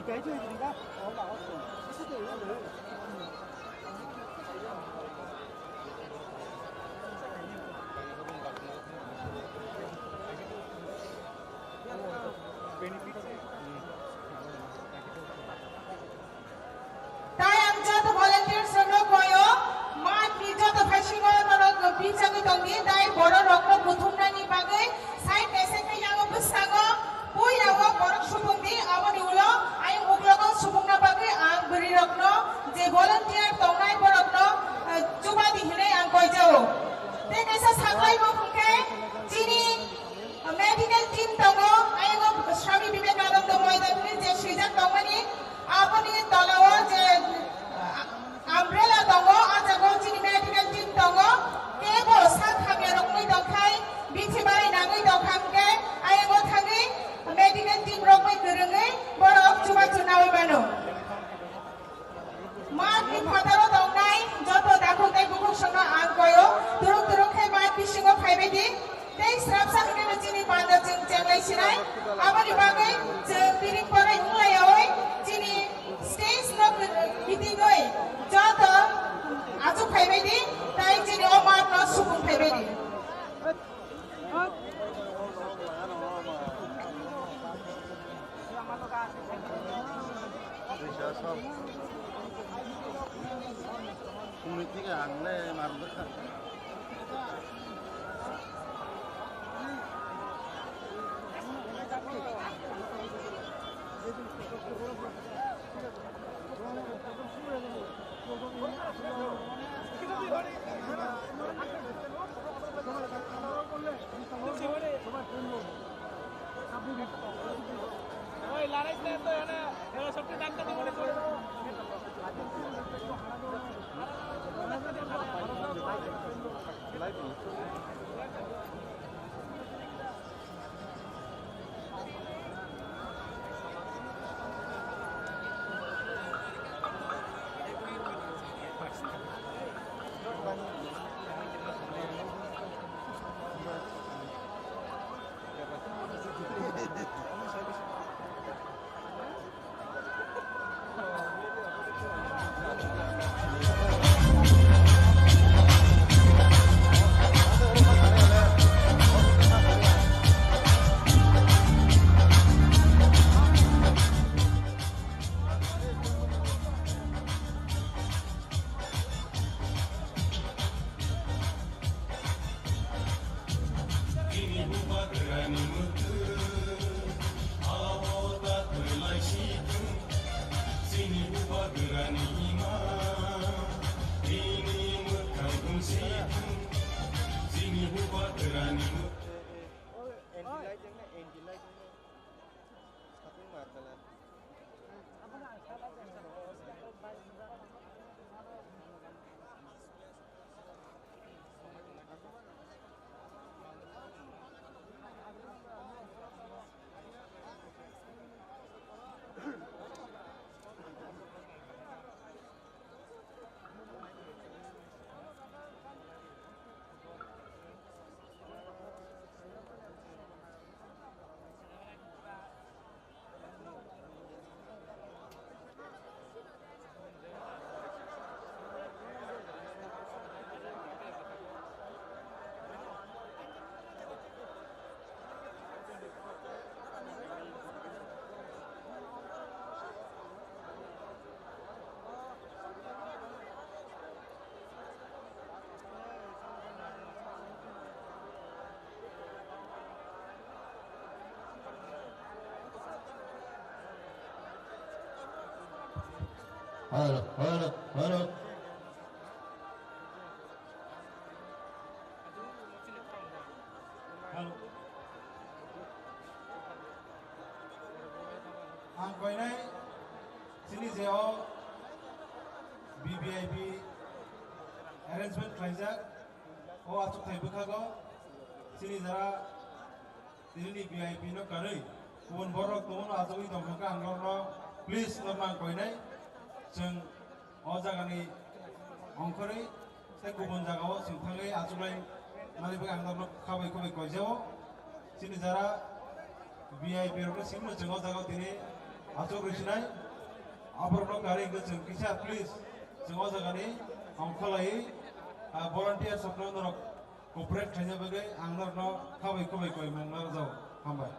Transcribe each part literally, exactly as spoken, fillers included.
Tai ang joto volunteers rokno koyo, math ni joto phasingo norok bichagwi tongdi, tai borok rokno kuthumnani bagwi side by side khe yango bwskango puila o borok supungdi, aboni ulo ayang uklogo supungna bagwi ang bwrwi rokno je volunteer tongnai borokno, eh, chubadi hinwi ang koijao. Tei kaisa saklaimung hwnkhe chini medical team tongo, ayang o Swami Vivekananda Moidan hinwi je swijak tongmani, aboni tola o je, ah, umbrella tongo, ah jaga o chini medical team tongo. Kebo sak hamya rok wngwi tongkhai, bithi barai nangwi tongkha hwnkhe, ayang o thangwi medical team rok bai kwrwngwi borok chubachu naui mano. Math ni phataro tongnai joto takhuk tei bukhuk songno ang koyo, turuk turuk khe math bisingo phaibai di. Tei srapsa hwnwi chini banda chwng chenglai sinai. Aboni bagwi chwng piring poroi wnglayaui chini stage no kitingwi joto achuk phaibai di, tai chini o math no supung phaibai di. Phungni thike ang le mar bwkha. Hello, hello, hello. Hello. Ang koinai chini je o V V I P arrangement khlaijak, o achukthai bwkhago chini jara tini ni V I P no karwi kubun borok tongo, achugwi tongkha khe ang norokno please norokno ang koinai chwng o jagani ongkhorwi tei kubun jagao chwng thangwi achuklai mani bagwi ang norokno khabai khubai koijao. Chini jara V I P rokno simi no chwng o jagao tini Achuk rwsinai, aborokno karwi hwnkhe chwng kisa please, chwng o jagani ongkholaiwi, ah, volunteer sokno norok cooperate khaina bagwi ang norokno khabai khubai koi mung narwkjago. Hambai.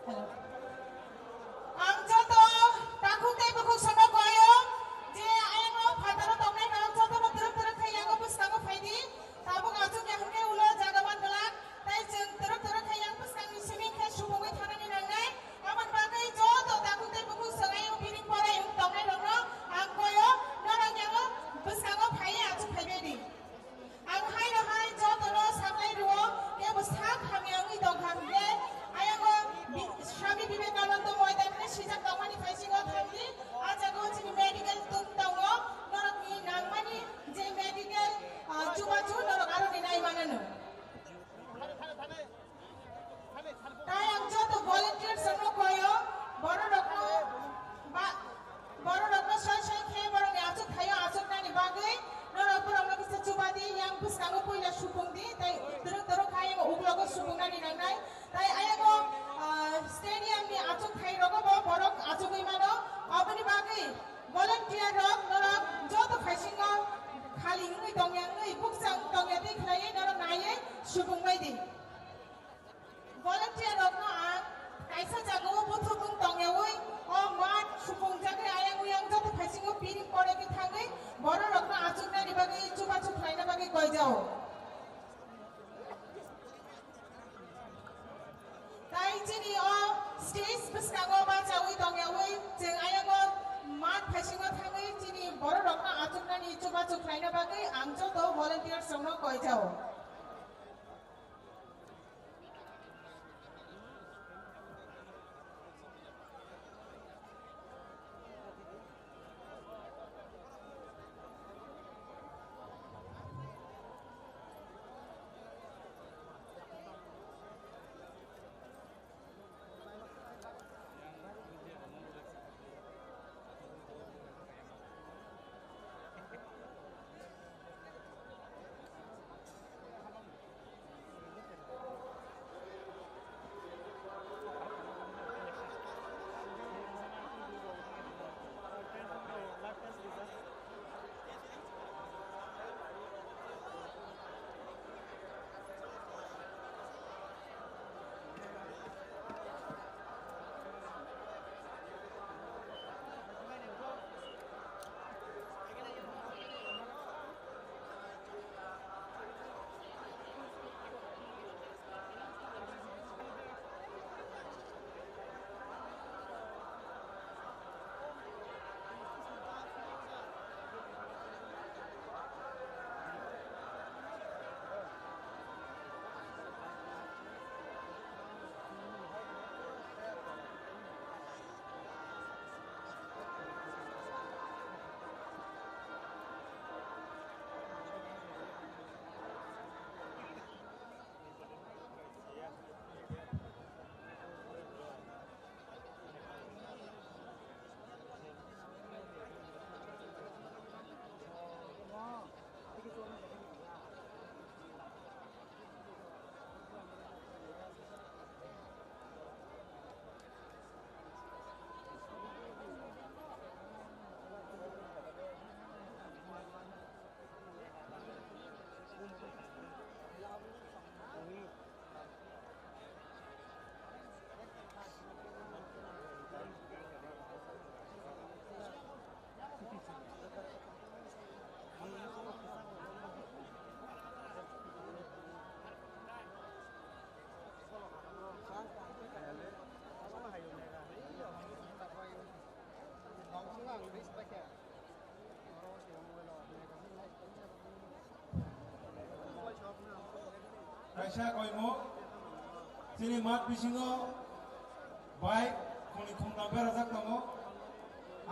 Hello. Ang joto takhuk tei bukhuk sono koyo je ayang o phataro tongnai rok joto no twrwk twrwk khai yango bwskango phaidi. Tabuk achuk ya hwnkhe ulo jaga man glak tei chwng twrwk twrwk khai yang bwskangni simi khe subungwi thanani nangnai. Aboni bagwi joto takhuk tei bukhuk swng ayang biring porai wng tongnai rokno ang koyo norok yango bwskango phaiwi achuk phaibai di. Ang haino hai jotono saklai rwo, kebo sak hamya wngwi tongkha hwnkhe, ayang o Bi-, Swami Vivekananda Moidan hwnwi swijak tongmani phaisingo thangdi, ah jaga o chini medical tum tongo, norokni nangmani je medical, ah, chubachu norok aroni nai manano. Tai ang joto volunteers rokno koyo, bororokno ba, bororokno soi soi khe borokni achuk thaio achuknani bagwi norok borokno kisa chubadi, yang bwskango puila supungdi, tai twrwk twrwk kha yang uklogo supungnani nangnai. Tai ayang o, ah, stadium ni achuk thai rogo bo borok achugwi mano, aboni bagwi volunteer rok norok joto phaisingo khali wngwi tongya wngwi bukchang tongya twi khlaiwi norok naiwi supungbai di. Volunteer rokno ang kaisa jagao buthubung tongyawi o mat supungjagwi ayang uyang joto phaisingo piring porikwi thangwi bororokno achuknani bagwi chubachu khlaina bagwi koijao. Tai chini o stage bwskango bachawi tongyawi chwng ayang o mat phaisingo thangwi chini bororokno achuknani chubachu khlaina bagwi ang joto volunteers rokno koijao. Sa koimo, chini mat bisingo bike khoni khumna berajak tongo.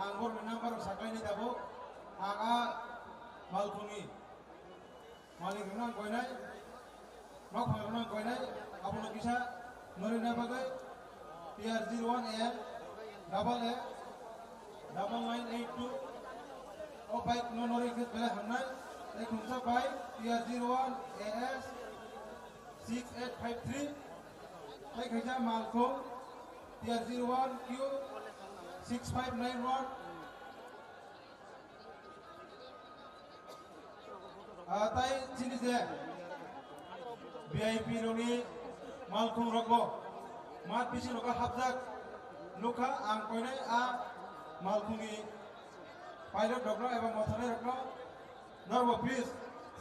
Ang borokni number rok saklaini tabuk. Ang a malkhungni malik rokno ang koinai, nok phang rokno ang koinai, abono kisa norina bagwi T R zero one A double A double nine eight two. O bike no nori khe belai hamnai. Tei khungsa bike T R zero one A S six eight five three. Tei khaisa malkhung T R zero one Q six five nine one. Ah, tai chini je V I P rokni malkhung rokbo mat bising rogo hapjak nukha. Ang koinai a malkhungni pilot rokno eba mothanai rokno norbo please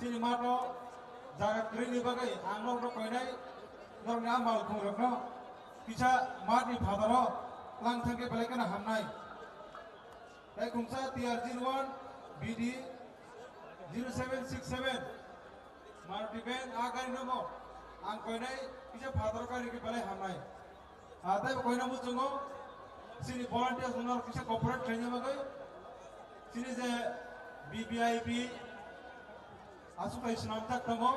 chini mato jaga kwrwini bagwi ang norokno koinai norokni a malkhung rokno kisa matni phataro tlang thangkhe belai kheno hamnai. Tei khungsa T R zero one B D zero seven six seven Maruti van a gari nomo ang koinai kisa phataro gari khe belai hamnai. Ah, tei bo koina muchungo chini volunteers no kisa cooperate khlaina bagwi chini je B V I P aswk hai swnamjak tongo.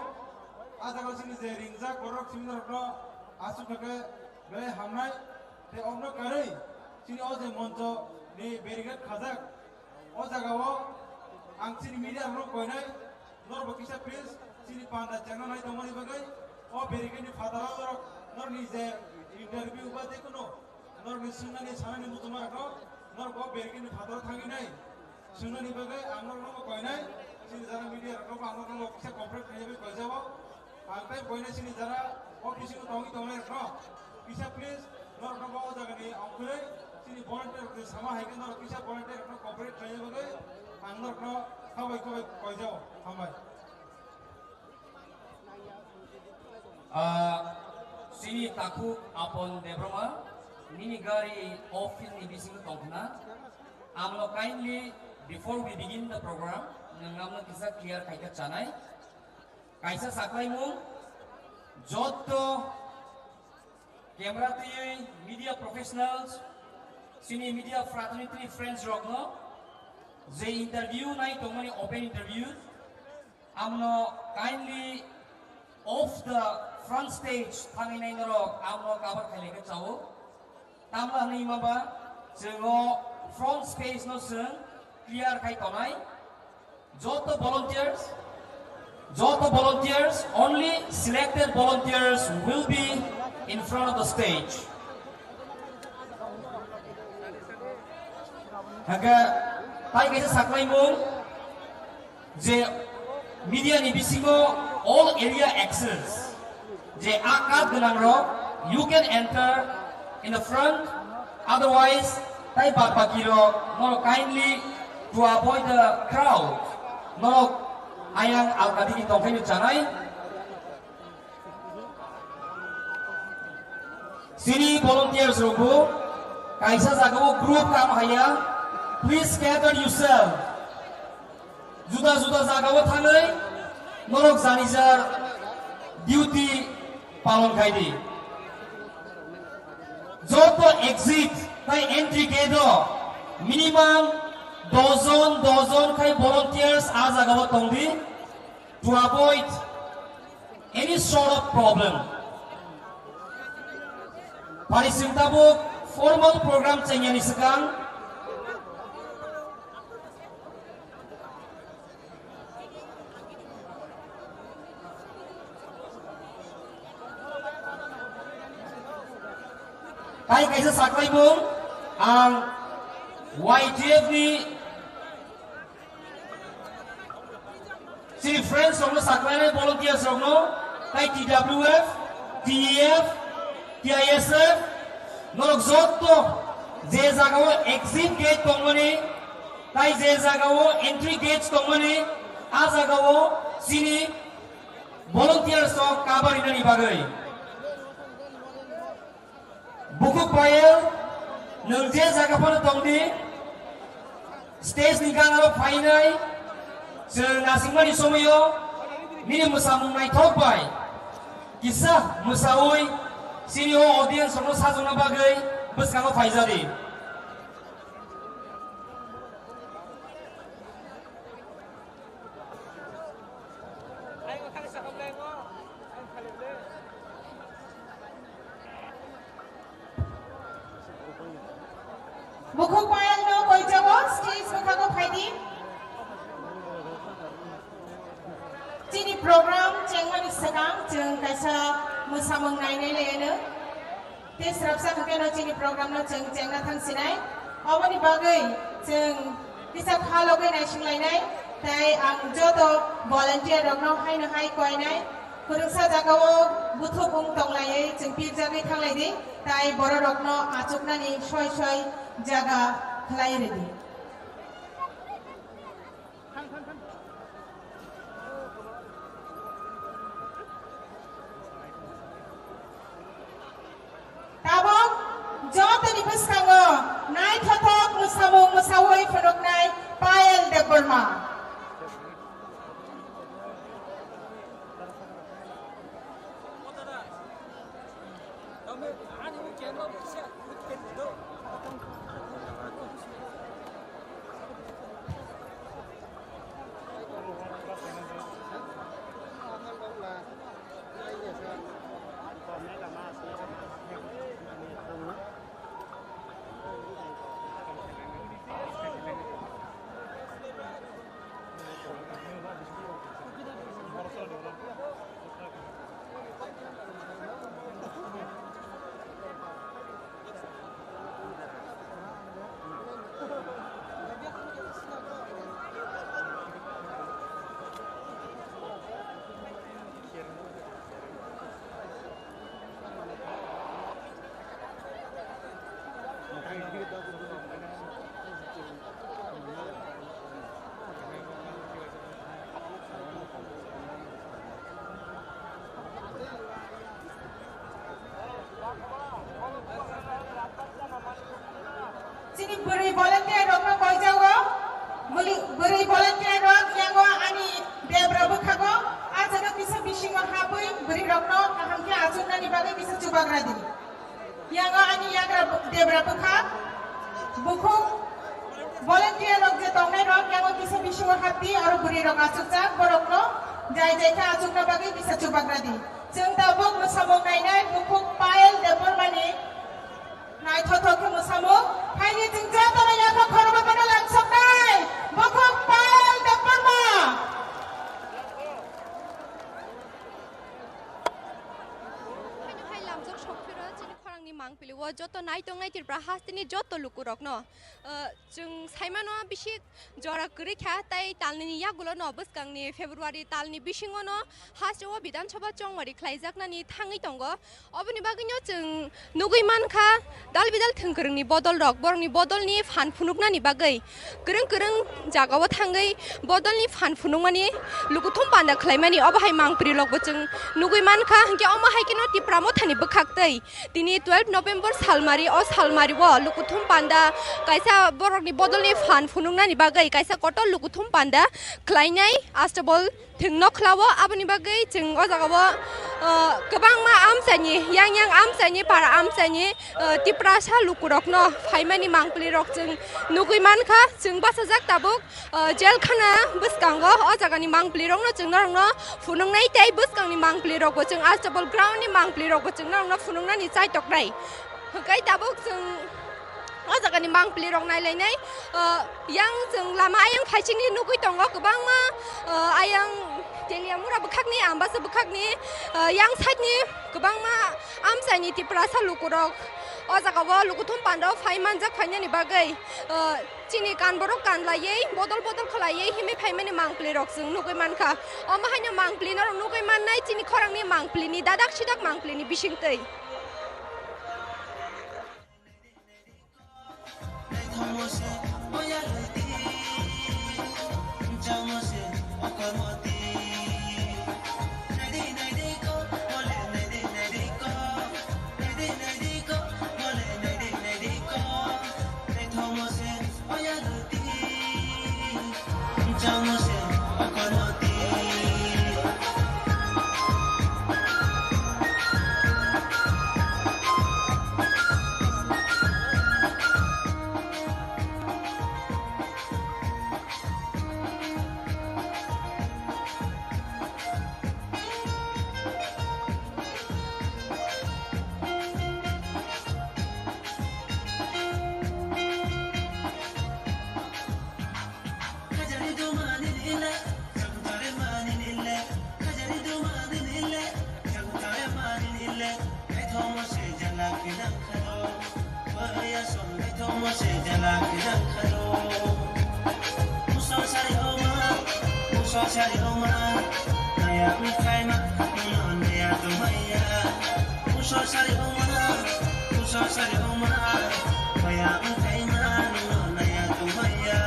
A jaga chini je ringjak borok simi norokno aswk khe belai hamnai. Tei obno karwi chini o je moncho ni barricade khajak, o jaga o ang chini media rokno koinai, norokbo kisa please chini panda chengna nai tongmani bagwi o barricade ni phataro norok norokni je interview ba jekono norokni swngnani sanani muchungmarokno norok o barricade ni phataro thangwi nai. Swngnani bagwi ang norokno koinai, chini jara media rokno ang norokno kisa cooperate khaina bagwi koijao. Ang tei koinai chini jara o bisingo tongwi tongnai rokno kisa please norokno bo o jagani ongkhorwi chini volunteer rokni sama hai khe norok kisa volunteer rokno cooperate khaina bagwi ang norokno khabai khabai koijao. Hambai. Ah, chini takhuk Apon Debbarma, nini gari office ni bisingo tongkhna. Amno kindly, before we begin the program, nwng amno kisa clear khaikha chanai. Kaisa saklaimung, jotto camera twiwi media professionals, chini media fraternity friends rokno, je interview nai tongmani open interview, amno kindly off the front stage thangwi nai norok amno cover khailai khe chao. Tamla hwnwi maba chwng o front stage no chwng clear khai tonai. Joto volunteers, joto volunteers, only selected volunteers will be in front of the stage. Hake, tai kaisa saklaimung, je media ni bisingo all area access, je a card gwnang rok, you can enter in the front, otherwise tai bad baki rok norok kindly to avoid the crowd, norok ayang alkadi ni tongthai no chanai. Chini volunteers rokbo kaisa jagao group kam haya, please gather yourself. Juda juda jagao thangwi norok janijar duty palon khai di. Joto exit tai entry gate o minimum dojon dojon khai volunteers a jagao tong di to avoid any sort of problem. Pari sing tabuk formal program chengya ni swkang. Tai kaisa saklaimung ang Y T F ni chini friends rokno saklainai volunteers rokno, tai T W F, T E F, T I S F, norok jotto je jagao exit gate tongmani, tai je jagao entry gate tongmani, a jagao chini volunteers rok cover rinani bagwi. Bukhuk Payal, nwng je jaga phano tong di, stage ni ganaro phainai, chwng nasikmani somoio nini mwsamung naithok bai Kisa mwsawi chini o audience rokno sajokna bagwi bwskango phaijadi. Bukhuk Payal no koijago stage bwkhago phaidi. Chini program chengmani swkang chwng kaisa mwsamung nainai laiano. Tei swrapsa hwnkhe no chini program no chwng chengna thang sinai. Oboni bagwi chwng kisa kha logwi naising lainai. Tei ang joto volunteer rokno haino hai koinai. Kwrwngsa jagao buthuk wng tonglaiwi chwng pirjagwi thanglaidi, tai bororokno achuknani soi soi jaga khlai rwdi. Tabuk jotoni bwskango naithothok mwsamung mwsawi phunuknai Payal Debbarma. Chini bwrwi volunteer rokno koijago. Bwrwi, bwrwi volunteer rok yango ani debra bwkhago. A jaga kisa bisingo habwi bwrwi rokno kaham khe achuknani bagwi kisa chubagra di. Yango ani yagra debra bwkha. Bukhuk volunteer rok je tongnai rok yango kisa bisingo habdi aro bwrwi rok achukjak borokno jai jai khe achukna bagwi kisa chubagra di. Chwng tabuk mwsamung nainai Bukhuk Payal Debbarmani. Naithothok khe mwsamung, haini chwng jotono yaphak khorokma mano langsoknai, Bukhuk Payal Debbarma. Haino hai lamjak sokphiro chini khorangni mangpili o joto naitongnai Tripura hasteni joto lukurokno, ah, chwng saimano bisi jora kwrwi kha, tai talnini yagulo no bwskangni February talni bisingo no hasteo Bidhan Sabha chongmari khlaijaknani thangwi tongo. Oboni bagwino chwng nugwi mankha, dal bidal thwngkwrwngni bodol rok, borokni bodolni phan phunuknani bagwi kwrwng kwrwng jagao thangwi bodolni phan phunukmani, lukuthum panda khlaimani, obo hai mangpri rokbo chwng nugwi mankha. Hinkhe omo hai kheno Tipra Mothani bwkhaktwi tini twelve November salmari, o salmari o lukuthum panda kaisa borokni bodolni phan phunuknani bagwi kaisa kotor lukuthum panda khlainai Astabol thwng nokhlao. Aboni bagwi chwng o jagao, ah, kwbangma amchaini, yang yang amchaini, para amchaini, ah, Tiprasa lukurokno phaimani mangpli rok chwng nugwi mankha. Chwng bachajak tabuk, ah, jail khana bwskango. O jagani mangpli rokno chwng norokno phunuknai tei bwskangni mangpli rokbo chwng Astabol ground ni mangpli rokbo chwng norokno phunuknani chaitoknai. Hwnkhe tabuk chwng o jagani mangpli rok nailainai, ah, yang chwng lama ayang phaisingni nugwi tongo kwbangma, ah, ayang Teliamura bwkhakni, Ambasa bwkhakni, ah, yang side ni kwbangma amchaini Tiprasa lukurok o jagao lukuthum pandao phai manjak phainani bagwi, ah, chini kan borok kan laiwi bodol bodol khlaiwi himwi phaimani mangpli rok chwng nugwi mankha. Omo haino mangpli norok nugwi mannai chini khorangni mangplini dadak sidak mangplini bisingtwi. Jela khe nang khalo, bwrwi aswk naithokma se jela khe nang khalo. Muso sari oma, muso sari oma, naya wngkhaima, nwng naya tongmaya. Muso sari oma, muso sari oma, maya wngkhaima, nwng naya tongmaya.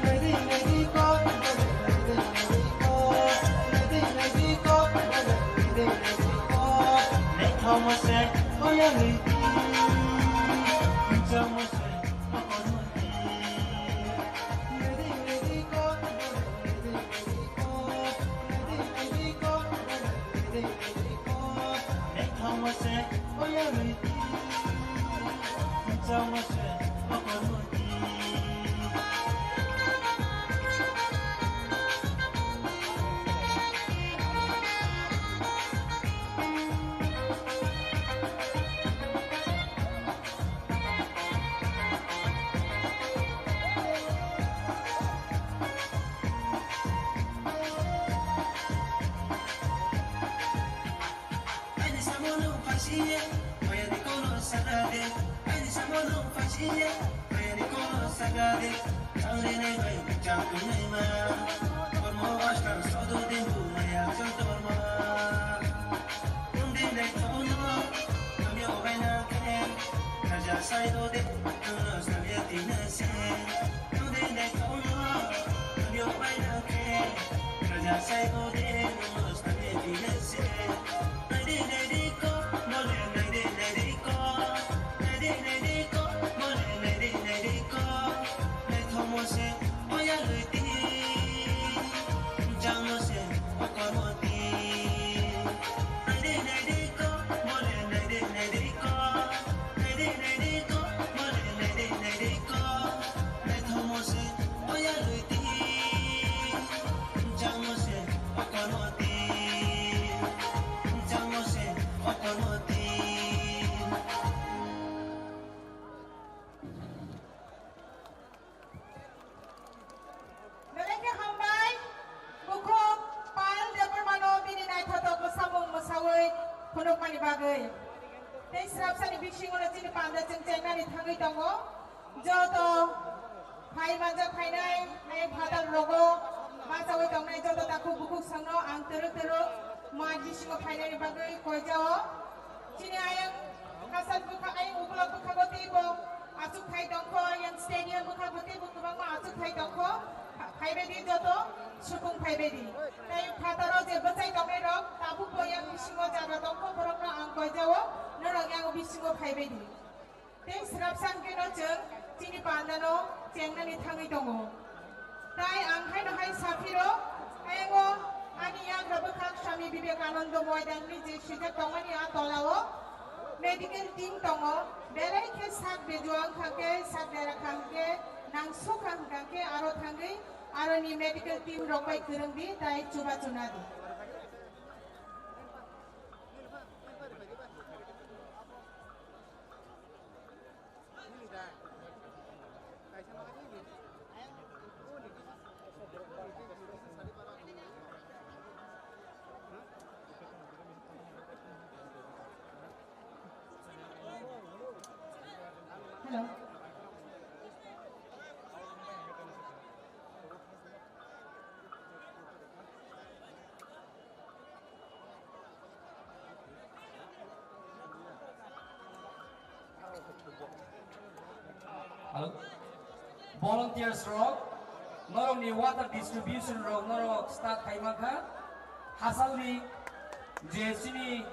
Naidi naidi kok, naidi naidi kok, naidi naidi kok, naidi naidi kok. Naithokma se, oya naidi. Ani samono phasiya, mayani kono sagade. Ani samono phasiya, mayani kono sagade. Changre nai bai, chang tunai ma. Kormo bastar sodo de bu maya chang torma. Undi nai tono, kami obai na ke. Raja sai do de, kano samya tina se. Undi nai tono, kami obai na ke. Raja sai do de, kano samya tina se. Nai de nai de ko, mole nai de nai de ko. Nai de nai de ko, mole nai de nai de ko. Nai thomo se, oya lui ti. Jangmo se, okormo ti. Nai de nai de ko, mole nai de nai de ko. Nai de nai de ko, mole nai de nai de ko. Nai thomo se, oya lui ti. Jangmo se, okormo ti. Jangmo se, okormo ti. Belai khe hambai, bukhuk Payal Debbarmano bini naithotok mwsamung mwsawi phunukmani bagwi. Tei swrapsani bisingono chini panda chwng chengnani thangwi tongo. Joto phai manjak phainai, ayang phatar rogo bachawi tongnai joto takhuk bukhuk songno ang twrwk twrwk mat bisingo phainani bagwi koijao. Chini ayang hachal bwkha, ayang ukulok bwkhago teibo achukthai tongkho, yang stadium bwkhago teibo kwbangma achukthai tongkho. Pha-, phaibaidi joto sukung phaibaidi. Tei phataro je bwchai tongnairok tabukbo yang bisingo jaga tongkho, borokno ang koijao, norok yang bisingo phaibaidi. Tei swrapsa hwnkhe no chwng chini pandano chengnani thangwi tongo. Tai ang haino hai saphiro, ayango ani yagra bwkhak Swami Vivekananda Moidanni je swijak tongmani a tolao medical team tongo. Belai khe sak bejua wngkha khe, sak dera kha hwnkhe, nang sukha hwnkha khe aro thangwi aroni medical team rok bai kwrwng di tai chubachu na di. Hello. Hello. Volunteers rok, norokni water distribution rok norok start khai mankha. Hasalni je chini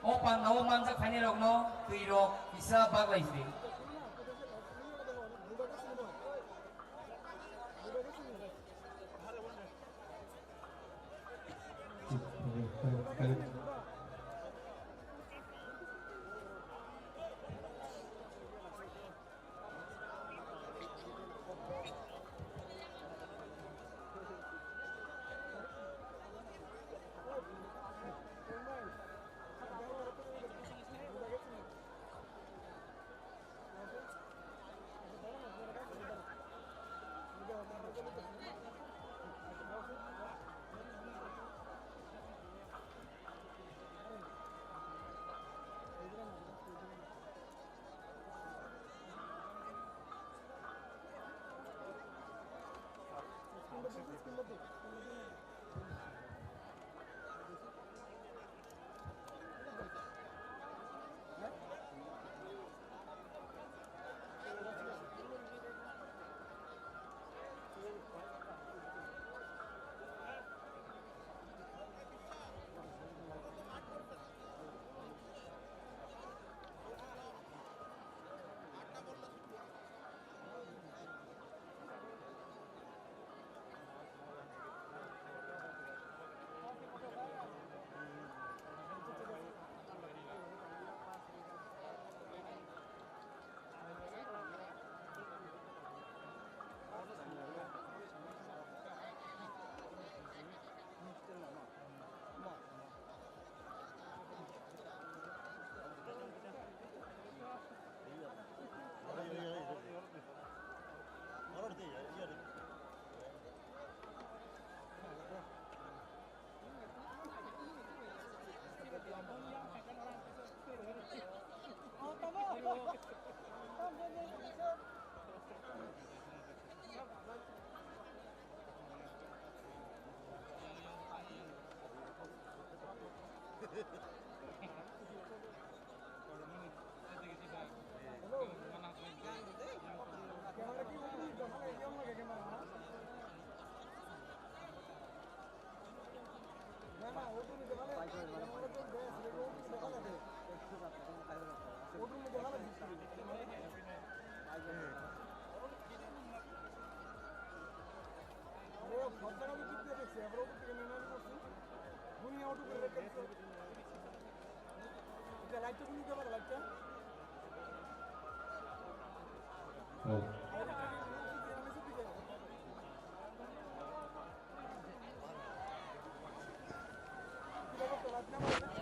o pandao manjak khainai rokno twi rok kisa baglai sidi.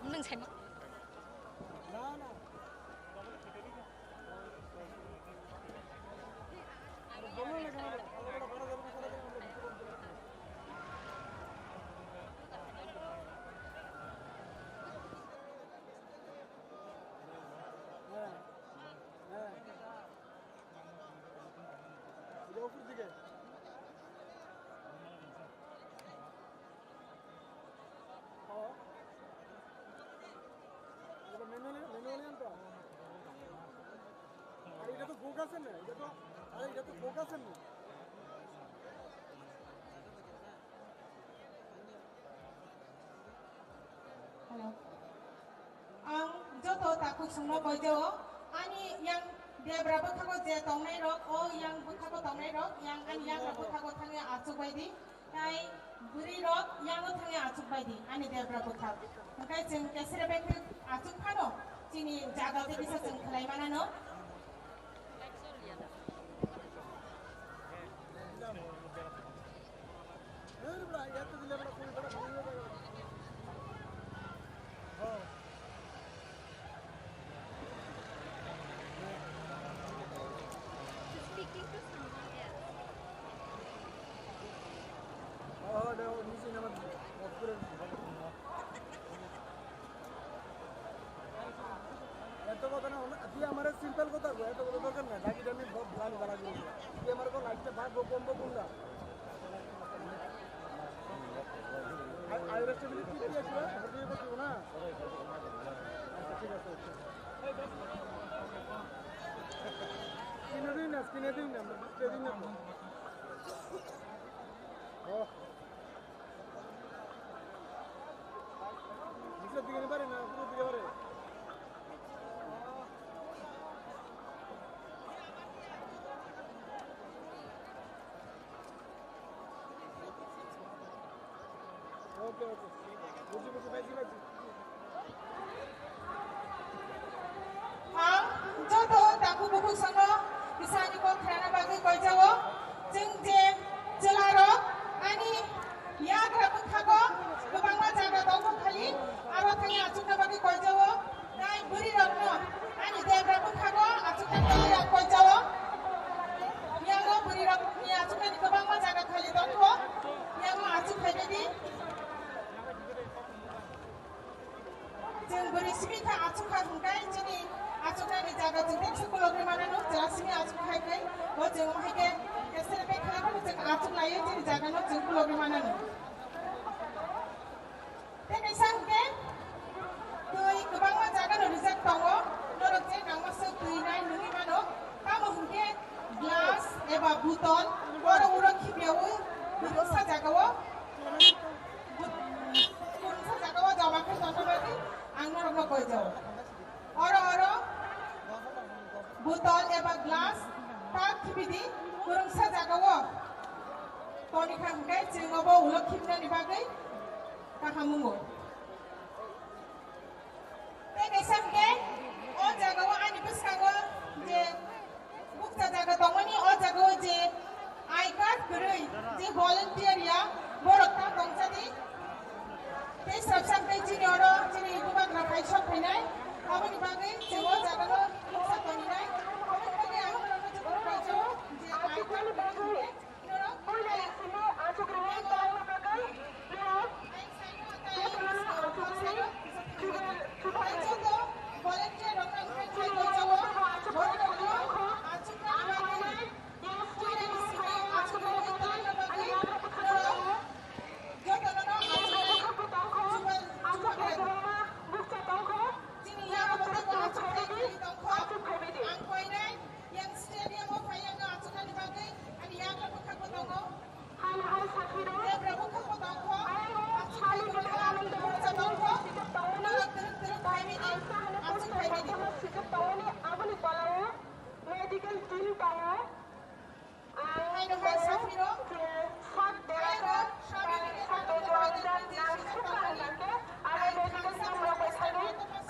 Nwng sai ma. এটা manually, manually আনতো। আরে এটা তো focus এর না, এটা তো, আরে এটা তো focus এর না। Hello. Ang joto takhuk songno koijao, ani yang debra bwkhago je tongnai rok, o yang bwkhago tongnai rok, yang ani yagra bwkhago thangwi achuk bai di, tai bwrwi rok yango thangwi achuk bai di, ani debra bwkhak. Hwnkhe chwng kesere bengtwi achuk phano, chini jaga tei kisa chwng khlai manano. Speaking to someone else. এত কথা না, তুই আমার সিম্পল কথা কো, এত কথা দরকার নাই। বাকি আমি বহুত ভালো ভালো করি। তুই আমার কোন লাইটটা ভাগ কম বকুন না। আইরিশটা যদি ঠিক দিয়ে আসবে, তাহলে তুই করতে না। আচ্ছা, ঠিক আছে। কিনে দিন না, কিনে দিন না, কিনে দিন না। ও। নিচের দিকে পারে না, উপরের দিকে পারে। ওকে, ওকে। বুঝি, বুঝি, পাইছি, পাইছি। Ang joto takhuk bukhuk songno kisani kok khlana bagwi koijao. Chwng je chwlarok ani yagra bwkhago kwbangma jaga tongo khali, aro thangwi achukna bagwi koijao. Tai bwrwirokno ani debra bwkhago achukna bagwi koijao. Yango bwrwirokni achuknani kwbangma jaga khali tongo. Yango achuk phaibaidi. Chwng bwrwi simi kha achuk kha hwnkhe chini achuknani jaga chwng tei sukulok rwmano nuk chwla simi achuk khai khai bo chwng hai khe Sere bek khlai phano chwng achuk laiwi chini jagano chwng khulogwi manano. Tei kaisa hwnkhe twi kwbangma jagano rijak tongo, norok je nangma swk twi nai nungwi mano, tamo hwnkhe glass eba botol, oro uro khibiyaui kwrwngsa jagao, kwrwngsa jagao joma khe tonna bagwi ang norokno koi jao. Oro oro botol eba glass ta khibidi kwrwngsa jagao toni kha hwnkhe chwng obo ulo khibnani bagwi kaham wngo. Tei kaisa hwnkhe o jagao ani bwskango je bukcha jaga tongmani o jagao je I card kwrwi je volunteer ya borok ta tongsa di. Tei swrapsa tei chini oro chini bubagra phai sok phainai. Aboni bagwi chwng o jagano bukcha toninai. Aboni bagwi ang norokno jotono kaichao je I card kwrwi hwnkhe norok Yang stadium o phai yang no achuknani bagwi ani yagra bwkhakbo tongo. Debra bwkhakbo tongkho. Achuk phai tongkho. Bukcha tongkho. Norok twrwk twrwk phai midi. Achuk phai midi. Medical team tongo. Haino hai saphiro. Haino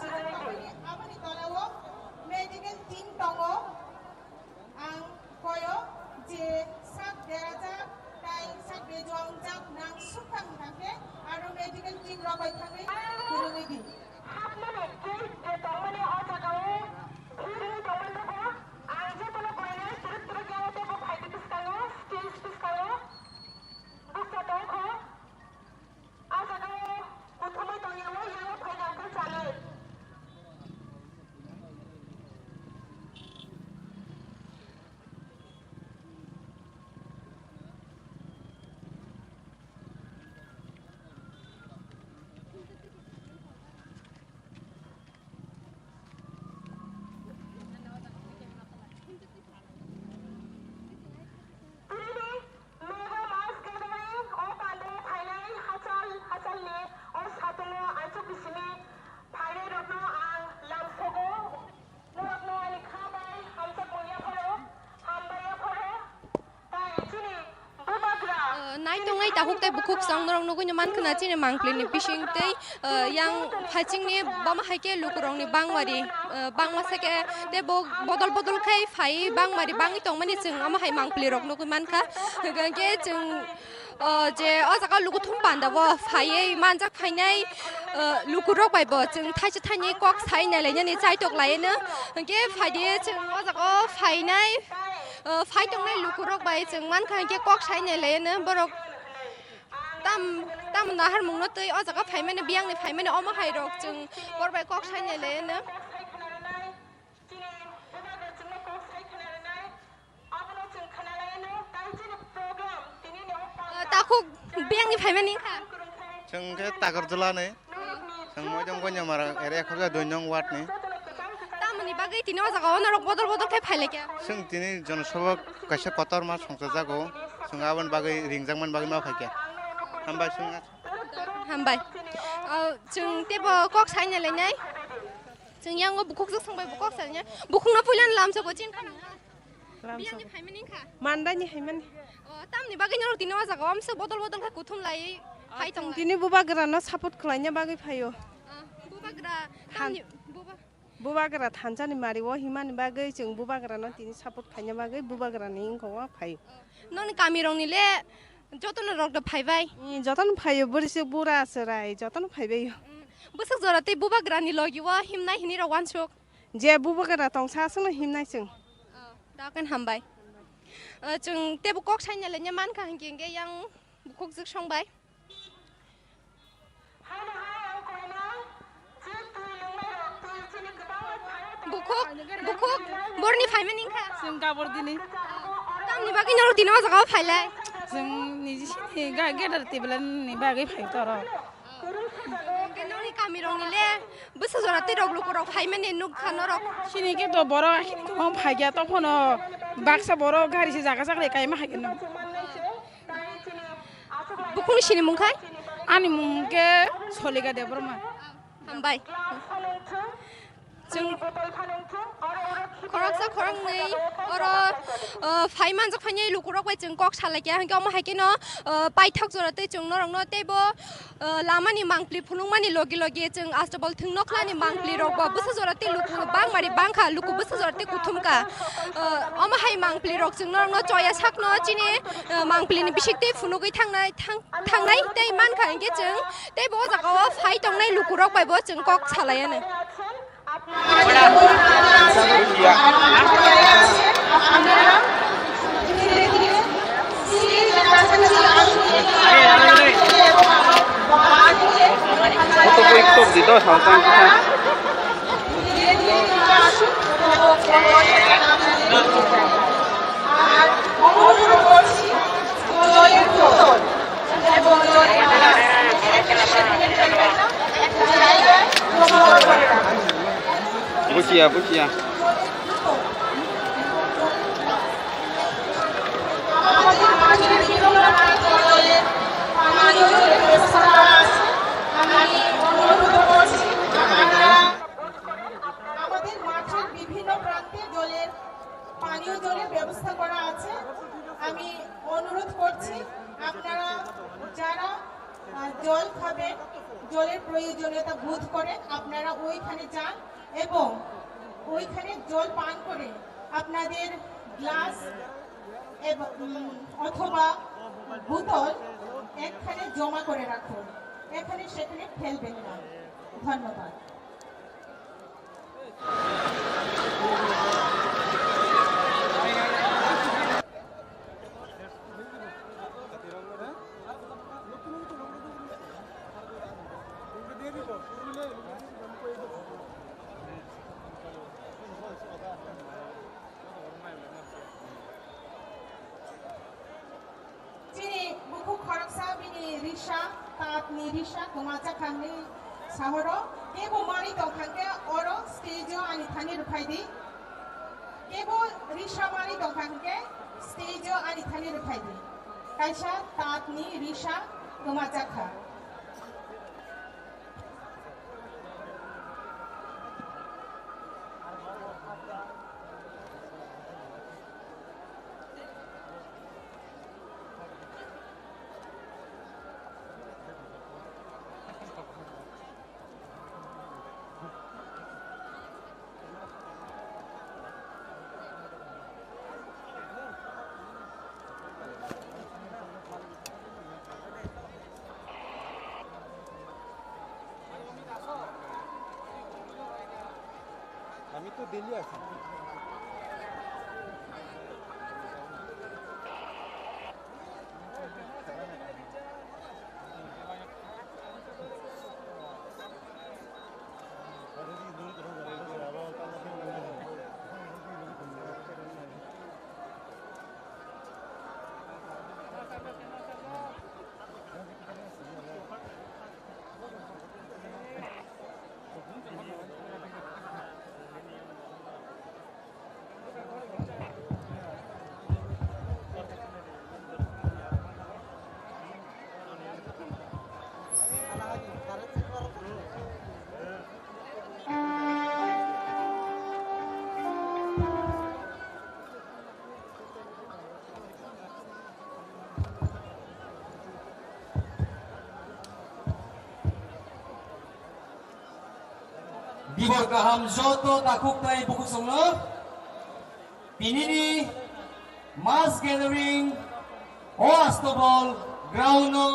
saphiro. Aboni tolao medical team tongo. Ang koyo je sak derajak tai sak bejuang jak nang sukha hwnkha khe aro medical team rok bai thangwi kwrwngwi di. Hapmani gate je tongmani o jagao bhir wngwi tongmani rwkha. Ang jotono koinai twrwk twrwk yago tei bo phaidi bwskango, stage bwskango bukcha tongkho. O jagao kuthumwi tongya, o yago phaina hwnkhe chanwi. Mega mass gathering o pandao phainai hachal hachalni o satungo aichuk bisini phainairokno ang lamsogo. Norokno ani kha bai hamjakmung yapharo, hambai yapharo. Tai chini bubagra. Uh, nai tongnai takhuk tei bukhuk chwng norok nugui no mankha na chini mangpli ni bising tei, uh, yang phaiching ni bama hai khe lukurok ni bangmari, uh, bangma sa khe tei bo bodol bodol khai phai bangmari bangwi tongmani chwng omo hai mangpli rok nugui mankha. Hwnkhe chwng, uh, je o jaga lukuthum panda o phaiwi manjak phainai, uh, lukurok bai bo chwng thaisa thaini kok sai nailainani chaitok laiano. Hwnkhe phaidi chwng o jaga o phainai. O, phai tongnai lukurok bai chwng mankha hinkhe kok sai nailaino borok tam, tam naharmungno twi o jaga phaimani, biyangni phaimani omo hai rok chwng borok bai kok sai nailaino. O, takhuk biyangni phaimani wngkha. Chwng khe Takarjala ni. Chwng Moidong Konyamara area khobja dui nong ward ni. Tamoni bagwi tini o jaga o norok bodol bodol khe phai laikha? Chwng tini jonosabha kaisa kotorma songchajago. Chwng aboni bagwi ringjakmani bagwi ma phaikha. Hambai chwng. Hambai. O, chwng teibo kok sai nailainai. Chwng yango bukhuk jwk songbai bo kok sai nai. Bukhukno puilano lamsogo chini. Biyangni phaimani wngkha? Mandani phaimani. O, tamni bagwi norok tini o jaga o amsa bodol bodol khe kuthum lai phai tongo. Tini bubagrano support khlaina bagwi phaio. O, bubagra tamni buba- Bubagra thansani mari o himani bagwi chwng bubagrano tini support khaina bagwi bubagrani wngkha o phaio. O, noni kamirokni le jotono rok do phaibai? Jotono phaio, bwrwi se bura chwrai jotono phaibaio. Bwswk jora tei bubagrani logi o himnai hinwi rok uansuk? Je bubagra tongsa aswkno himnai chwng. O, dakhen hambai. O, chwng teibo kok saina lenya mankha hinkhe hinkhe yang bukhuk jwk songbai. Bukhuk, bukhuk, borni phaimani wngkha? Chwng Gabor dini. O, Tamni bagwi norok tini o jaga o phailai? Chwng niji sini ga-, gather table ni bagwi phai toro. Hwnkhe noni kami rok ni le bwsa jora tei rok luku rok phaimani nuk kha norok. Sini khe to borok akhini kwbang phai kha, tokhono baksa borok gari se jaga jaga kaima hai khe no. Bukhung sini mung khai? Ani mung khe Solika Debbarma. Hambai. Chwng khoroksa khoroknwi oro, uh, phai manjak phainai lukurok bai chwng kok salaikha, hinkhe omo hai kheno, uh, paithak jora tei chwng norokno teibo, uh, lamani mangpli phunukmani logi logi chwng Astabol thwng nokhlani mangpli rokbo bwsa jora tei luku bangmari bangkha, luku bwsa jora tei kuthumkha. Uh, omo hai mangpli rok chwng norokno choya sakno chini, uh, mangpli ni bisik tei phunugwi thangnai thang-, thangnai tei mankha hinkhe chwng teibo o jaga o phai tongnai lukurok bai bo chwng kok salaianw. Bujiya, bujiya. আমাদের মাঠের বিভিন্ন প্রান্তে জলের, পানীয় জলের ব্যবস্থা করা আছে। আমি অনুরোধ করছি, আপনারা যারা, আহ, জল খাবেন, জলের প্রয়োজনীয়তা বোধ করেন, আপনারা ওইখানে যান এবং ওইখানে জল পান করে আপনাদের গ্লাস এবং, উম, অথবা বোতল এখানে জমা করে রাখুন, এখানে সেখানে ফেলবেন না। ধন্যবাদ। Chini bukhuk khoroksa bini risa, tatni risa kwmajak kha hwnwi sahoro, kebo manwi tongkha hwnkhe oro stage o ani thani rwphai di. Kebo risa manwi tongkha hwnkhe stage o ani thani rwphai di. Kaisa tatni risa kwmajak kha. আমি তো ডেইলি আসি। Dibor kaham joto takhuk tai bukhuk songno. Tinini mass gathering o Astabol ground no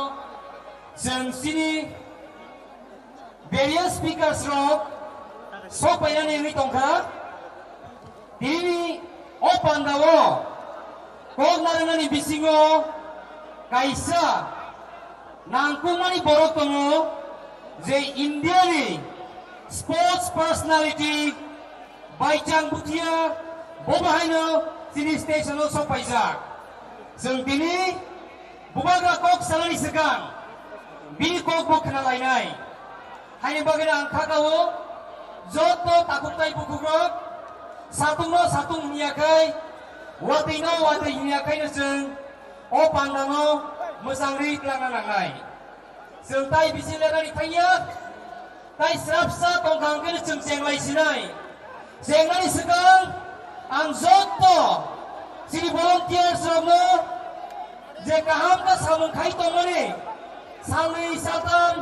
chwng chini various speakers rok sok painani wngwi tongkha. Tini o pandao kok narwknani bisingo kaisa nangkukmani borok tongo, je India ni sports personality Baichang Bhutia, bo bahaino chini station o sok paijak. Chwng tini bubagra kok sanani swkang bini kok bo khna lainai. Haini bagwi ang kha kao joto takhuk tai bukhukrok satungno satung hwnyakhai, watwino watwi hwnyakhai no chwng o pandano mwchangri twlangna nangnai. Chwng tai bisi lerani thangya, tai srapsa tongkha hwnkhe chwng chenglai sinai. Chengnani swkang ang joto chini volunteers rokno je kaham khe samung khai tongmani, salnwi saltham,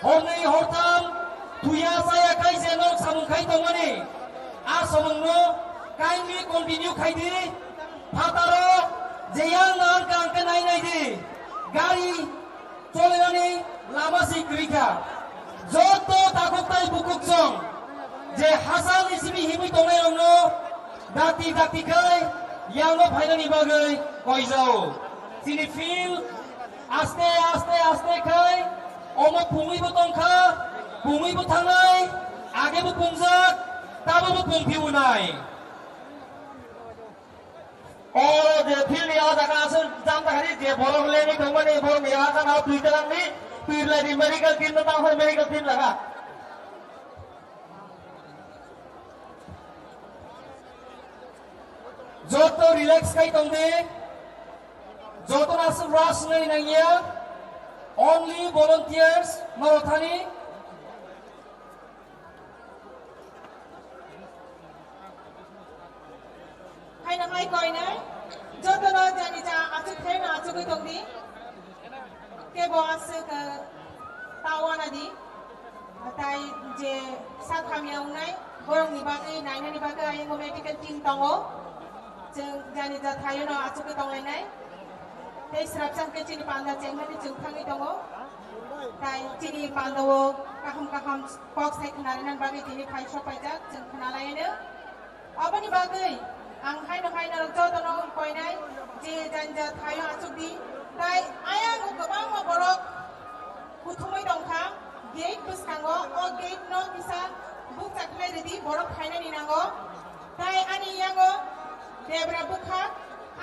hornwi hortham, thuya chaya khai je nok samung khai tongmani, a samungno kindly continue khai di. Phataro je yang nang kang khe nai nai di. Gari Cholinani lama se kwrwi kha. Joto takhuk tai bukhuk chwng je hachal ni simi himwi tongnai rokno dakti dakti khai yango phainani bagwi koijao. Chini field aste aste aste khai omo pungwi bo tongkha, pungwi bo thangnai, age bo pungjak, tabo bo pungphi unai. Oro je field ni o jaga aswk jam ta kari je borok lengwi tongmani borok ni a jaga o twi twlang ni twi lai di medical team no tang phai medical team laga. Joto relax khai tong di. Joto no aswk rush nai nangya. Only volunteers no thani. Haino hai koinai, jotono jani ja achuk khaino achugwi tongdi. Kebo aswk, eh, ta wana di. Tai je sak hamya wngnai, borokni bagwi nainani bagwi ayang medical team tongo. Chwng jani ja thaino achugwi tonglainai. Tei srapsa hwnkhe chini panda chengnani chwng thangwi tongo. Tai chini pandao kaham kaham kok sai khwnarina bagwi tini phai sok paijak, chwng khwnalaino. Aboni bagwi ang haino hai norok jotono koinai je janja thaio achukdi. Tai ayang kwbangma borok kuthumwi tongkha gate bwskango, o gate no kisa bukcha khlai rwdi, borok phainani nango. Tai ani yago debra bwkhak,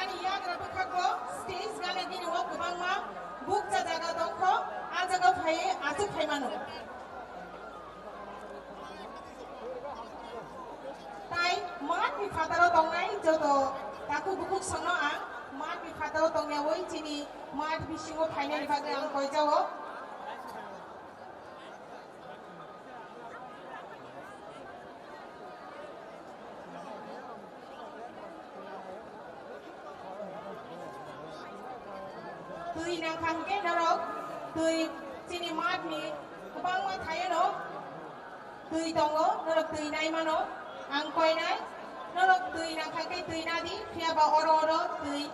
ani yagra bwkhakbo stage gana gini o kwbangma bukcha jaga tongkho, a jaga phaiwi achuk phaimano. Tai math ni phataro tongnai joto takhuk bukhuk songno ang math ni phataro tongyawi chini math bisingo phainani bagwi ang koijao. Twi nangkha hwnkhe norok twi chini math ni kwbangma thaio no twi tongo, norok twi nai mano, ang koinai, norok twi nangkha khe twi nadi, phiya ba oro oro twi,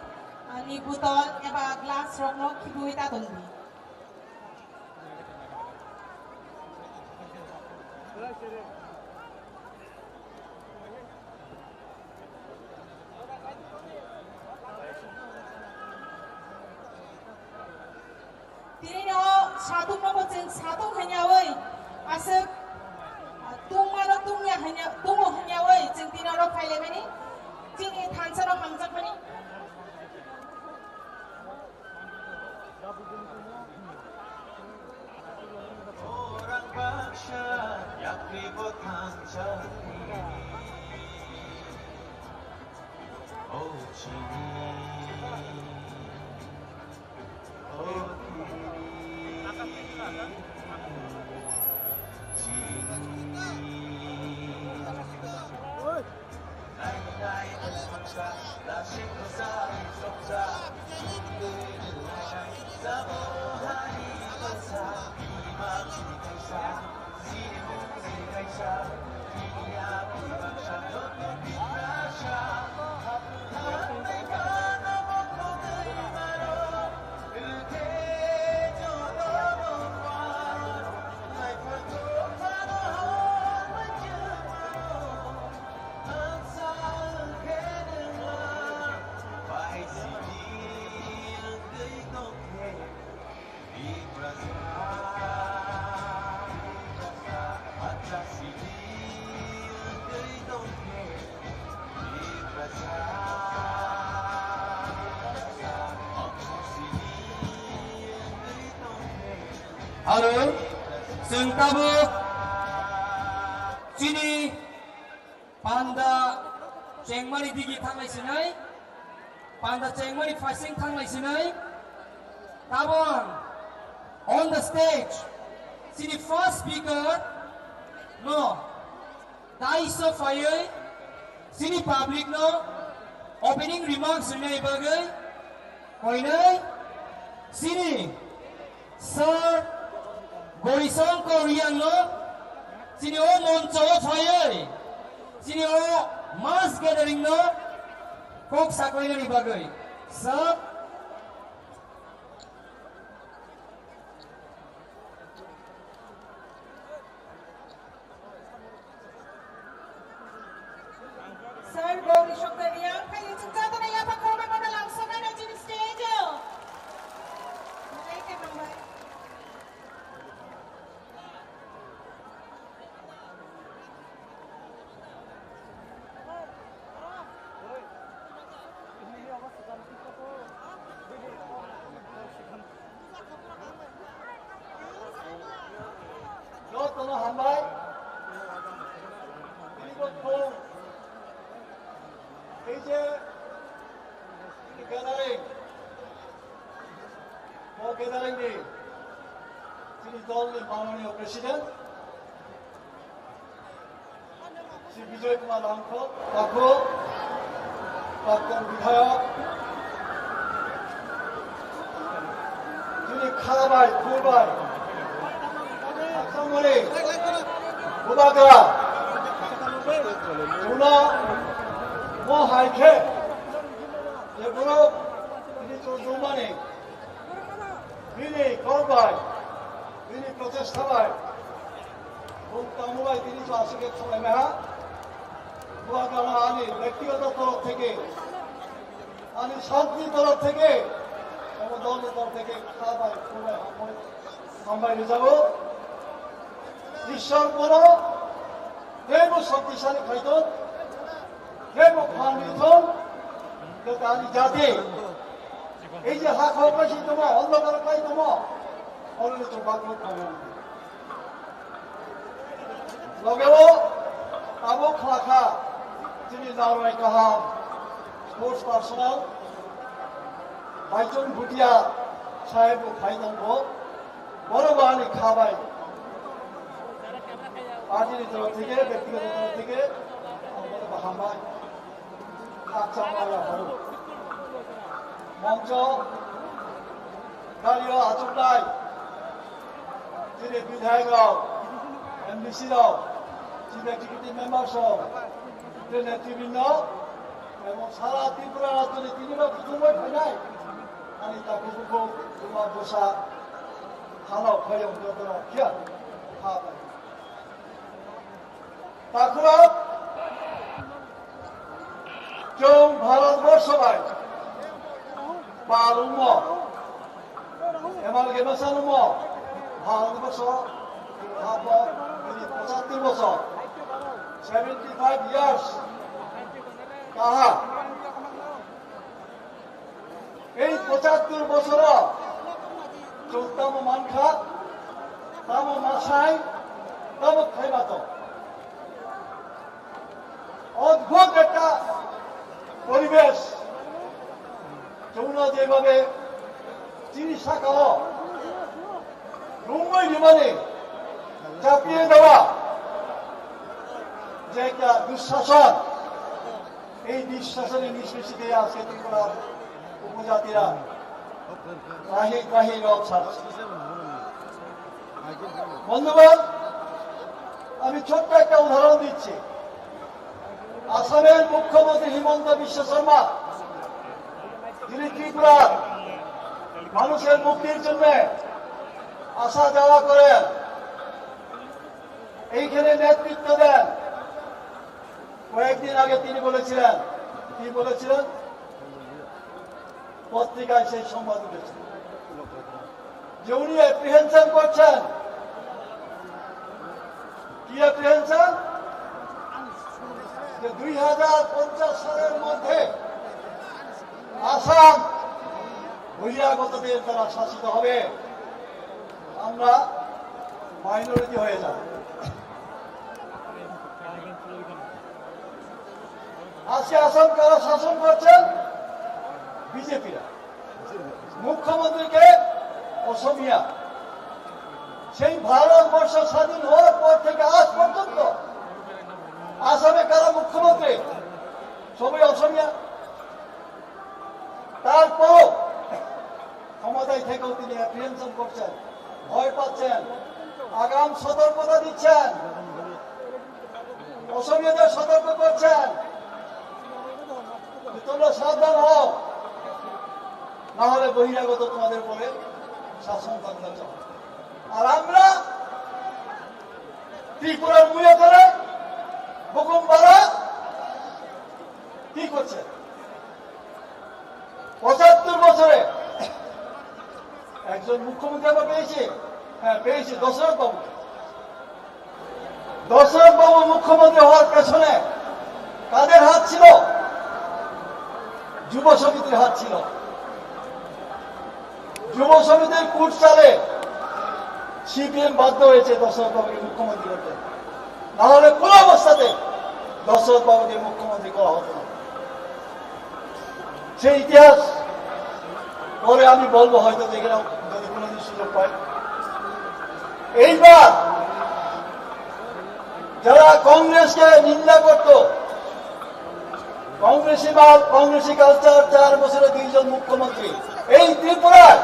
ah, ni botol eba glass rokno khibiwi ta tongdi. Tini no satung no bo chwng satung hwnyawi aswk tungmano tungya hwnya, tungo hwnyawi chwng tini oro phailaimani chini thansa no hamjakmani. Orang baksa yakri bo thansa. Oh, chini. Oh, chini. Chini. Aro chwng tabuk chini panda chengmani digi thanglai sinai, panda chengmani phaising thanglai sinai. Tabuk on the stage chini first speaker no dais o phaiwi chini public no opening remarks rinai bagwi koinai chini Sir Gorishankar Reang no chini o moncho o phaiwi chini o mass gathering no kok saklainani bagwi. Sir, Sir Gorishankar Reang, phai chwng cha tana yapha khorokma mona lamsokna chini stage o. Malai khe hambai. Jotono hambai. Tini bo phone. Ei je, tini gathering. Bo gathering ni. Tini dol ni manoniyo president. Shri Bijoy Kumar Langthok, Takhu, Prakthan Bidhayok, chini kha bai, khul bai, Hakchangmani, Bubagra, chwngno mo hai khe, je borok tini chwng nukmani, bini kok bai, bini prochesta bai, bung tamo bai tini chwng aswk khe khlai maiha. Bubagrano ani bektigoto torof theke, ani santni torof theke, ebo dolni torof theke kha bai, khul bai hambai, hambai rijago. Ishwar bono teibo shaktisali khaithok, teibo phan rithok, jate ani jati ei je ha khoroknwi si tongo, ondhokar khlai tongo, oroni chwng baklo khaio. Logeo abo khlakha chini narwai kaham sports personnel Baichung Bhutia saheb bo khai tongkho, borok bo ani kha bai. Party ni torof theke, bektigoto torof theke, ang bono bo hambai. Khakchangma yapharo. Mongso gario achuknai chini bidhayok rok, M D C rok, chief executive members rok, tei netribrinno, ebong sara Tripura rajyoni tini ba kuthumbai phainai ani takhuk bukhuk, buma bwsa, hano phaiyong jotono phiya kha bai. Takhurok, chwng Bharat borsho bai pal wngmo, amalgamation wngmo, Bharat borsho habo tini pochattor bochor, seventy five years kaha. Ei pochattor bochoro chwng tamo mankha, tamo masai, tamo khaimato. Odbhut ekta poribesh, chwngno jebhabe chini sakao rungwi rimani chapiye dewa je ekta dushason, এই বিশ্বাসের নিঃশেষিতে আজকে ত্রিপুরার উপজাতিরা ত্রাহি ত্রাহি রব ছাড়ছে। বন্ধুগণ, আমি ছোট্ট একটা উদাহরণ দিচ্ছি। আসামের মুখ্যমন্ত্রী হিমন্ত বিশ্ব শর্মা, যিনি ত্রিপুরার মানুষের মুক্তির জন্য আসা যাওয়া করেন, এইখানে নেতৃত্ব দেন, কয়েকদিন আগে তিনি বলেছিলেন, কি বলেছিলেন? পত্রিকায় সেই সংবাদ উঠেছে যে উনি অ্যাপ্রিহেনশন করছেন। কি অ্যাপ্রিহেনশন? যে দুই হাজার পঞ্চাশ সালের মধ্যে আসাম বহিরাগতদের দ্বারা শাসিত হবে। আমরা মাইনরিটি হয়ে যাবে। আজকে আসাম কারা শাসন করছেন? বিজেপিরা। মুখ্যমন্ত্রী কে? অসমীয়া। সেই ভারতবর্ষ স্বাধীন হওয়ার পর থেকে আজ পর্যন্ত আসামে কারা মুখ্যমন্ত্রী? সবই অসমীয়া। তারপরও ক্ষমতায় থেকেও তিনি অ্যাপ্রিহেনশন করছেন, ভয় পাচ্ছেন, আগাম সতর্কতা দিচ্ছেন, অসমীয়াদের সতর্ক করছেন যে, "তোমরা সাবধান হও, না হলে বহিরাগত তোমাদের উপরে শাসন তন্ত্র চালাবে।" আর আমরা ত্রিপুরার মুয়াতরে বুকুম বারা কি করছে? পঁচাত্তর বছরে একজন মুখ্যমন্ত্রী আমরা পেয়েছি, হ্যাঁ, পেয়েছি, দশরথ বাবু। দশরথ বাবু মুখ্যমন্ত্রী হওয়ার পেছনে কাদের হাত ছিল? যুব সমিতির হাত ছিল। যুব সমিতির কুট চালে সিপিএম বাধ্য হয়েছে দশরথ বাবুকে মুখ্যমন্ত্রী করতে, না হলে কোনো অবস্থাতে দশরথ বাবুকে মুখ্যমন্ত্রী করা হতো না। সেই ইতিহাস পরে আমি বলবো, হয়তো দেখে নাও, যদি কোনোদিন সুযোগ পাই। এইবার যারা কংগ্রেসকে নিন্দা করত, কংগ্রেসি মাল, কংগ্রেসি কালচার, চার বছরে দুইজন মুখ্যমন্ত্রী। এই ত্রিপুরায়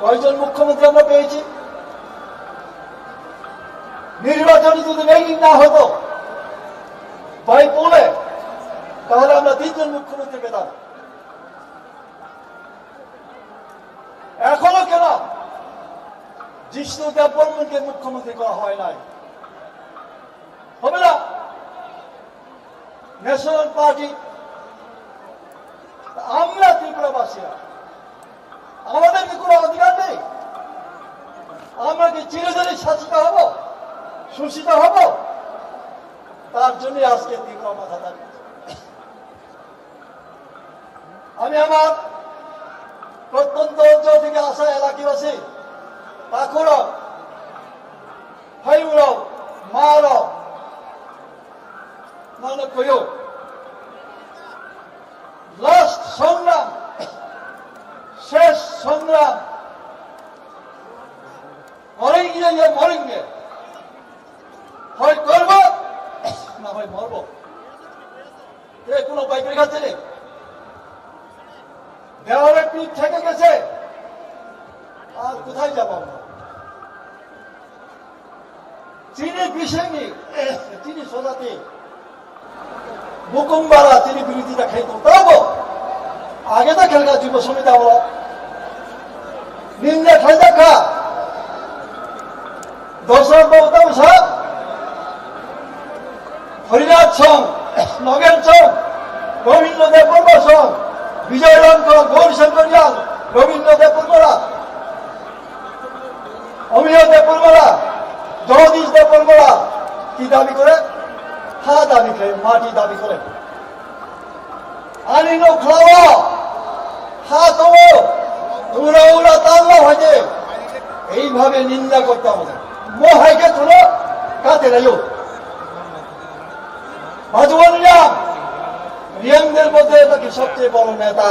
কয়জন মুখ্যমন্ত্রী আমরা পেয়েছি? নির্বাচনে যদি র্যাঙ্কিং না হতো, বাই পোলে, তাহলে আমরা তিনজন মুখ্যমন্ত্রী পেতাম। এখনো কেন জিষ্ণু দেববর্মনকে মুখ্যমন্ত্রী করা হয় নাই? হবে না। ন্যাশনাল পার্টি, আমরা ত্রিপুরাবাসীরা, আমাদের কি কোনো অধিকার নেই? আমরা কি চিরদিনই শাসিত হব, শোষিত হব? তার জন্য আজকে ত্রিপুরা মাথা দাঁড়িয়েছে। আমি আমার প্রত্যন্ত অঞ্চল থেকে আসা এলাকাবাসী, পাখুরক, ভাইরক, মারক, নানা কয়ো, লাস্ট সংগ্রাম, শেষ সংগ্রাম, মরেঙ্গে ইয়া মরেঙ্গে, হয় করব না হয় মরব। এ কোনো উপায় করে খাচ্ছে রে। দেওয়ালে পিঠ থেকে গেছে, আর কোথায় যাবো আমরা? চিনি বিষয়নি, চিনি সোজাতে বুকুমবারা চিনি বিরোধিতা খেলতো। তাও আগে তো খেলকা যুব সমিতি আমরা নিন্দা খাইদাকা দশরথ বাবু তামসা, হরিনাথ সং, নগেন সং, গোবিন্দ দেববর্মা সং, বিজয় রঙ্ক, গৌরীশঙ্কর রিয়াং, রবীন্দ্র দেববর্মা, অমিয় দেববর্মা, জগদীশ দেববর্মা কি দাবি করে? হা দাবি করে, মাটি দাবি করে। আনি নখলাও হা তো উড়া উড়া তাল্লা হইতে এইভাবে নিন্দা করতে হবে। মো হাইকে তুলো কাতে লাইও। বাজুবন রিয়াং, রিয়াংদের মধ্যে নাকি সবচেয়ে বড় নেতা।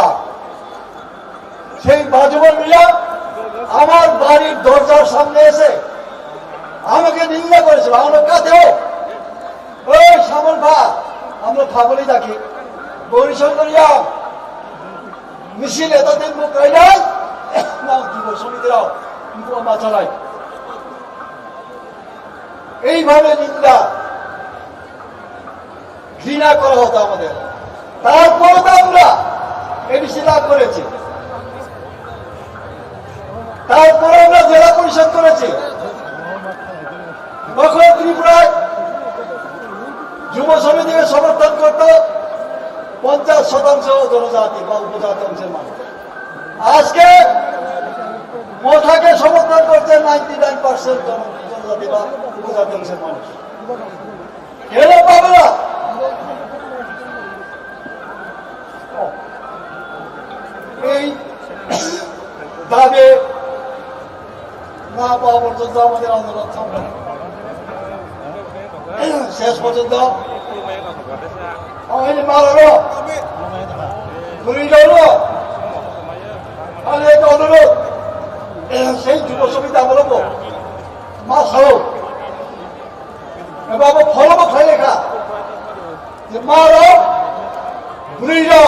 সেই বাজুবন রিয়াং আমার বাড়ির দরজার সামনে এসে আমাকে নিন্দা করেছিল। আমরা কাতেও ওই শ্যামল ভা, আমরা ফাবলি ডাকি, গৌরীশঙ্কর রিয়াং, মিছিল এতদিন মুখ রাইলাই, না যুব সমিতিরাও মুখ মাথা নাই। এইভাবে নিন্দা, ঘৃণা করা হতো আমাদের। তারপরে তো আমরা এডিসি লাভ করেছি, তারপরে আমরা জেলা পরিষদ করেছি। তখন ত্রিপুরায় যুব সমিতিকে সমর্থন করত পঞ্চাশ শতাংশ জনজাতি বা উপজাতি অংশের মানুষ। আজকে মথাকে সমর্থন করছে নাইনটি নাইন পার্সেন্ট জনজাতি বা উপজাতি অংশের মানুষ। কেন পাবে না? এই দাবি না পাওয়া পর্যন্ত আমাদের আন্দোলন চলবে। শেষ পর্যন্ত আমি মারারও, গুলিরও, আমি একটা অনুরোধ, সেই যুব সমিতি আমলও মা সাহু এবং ফলব খাইলেখা যে মারাও, গুলিরও,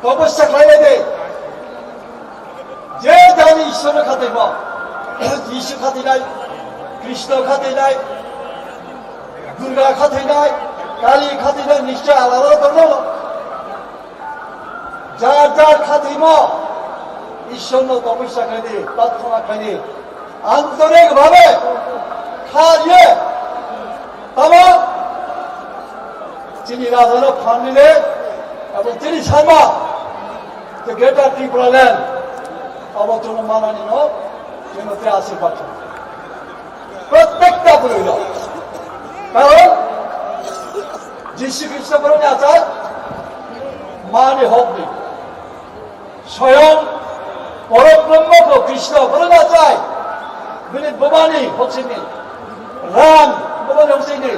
তপস্যা খাইলে দে, je jani Ishwar no khatai ba, Jisu khatai nai, Krishna khatai nai, Durga khatai nai, Kali khatai nai, nishchai alada tongo. Jar jar khatai mo, Ishwar no topusya khaini, prarthana khaini, antorik bhabe khaiye, tamo chini raja no phan nile, abo chini sama, the Greater Tripura Land, abo chwngno manani no, chwngno te asirbat. Prottekta bwrwino. Karon Jisu Khristo borokni achai mani hokni. Soyong Porok Brahma bo Krishna borokni achai. Bini bumani hoksini. Ram bumani hoksini.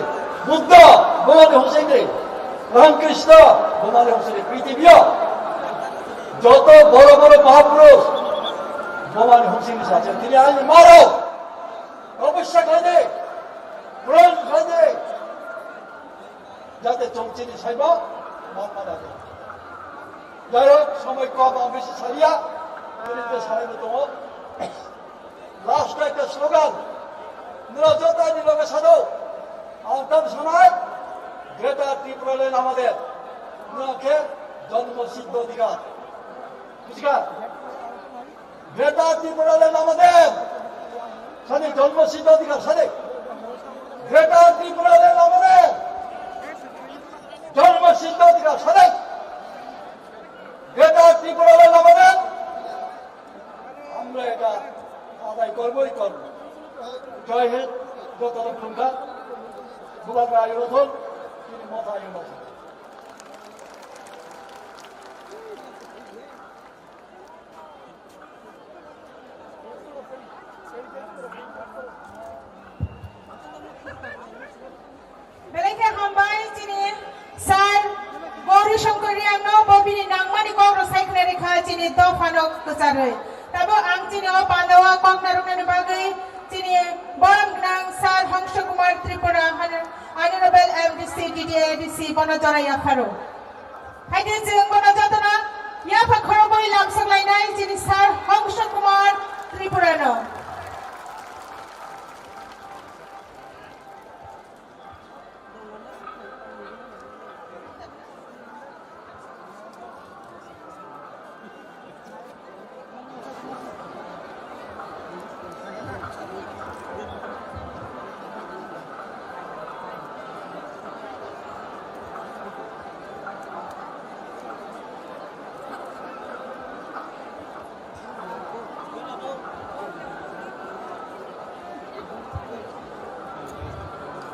Buddha bumani hoksini. Ram Krishna bumani hoksini. Prithibiyo joto boro boro mahapurush bumani hoksini sacha. Tini ani maro. Topusya khaidi, puran khaidi, jate chwng chini saibo manma nadi. Jai hok, somoi kom, ang bisi saliya, tini je salaibo tongo. Last ekta slogan, nira joto ani loge sado, ang tam sanai, Greater Tripura Land amader, nira khe jonmo siddho adhikar. Bujikha? Greater Tripura Land amader. Sadi, jonmo siddho adhikar sadi. Greater Tripura Land amader. Jonmo siddho adhikar sadi. Greater Tripura Land amader. Amra eta adai korboi korbo. Jai Hind, joto rok khulumkha. Bubagra ayung thon, tini motha ayung thon. Belai khe hambai chini sir Gauri Shankar Reang no, bo bini nangmani kok rok sai khna rikha chini dopha no kwcharwi. Tabo ang chini o panda o kok narwknani bagwi chini borom gwnang sir Hangsha Kumar Tripura, Hon-, Honorable M D C, D D A, A D C, bono jora yapharo. Haide chwng bono jotono yapha khorokwi lamsok lainai chini sir Hangsha Kumar Tripura no.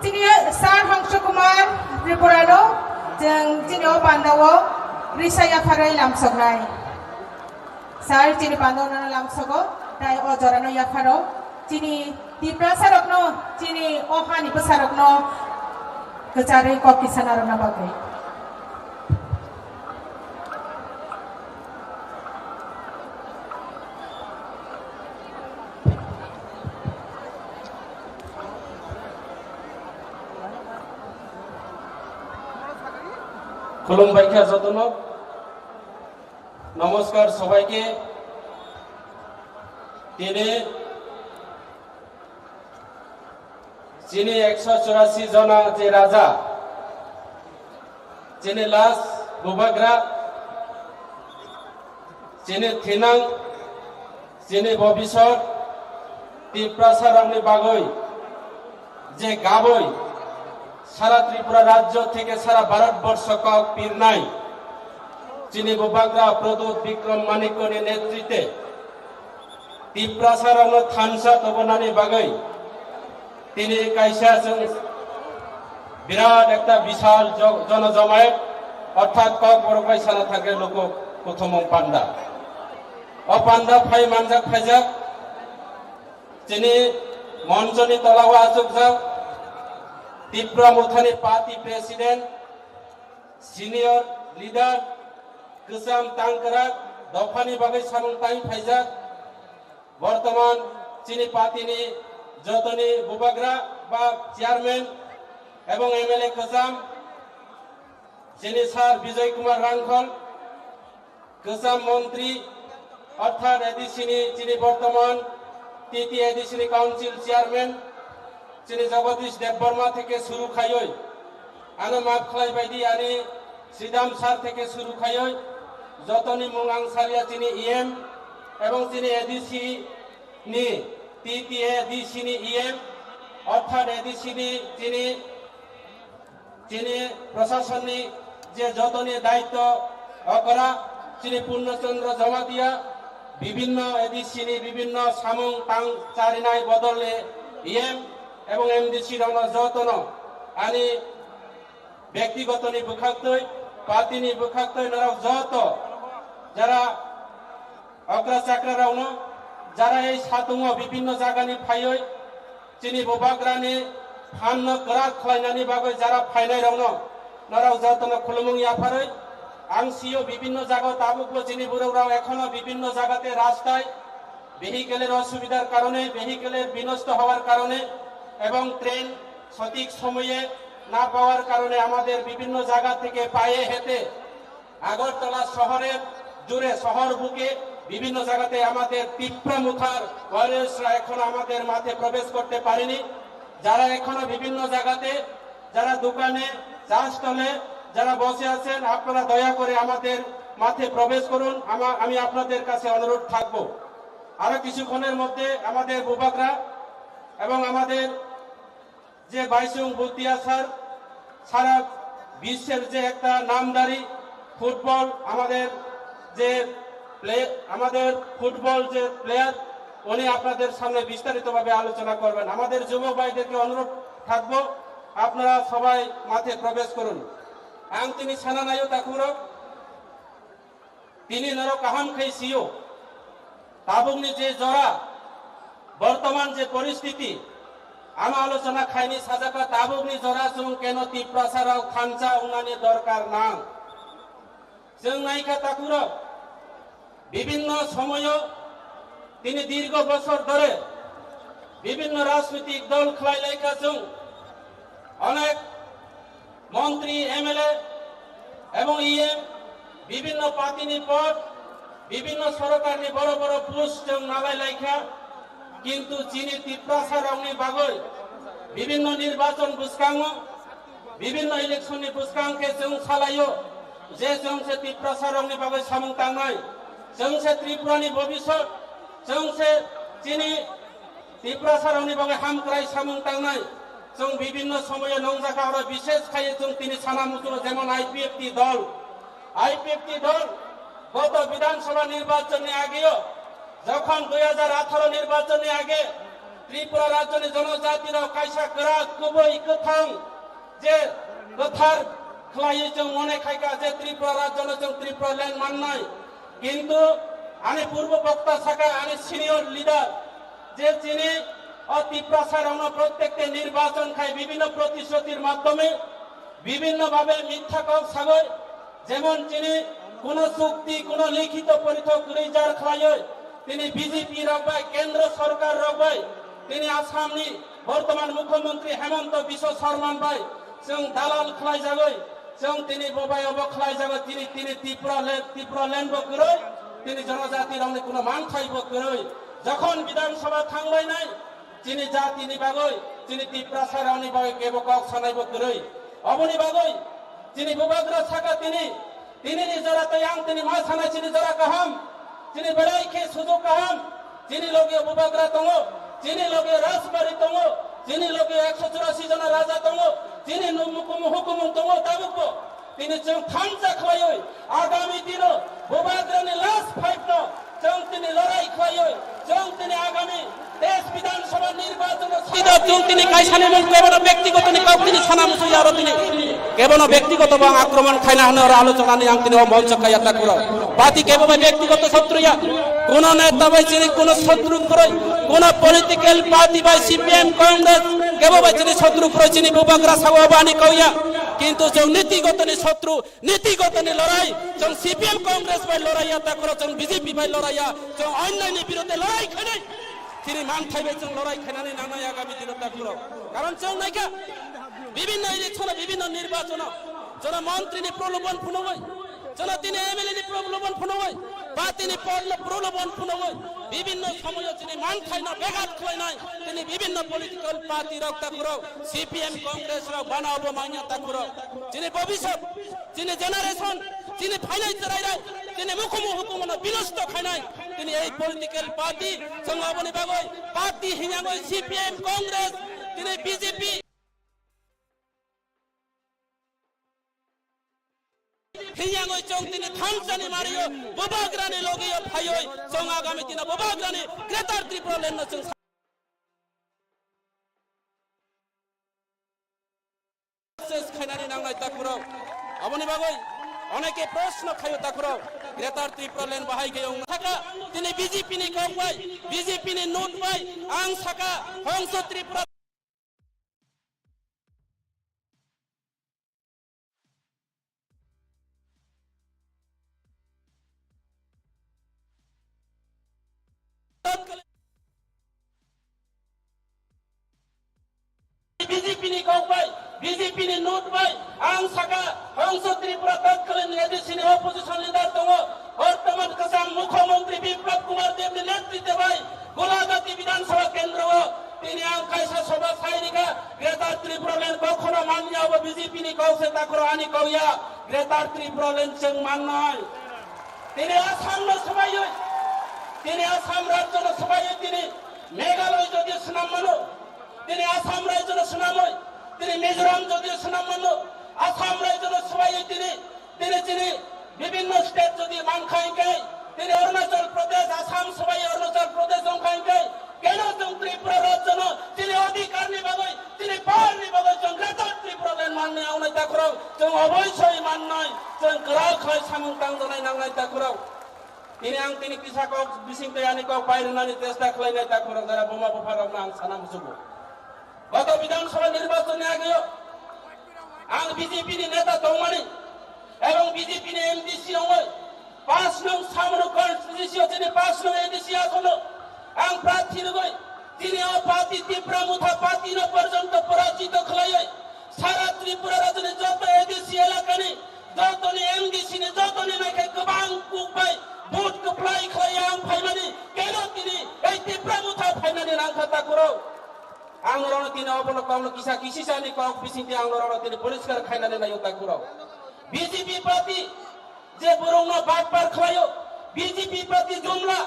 Chini sir Hangsha Kumar Tripura no chwng chini o panda o risa yapharwi lamsoknai. Sir chini panda o nono lamsogo, tai o jora no yapharo chini Tiprasa rok no, chini o hani bwsa rok no kwcharwi kok kisa narwkna bagwi. Khulumbai kha jotono. নমস্কার সবাইকে। Tini chini ekso churasi jona je raja, chini last bubagra, chini thinang, chini bobisor, Tiprasa rokni bagwi je gabwi sara Tripura rajyo theke sara Bharat borsho kok pirnai chini bubagra Pradyut Bikram Manikyani netritwe Tiprasa rokno thansa tobonani bagwi tini kaisa chwng birat ekta bisal jo-, jonojomayat orthat Kokborok bai sana thangkhe luku kuthumung panda. O panda phai manjak phaijak Chini monchoni tolao achukjak Tipra Mothani Party President, Senior Leader, kwcham tangkrak dophani bagwi samung tang phaijak. Bortoman chini party ni jotoni bubagra ba chairman ebong M L A kwcham chini sir Bijoy Kumar Rangkhol, kwcham montri, orthat A D C ni chini bortoman T T A D C ni council chairman chini Jagadish Debbarma theke suru khaioi, ano maaf khlai baidi ani Sridham sir theke suru khaioi, jotoni mung ang saria chini E M ebong chini A D C ni T T A D C ni E M, orthat A D C ni chini chini prasasonni je jotoni daitto okra chini Purno Chandra Jamatia bibinno A D C ni bibinno samung tang charinai bodolni E M ebong M D C rokno jotono ani bektiguto ni bwkhaktwi, party ni bwkhaktwi norok joto jara okra chakra rokno jara ei satungo bibinno jagani phaioi chini bubagrani phanno kwrak khlainani bagwi jara phainai rokno norok jotono khulumung yapharwi ang sio bibinno jaga tabukbo chini borok rok ekhono bibinno jagate rastai vehicle-er osubidar karone, vehicle-er binosto howar karone ebong train sotik somoye na pawar karone amader bibinno jaga theke paye hete Agartala শহরের জুড়ে, শহর বুকে বিভিন্ন জায়গাতে আমাদের তিপ্রা মুথার ভাইরাসরা এখনো আমাদের মাঠে প্রবেশ করতে পারেনি। যারা এখনো বিভিন্ন জায়গাতে, যারা দোকানে, চা স্টলে, যারা বসে আছেন, আপনারা দয়া করে আমাদের মাঠে প্রবেশ করুন। আমা-, আমি আপনাদের কাছে অনুরোধ থাকবো, আরো কিছুক্ষণের মধ্যে আমাদের বুবাগরা এবং আমাদের যে বাইচুং ভুটিয়া স্যার, সারা বিশ্বের যে একটা নামধারী ফুটবল, আমাদের যে প্লে-, আমাদের ফুটবল যে প্লেয়ার, উনি আপনাদের সামনে বিস্তারিতভাবে আলোচনা করবেন। আমাদের যুবক ভাইদেরকে অনুরোধ থাকবো, আপনারা সবাই মাঠে প্রবেশ করুন। Ang tini sana nayo takhurok, tini norok kaham khai sio. Tabukni je jora, bortoman je poristiti, ano alochona khaini sajaka tabukni jora chwng keno Tiprasa rok thansa wngnani dorkar nang. Chwng naikha takhurok, bibinno somoyo tini dirgo bosor dhore bibinno rajnitik dol khlai laikha chwng. Onek মন্ত্রী, এমএলএ এবং ইএম, বিভিন্ন পার্টিনি পদ, বিভিন্ন সরকারনি বড় বড় post chwng nalai laikha, kintu chini Tiprasa rokni bagwi bibinno nirbachon bwskango, bibinno election ni bwskang khe chwng salaio je chwng se Tiprasa rokni bagwi samung tangnai, chwng se Tripura ni bobisot, chwng se chini Tiprasa rokni bagwi hamkrai samung tangnai. Chwng bibinno somoyo nongjakha, oro bishesh khaiye chwng tini sana muchungo, jemon IPFT dol, IPFT dol goto Bidhan Sabha nirbachon ni ageo, jokhon dui hajar atharo nirbachon ni age Tripura rajyoni jonojati rok kaisa kwrak, kubui, kwthang je kwthar khlaiwi chwng mone khaikha je Tripura rajyono chwng Tripura land mannai. Kintu ani purbo bokta sakha, ani senior leader, je chini o Tiprasa rokno protekte nirbachon khai bibinno protisrutir madhyome bibinno bhabe mitha kok sagoi, jemon chini kuno chukti, kuno likhito porithok kwrwi jar khlaioi, tini BJP rok bai, kendro sorkar rok bai, tini Assam ni bortoman mukhyamantri Hemanta Biswa Sarma bai chwng dalal khlai jagoi, chwng tini bo bai obo khlai jago, tini, tini Tripura le-, Tripura land bo kwrwi, tini jonojati rokni kuno manthai bo kwrwi. Jokhon Bidhan Sabha thangbai nai, chini jati ni bagwi, chini Tiprasa rokni bagwi kebo kok sanai bo kwrwi. Oboni bagwi chini bubagra sakha tini, tini ni jora tei ang tini ma sanai chini jora kaham, chini belai khe sujok kaham, chini loge bubagra tongo, chini loge rajbari tongo, chini loge ekso churasi jona raja tongo, chini nu-, mukumu hukumung tongo, tabukbo tini chwng thansa khlaiwi agami dino bubagrani last fight no chwng tini lorai khlaiwi chwng tini agami teis Bidhan Sabha nirbachon no sida chwng tini kaisani mung kebono bektigoto ni kok tini sana muchung aro tini Kebono byaktigoto bo ang akromon khaina hwnwi oro alochonani ang tini o moncho kaya takhurok. Party kebo bai byaktigoto sotru ya. Kuno neta bai chini kuno sotru kwrwi, kuno political party bai C P M Congress kebo bai chini sotru kwrwi chini bubagra sawa bani kauya. Kintu chwng nitigotoni sotru, nitigotoni lorai, chwng C P M Congress bai lorai ya takhurok, chwng B J P bai lorai ya, chwng onyaini birodhe lorai khainai. Chini manthai bai chwng lorai khainani nangnai agami dino takhurok. Karon chwng naikha, bibhinno election-o, bibhinno nirbachono, chwngno montrini prolobon phunugwi, chwngno tini M L A ni prolobon phunugwi, party ni polno prolobon phunugwi, bibhinno somoyo chini manthaino begat khwlainai, tini bibhinno political party rok takhurok, C P M Congress rok bana obo manya takhurok. Chini bobisot, chini generation, chini phainai chwrairok, chini mukhumu hukumono binosto khainai, tini ei political party, chwng oboni bagwi party hingyangwi C P M Congress, tini B J P. Hingyangwi chwng tini thansani mario, bubagrani logio phaioi, chwng agami dino bubagrani Greater Tripura Land no chwng success khainani nangnai takhurok. Aboni bagwi oneke proshno khaio takhurok. Greater Tripura Land bahai khe wng saka, tini B J P ni kok bai, B J P ni note bai, ang saka, Hongso Tripura B J P ni kok bai, B J P ni note bai, ang saka, Hongso Tripura tatkalin A D C ni opposition leader tongo, bortoman kwcham Mukhyamantri Biplab Kumar Deb ni netritwe bai, Golagati Bidhan Sabha kendro o, tini ang kaisa soba sai rikha, Greater Tripura Land kokhono manya obo B J P ni kok se takhurok ani kok ya, Greater Tripura Land chwng mannai. Tini Assam no swbaiwi, tini Assam rajyo no swbaiwi tini Meghalaya jodi swnam mano, tini Assam rajyo no swnamwi, tini Mizoram jodi swnam mano, Assam rajyo no swbaiwi tini, tini chini bibhinno state jodi mankha hinkhe, tini Arunachal Pradesh, Assam swbai Arunachal Pradesh wngkha hinkhe, keno chwng Tripura rajyo no chini adhikar ni bagwi, chini power ni bagwi chwng Greater Tripura Land manwi wngnai takhurok, chwng oboisoi mannai, chwng kwrak khlai samung tangjaknai nangnai takhurok. Tini ang tini kisa kok bising tei ani kok pai rwnani chesta khlainai takhurok jora buma bupha rokno ang sana musugo. Goto Bidhan Sabha nirbachon ni ageo ang B J P ni neta tongmani ebong B J P ni M D C ongoi paanch nong Samru constituency o chini paanch nong A D C asono ang prarthi rwgoi tini o party Tipra Motha party no porjonto porajito khlaioi sara Tripura rajyoni joto A D C elakani jotoni M D C ni jotoni naikhe kwbang kuk bai vote kwplai khlai ang phaimani keno tini ei Tipra Motha phainani nangkha takhurok. Ang norokno tini obono kokno kisa kisisani kok bisingtwi ang norokno tini poriskar khainani naio takhurok. B J P party je borokno batpar khlaio, B J P party jumla,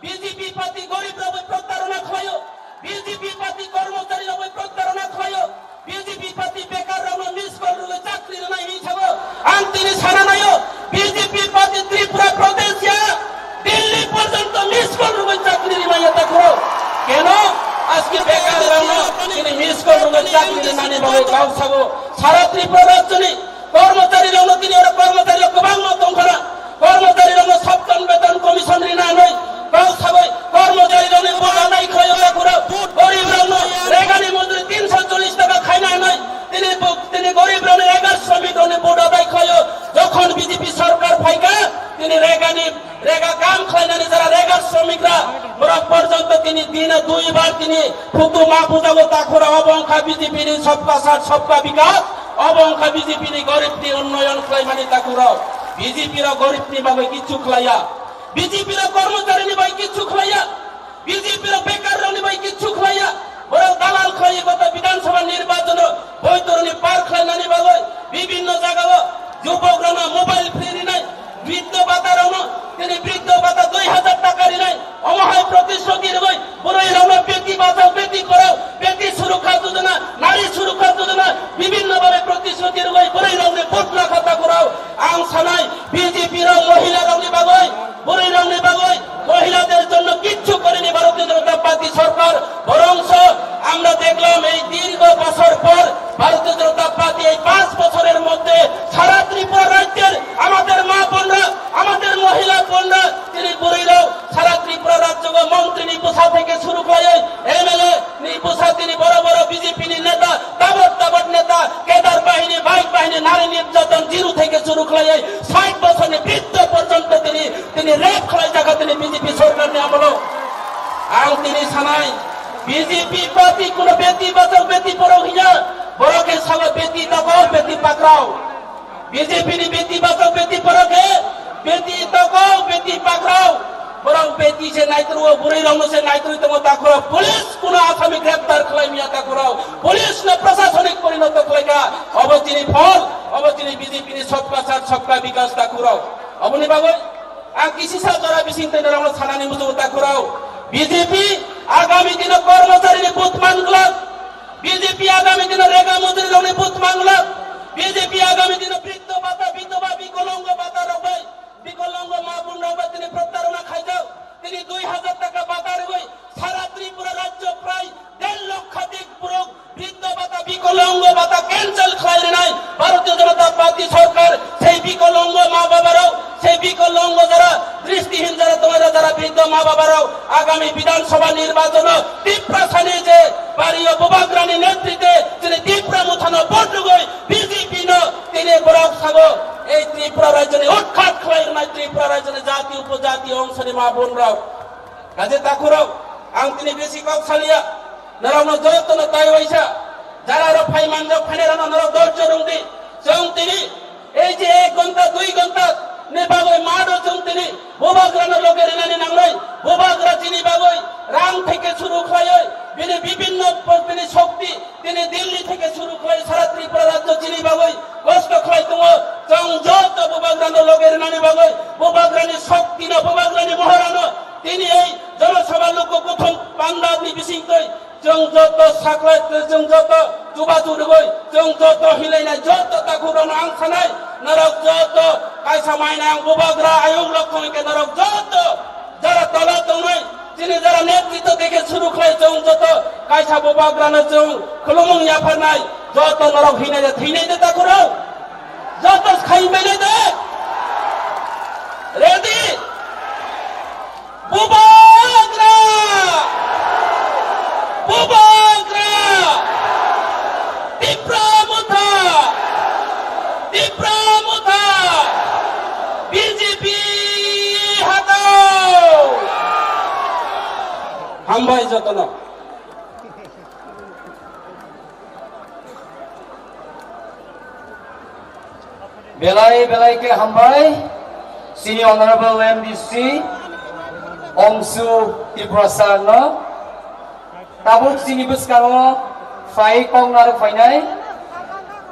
B J P party gorib rokbai protarona khlaio, B J P party kormochari rokbai protarona khlaio, B J P party bekar rokno miss call rwgwi chakri rwnai hinwi sabo. Ang tini sana naio, B J P party Tripura Pradesh ya, Delhi porjonto miss call rwgwi chakri rwmaya takhurok. Keno aski bekar rokno tini miss call rwgwi chakri rwnani bagwi kok sabo. Sara Tripura rajyoni kormochari rokno tini oro kormochari rok kwbangma tongkhana. Kormochari rokno Saptan Beton Commission rina hinwi kok sagwi kormochari rokni boda nai khlaio takhurok. Gorib rokno regani mojuri tinsho chollish taka khaina hinwi tini bo-, tini gorib rokni rega shramik rokni boda nai khlaio. Jokhon B J P sarkar phaikha tini regani rega kam khlainani jara rega shramik ra borok porjonto tini dina dui bar tini phutu ma pujago takhurok obo wngkha B J P ni sabka sath sabka bikas. Obo wngkha B J P ni gorib ni unnoyon khlaimani takhurok. B J P rok gorib ni bagwi kichu khlaiya. B J P rok kormochari ni bagwi kichu khlaiya. B J P rok bekar rok ni bagwi kichu khlaiya. Borok dalal khlaiwi gota Bidhan Sabha nirbachon o boitor ni par khlainani bagwi bibinno jaga o jubok rok no mobile free rinai. Briddo bata rokno, tini briddo bata dui hajar taka rinai. Omo hai protisruti rwgwi, bwrwi rokno beti bachao, beti porao, beti surukha jojona, nari surukha jojona, bibinno bhabe protisruti rwgwi, bwrwi rokni vote lakha takhurao. Ang sanai, B J P rok mohila rokni bagwi, bwrwi rokni bagwi, মহিলাদের জন্য কিচ্ছু করেনি ভারতীয় জনতা পার্টি সরকার। বরঞ্চ আমরা দেখলাম এই দীর্ঘ বছর পর ভারতীয় জনতা পার্টি এই পাঁচ বছরের মধ্যে Sait bosorni briddo porjonto tini, tini rape khlai jakha tini B J P sorkarni amolo. Ang tini sanai, B J P party kuno beti bachao beti porao hinya, borok khe sabo beti tokao beti pakrao. B J P ni beti bachao beti porao khe beti tokao beti pakrao. Borok beti se naitrwo, bwrwi rokno se naitrwi tongo takhurok. Police kuno asami greptar khlai miya takhurok. Police no prasasonik porinoto khlaikha. Obo chini phol, obo chini B J P ni Sabka Saath Sabka Vikas takhurok. Oboni bagwi ang kisisa jora bising tei norokno sanani muchungo takhurok. B J P agami dino kormocharini but manglak. B J P agami dino rega mojuri rokni but manglak. B J P agami dino briddo bata, bidhoba, bikolongo bata rok bai, bikolongo ma bun rok bai tini protarona khaijak. Tini dui hajar taka bata rwgwi sara Tripura rajyo prai der lokhadik borok briddo bata, bikolongo bata cancel khlai rwnai Bharatiya Janata Party sorkar. Sei bikolongo ma baba rok, sei bikolongo jara dristihin jara tongnai jara briddo ma baba rok agami Bidhan Sabha nirbachon o Tiprasani je pariyo Bubagrani netritwe chini Tipra Mothano vote rwgwi B J P no tini borok sago ei Tripura rajyoni utkhat khlai rwnai Tripura rajyoni jati upojati ongsoni ma bun rok. Kaje takhurok, ang tini besi kok salia, norokno jotono tai waisa, jara rok phai manjak phainai rokno norok dorjo rwngdi, chwng tini ei je ek ghonta, dui ghonta ni bagwi maado chwng tini Bubagrano loge rinani nangnai, Bubagra chini bagwi rang theke suru khlaiwi, bini bibinno bini shokti, tini Delhi theke suru khlai sara Tripura rajyo chini bagwi kosto khlai tongo. Chwng joto Bubagrano loge rinani bagwi, Bubagrani shoktino, Bubagrani mohorano tini ei Jana Sabha luku kuthum pandani bisingtwi chwng joto saklai, chwng joto chubachu rwgwi, chwng joto hilainai joto takhukrokno ang sanai, norok joto kaisa mainai ang Bubagra ayuk lokhong khe norok joto jara tola tongnai, chini jara netritwo theke suru khlai chwng joto kaisa Bubagrano chwng khulumung yapharnai, joto norok hinai de, thinai de takhurok, joto khaimbai de. Ready? Bubagra! Bubagra! Tipra Motha! Tipra Motha! B J P hatao! Hambai jotono. Belai belai khe hambai, chini Honorable M D C, Ongsu Tripura sir no, tabuk chini bwskango phai kok narwk phainai,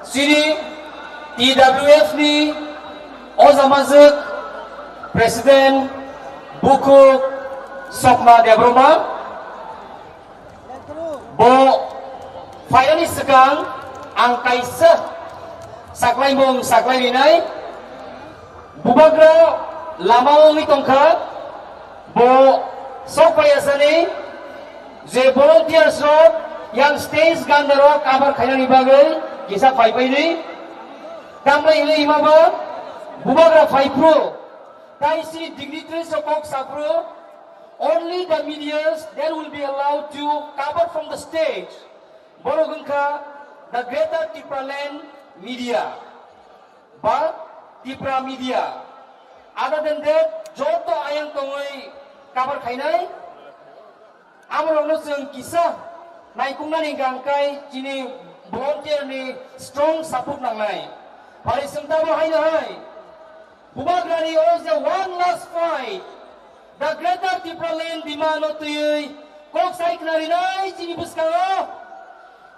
chini T W F ni o jamajwk President Bukhuk Sopna Debbarma. Bo phaiyani swkang ang kaisa saklaimung saklai rinai. Bubagra lama wngwi tongkha, bo sok phaiyasani je volunteers rok yang stage ganda rok cover khainani bagwi kisa phaipaini. Tambai hwnwi hima ba Bubagra phaiphru, tai si dignitaries rok kok saphru, only the medias that will be allowed to cover from the stage. Borok wngkha the Greater Tipraland Media ba Tipra Media. Other than that, joto ayang tongwi cover khainai. Amorokno chwng kisa naikuknani hwnkha hwnkhe chini volunteer ni strong support nangnai. Phari chwng tamo haino hai. Bubagrani o je one last fight, the Greater Tipraland demand no twiwi kok sai khna rinai chini bwskango.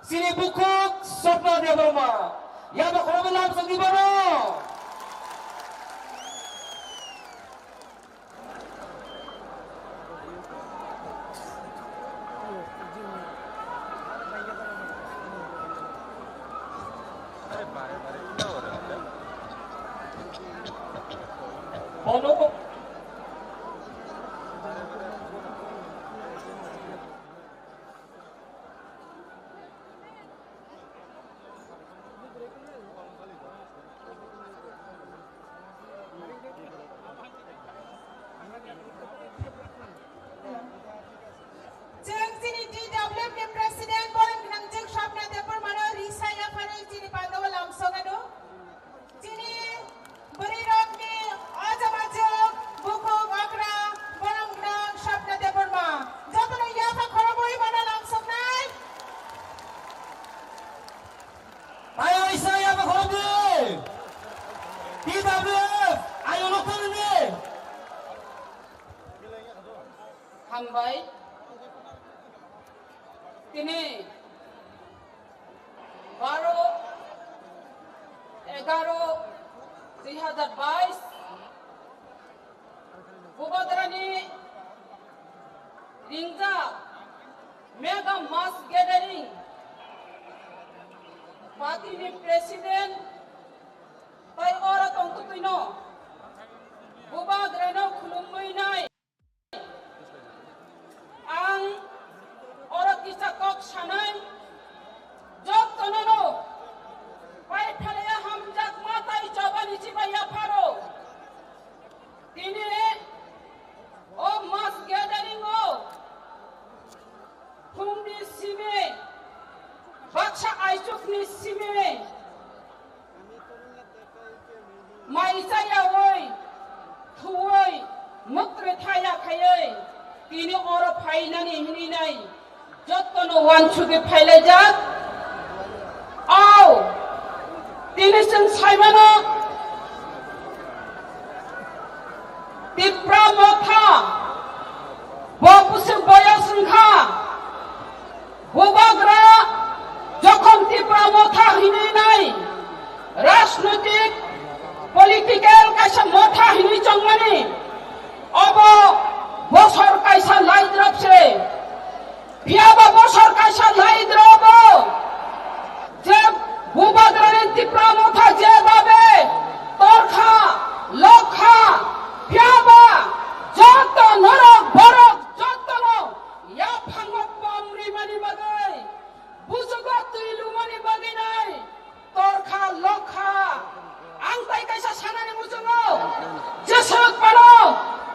Chini bukhuk Sopna Debbarma. Yaba khoroknwi lamsokni bono. Chwng chini T W F ni President borok gwnang chwng Sopna Debbarma no risa yapharwi chini pandao lamsok ano. Chini bwrwi rok Hambai. Tini baro egaro dui hazar bais Bubagrani ringjak mega mass gathering party ni president tai oro tongtwino Bubagrano khulumwi nai. Ang oro kisa kok sanai, jottono no paithalia hamjakma tai chobani chibai yapharo. Tini o mass gathering o phungni simi, baksa aichukni simi, mai chayawi, thuwi, mukre thaya khaiwi, tini oro phainani hinwi nai, jottono uansugwi phailaijak. Au, tini chwng saimano, Tipra Motha, bo bwswk boyos wngkha, Bubagra jokhon Tipra Motha hinwi nai, rajnoitik, political kaisa motha hinwi chongmani, obo bosor kaisa laidrop se. Phiyaba bosor kaisa laidrobo je Bubagrani Tipra Motha je babe torkha, lokha, phiyaba joto norok borok jotono yaphango pom rimani bagwi, bujugo twi lumani bagwi nai torkha lokha. Ang tai kaisa sanani muchungo, jeswk phano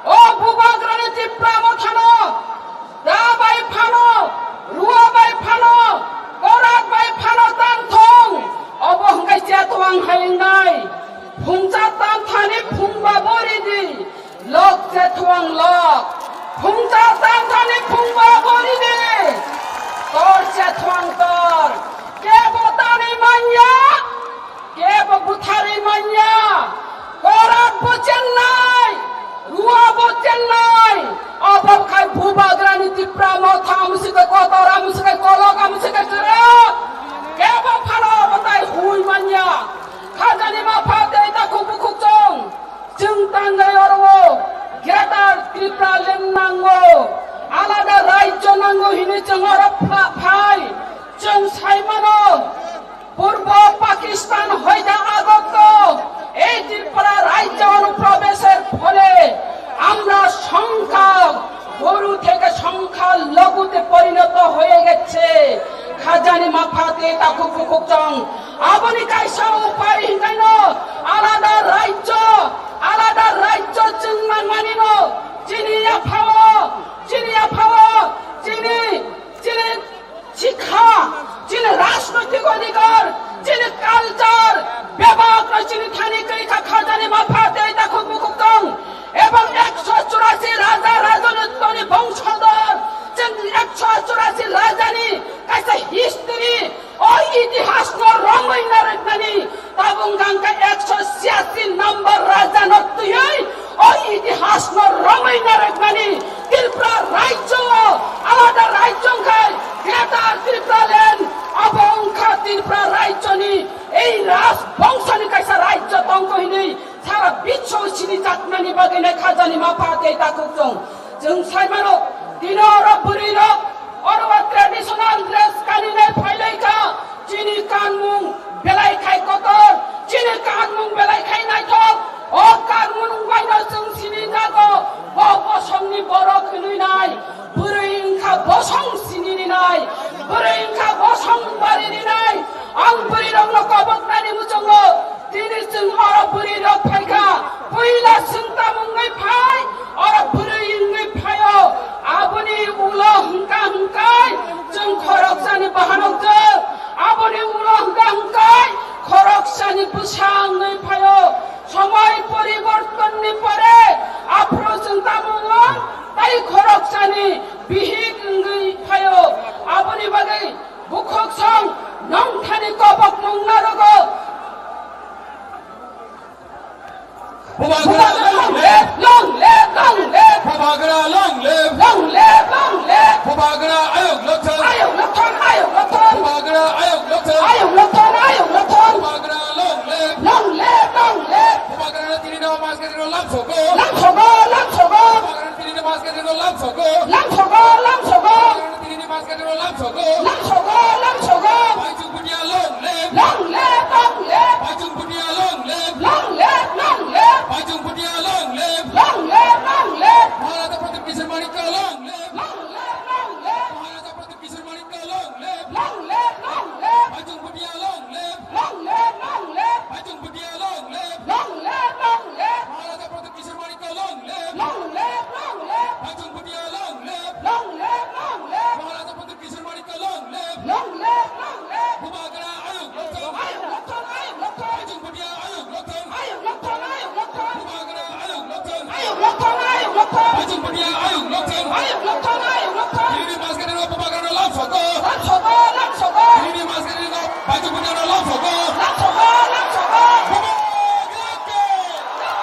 o Bubagrani Tipra Mothano da bai phano, rua bai phano, korak bai phano tang thung, obo hwnkhe Chetwang hai wngnai. Phungcha tang thani phungba bori di. Lok Chetwang lok, phungcha tang thani phungba bori di. Tor Chetwang tor, kebo tani manya, kebo buthari manya. Korak bo chennai, rua bo chennai. Obo khai Bubagrani Tipra Motha, amusikai kotor, amusikai kolok, amusikai kwrwk. Kebo phano obo tai hui manya. Khajani mapha tei takhuk bukhuk chwng. Chwng tangai oro o Greater Tripura Land nango, alada rajyo nango hinwi chwng oro pha-, phai. Chwng sai mano, Purbo Pakistan hoida agotto ei Tripura rajyo onuprobesher phole amra songkha goru theke songkha logute porinoto hoye gechhe. Khajani mapha tei takhuk bukhuk chwng. Aboni kaisa upai hinkaino alada rajyo, alada rajyo chwng nangmanino chini yaphao, chini yaphao, chini, chini sikha, chini rajnoitik odhikar, chini culture, bebakno chini thani kwrwi kha khajani mapha tei takhuk bukhuk tong. Ebong ekso churasi raja rajanitoni bongsodor, chwng ekso churasi rajani kaisa history, o itihasno romwi narwknani, tabuk hwnkha ekso chiyasi number rajano twiwi o itihasno romwi narwknani. Tripura rajyo alada rajyo wngkhai Greater Tripura Land, abo wngkha Tripura rajyoni ei raj bongsoni kaisa rajyo tongkho hinwi sara biswo sinijaknani bagwi nai khajani mapha tei takhuk chwng. Chwng sai mano, tini oro bwrwirok oro o traditional dress kaninai phailaikha, chini kanmung belai khai kotor, chini kanmung belai khai naithok. O kanmung baino chwng sinijago, bo bosongni borok hinwi nai. Bwrwi wngkha bosong sini rinai, bwrwi wngkha bosong bari rinai. Ang bwrwirokno koboknani muchungo, tini chwng oro bwrwirok phaikha, puila chwng tamo wngwi phai, oro bwrwi wngwi phaio. Aboni ulo hwnkha hwnkhe chwng khoroksani bahanok jwk, aboni ulo hwnkha hwnkhe khoroksani bwsa wngwi phaio. Somoi poribortonni pore aphuru chwng tamo wng? Tai khoroksani bihik wngwi phaio. Aboni bagwi bukhuk song nongthani kobokmung narogo. Bubagra long live! Long live! Long live! Bubagra long live! Long live! Bubagra ayuk lokthang. Ayuk lokthang, ayuk lokthang. Bubagra ayuk lokthang. Ayuk lokthang, ayuk lokthang. Bubagra long live. Long live, long live. Bubagra tini no mas gadiro lam sogo. Lam sogo, lam sogo. Bubagra tini no mas gadiro lam sogo. Lam sogo, lam sogo. Bubagra tini no mas gadiro lam sogo. Lam sogo, lam sogo. Baichung Bhutia long live. Long live, long live. Baichung Bhutia long live. Long live, long live. Baichung Bhutia long live. Long live, long live. Maharaja Pratap Kishore Manikya long live. Long live, long live. Maharaja Pratap Kishore Manikya long live. Long live, long live. Baichung Bhutia long live. Long live, long live. Baichung Bhutia long live. Long live, long live. Maharaja Pratap Kishore Manikya long live. Long live, long live. Baichung Bhutia long live. Long live, long live. Maharaja Pratap Kishore Manikya long live. Long live, long live. Bubagra ayuk lokthang. Ayuk lokthang, ayuk lokthang. Baichung Bhutia ayuk lokthang. Ayuk lokthang, ayuk lokthang. Bubagra ayuk lokthang. Ayuk lokthang, ayuk lokthang. Baichung Bhutia ayuk lokthang. Ayuk lokthang, ayuk lokthang. Tini ni mas gadiro Bubagra no lam sogo. Lam sogo, lam sogo. Tini ni mas gadiro Baichung Bhutia no lam sogo. Lam sogo, lam sogo. Bubagra ki. Jai.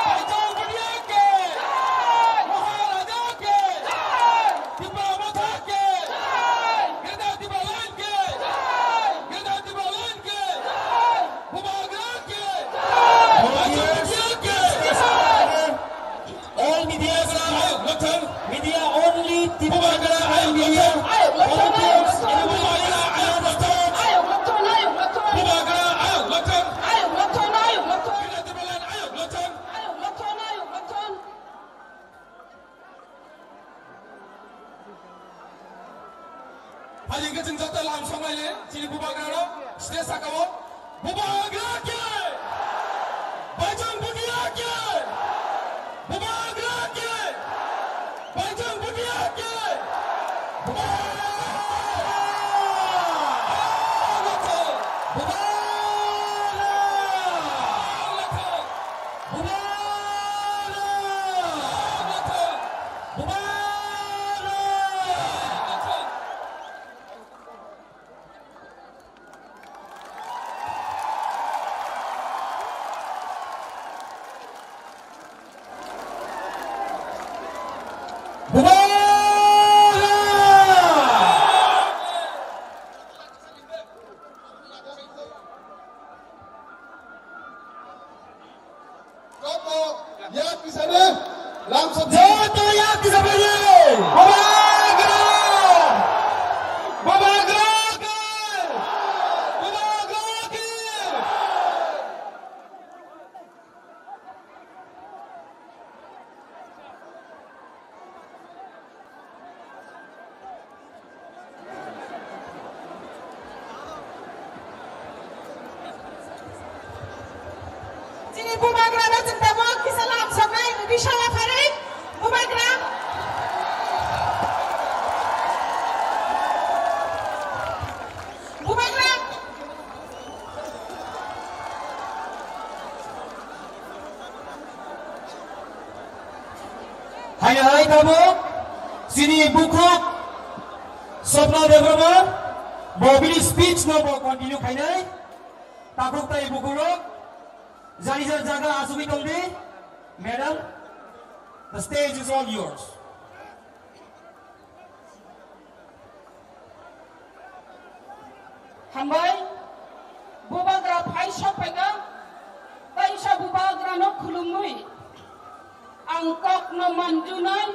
Baichung Bhutia ki. Jai. Maharaja ki. Jai. Tipra Motha ki. Jai. Greater Tipraland ki. Jai. Greater Tipraland ki. Jai. Bubagra ki. Jai. Baichung Bhutia ki. Jai. All media ayuk lokthang. Media only. Bubagra ayuk lokthang. Ayuk lokthang, ayuk lokthang. Bubagra ayuk lokthang. Ayuk lokthang, ayuk lokthang. Bubagra ayuk lokthang. Ayuk lokthang, ayuk lokthang. Greater Tipraland ayuk lokthang. Ayuk lokthang, ayuk lokthang. Phaidi hwnkhe chwng joto lam songlainai chini Bubagrano stage sakao. Bubagra ki! Baichung Bhutia ki! Bubagra ki! Baichung Bhutia ki! Bubagra! Bubagra! Bubagra! Joto yak tisani lam sokti. Joto yak tisani. Bubagra! Bubagra ki! Bubagra ki! Chini Bubagrano chwng tabuk kisa lam soknai, ready sala pharwi, Bubagra. Bubagra. Hai hai tabuk chini bukhuk Swapna Debbarma bo bini speech no bo continue khainai. Takhuk tai bukhuk rok jani jar jaga achugwi tongdi. Madam, the stage is all yours. Hambai, Bubagra phai sok phaikha, taisa Bubagrano khulumwi ang kokno manjunai,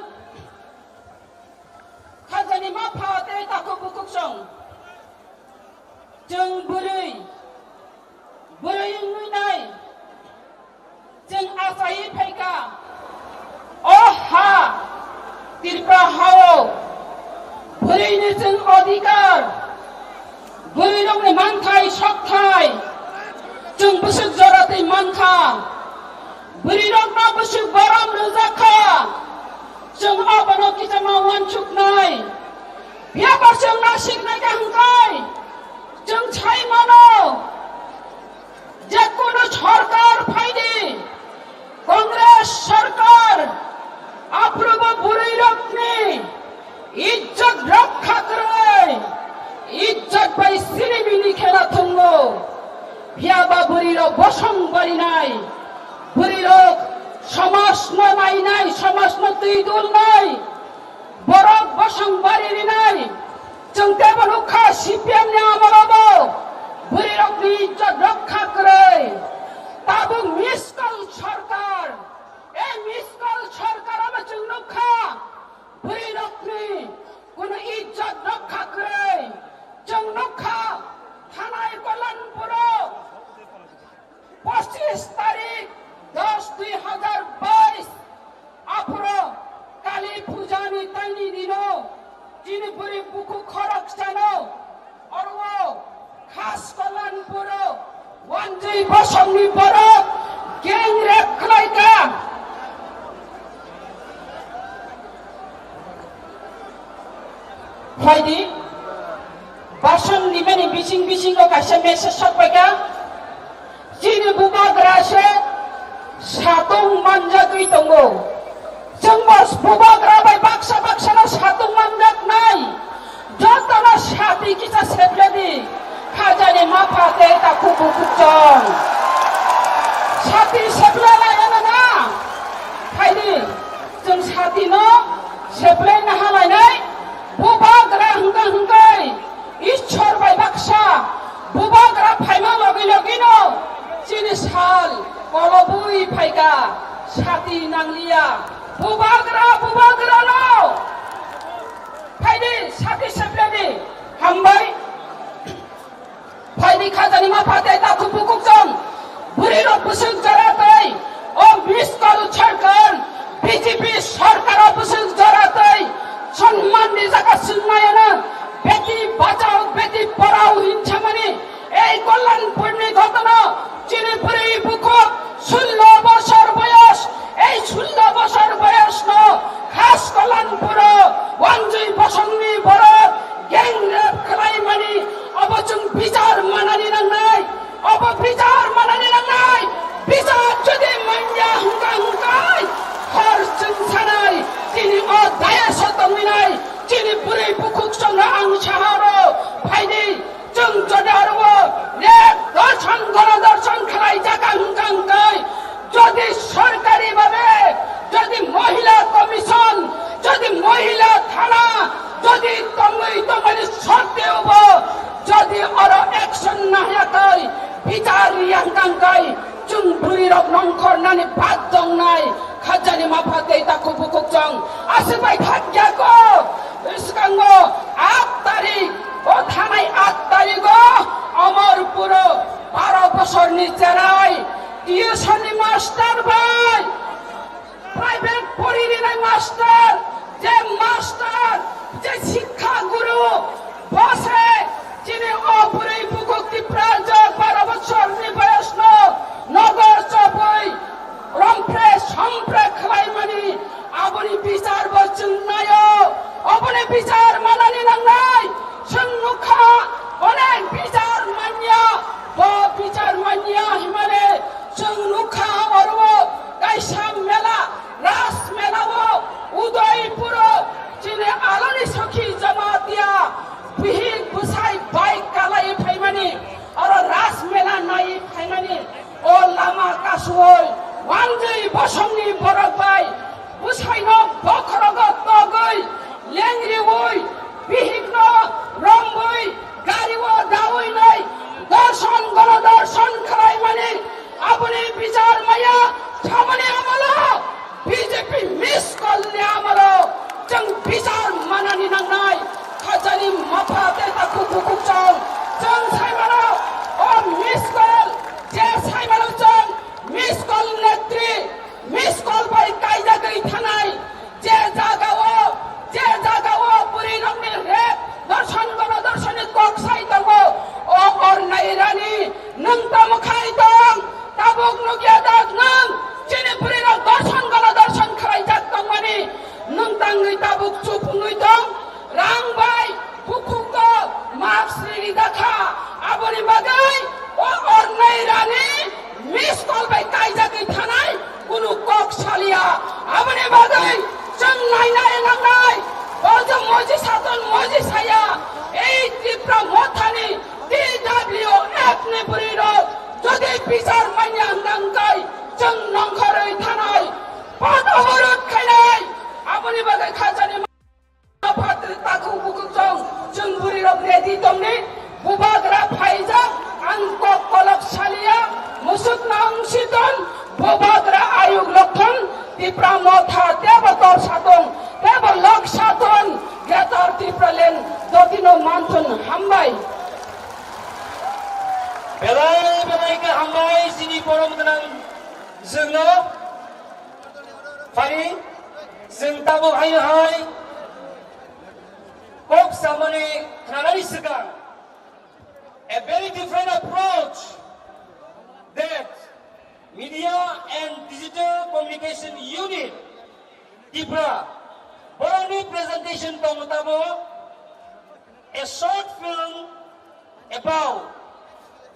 khajani ma pha tei takhuk bukhuk song. Chwng bwrwi, bwrwi wngwi nai. Chwng achaiwi phaikha, o ha, Tripura hao, bwrwini chwng odhikar, bwrwirokni manthai sokthai, chwng bwswk jora twi mankha, bwrwirokno bwswk borom rwjakha, chwng abono kichama uansuknai, phiya ba chwng nasiknai kha hwnkhe, chwng sai mano. Jekunu sorkar phaidi, Congress sorkar, aphrubo bwrwirokni ijjot rokha kwrwi, ijjot bai sinimini khela thwngo. Phiyaba bwrwirok bosong barinai, bwrwirok somajno nainai, somajno twi dulnai, borok Bosong bari rinai, chwng teibo nukha C P M ni amolobo bwrwirokni ijjot rokha kwrwi. Tabuk miskol sorkar, ei miskol sorkar abo chwng nukha bwrwirokni kunu ijjot rokha kwrwi. Chwng nukha thanai Kollanpuro pochis tarik dos dui hazar bais aphuru Kali Puja ni taini dino chini bwrwi bukhuk khoroksano oro khas Kollanpuro Wanjwi Bosongni borok gang rape khlaikha. Phaidi, Bosong ni mani bising bisingo kaisa message sokpaikha. Chini bubagra se satung manjagwi tongo. Chwngbo bubagra bai baksa baksa no satung manjaknai. Jotono sati kisa sepledi. Khajani mapha tei takhuk bukhuk chong. Sati sepla laina na. Phaidi, chwng sati no seplai na halainai. Bubagra hwnkha hwnkhe Ishwar bai baksa bubagra phaima logi logino chini sal kolobwi phaikha, sati nangliya. Bubagra, bubagrano phaidi, sati sepledi. Hambai. Phaidi khajani mapha tei takhuk bukhuk chong. Bwrwirok bwswk jora tei o miskol sorkar, B J P sorkar o bwswk jora tei sonman ni jaga swngnai ano beti bachao, beti porao hinsamani ei Kollanpur ni ghotona chini bwrwi bukhuk sullo bosor boyos, ei sullo bosor boyos no khas Kollanpuro Wanjwi Bosongni borok gang rape khlaimani obo chwng bichar manani nangnai. Obo bichar manani nangnai, bichar jodi manya hwnkha hwnkhe, hor chwng sanai, chini o dayas o tongwinai, chini bwrwi bukhuk chwngno ang saharo, phaidi, chwng jodi aro o rape dorshon, gono dorshon khlai jaka hwnkha hwnkhe, jodi sorkari bhabe, jodi mohila commission, jodi mohila thana, jodi tongwi tongmani sotteo bo, jodi oro action nahya kai, bichar riya hwnkha hwnkhe, chwng bwrwi rok nongkhornani bad dongnai, khajani mapha tei takhuk bukhuk chwng aswk bai thakya ko, bwskango aat tarik, o thanai aat tarigo Amarpuro baro bosorni cherai, tuition ni master bai, private pori rinai master, je master, je sikha guru, bose chini o bwrwi bukhuk Tiprajwk baro bosorni boyosno nogor chobwi rompre sompre khlaimani, aboni bichar bo chwng naio, oboni bichar manani nangnai, chwng nukha, onek bichar manya, bo bichar manya himale, chwng nukha oro kaisa mela, Ras mela o Udaipuro chini aloni sokhi Jamatia bihik bwsai bike kalai phaimani, oro Ras mela nai phaimani, o lama kasuoi Wanjwi Bosongni borok bai bwsaino bokhorogo togwi lengriui bihikno romwi gario daui nai dorshon gono dorshon khlaimani, aboni bichar maya samani amalo B J P miskol ni amalo chwng bichar manani nangnai, khajani mapha tei takhuk bukhuk chwng, chwng saimano o miskol je saimano chwng miskol netri, miskol bai kaijagwi thanai, je jagao, je jagao bwrwi rokni rape dorshon gono dorshon ni kok sai tongo, o ornai rani nwng tamo khai tong, tabuk nukya dak nwng chini bwrwi rok dorshon gono dorshon khlaijak tongmani, nwng tangwi tabuk chup wngwi tong, rang bai bukhugo mask rijak kha, aboni bagwi o ornai rani miskol bai kaijagwi thanai kunu kok saliya, aboni bagwi chwng nainai nangnai, bo je moji saton moji saya, ei Tipra Mothani T W F ni bwrwi rok jodi bichar manya hwnkha hwnkhe chwng nongkhorwi thanai, poto horot khainai, aboni bagwi khajani. Tipra Motha tebo tor satung, tebo lok satung, Greater Tipraland dotino manthun hambai. Belai belai khe hambai chini borom gwnang jwngno. Phari, chwng tabuk haino hai kok samani khnanani swkang a very different approach that Media and Digital Communication Unit Tripura borokni presentation tong tabuk a short film about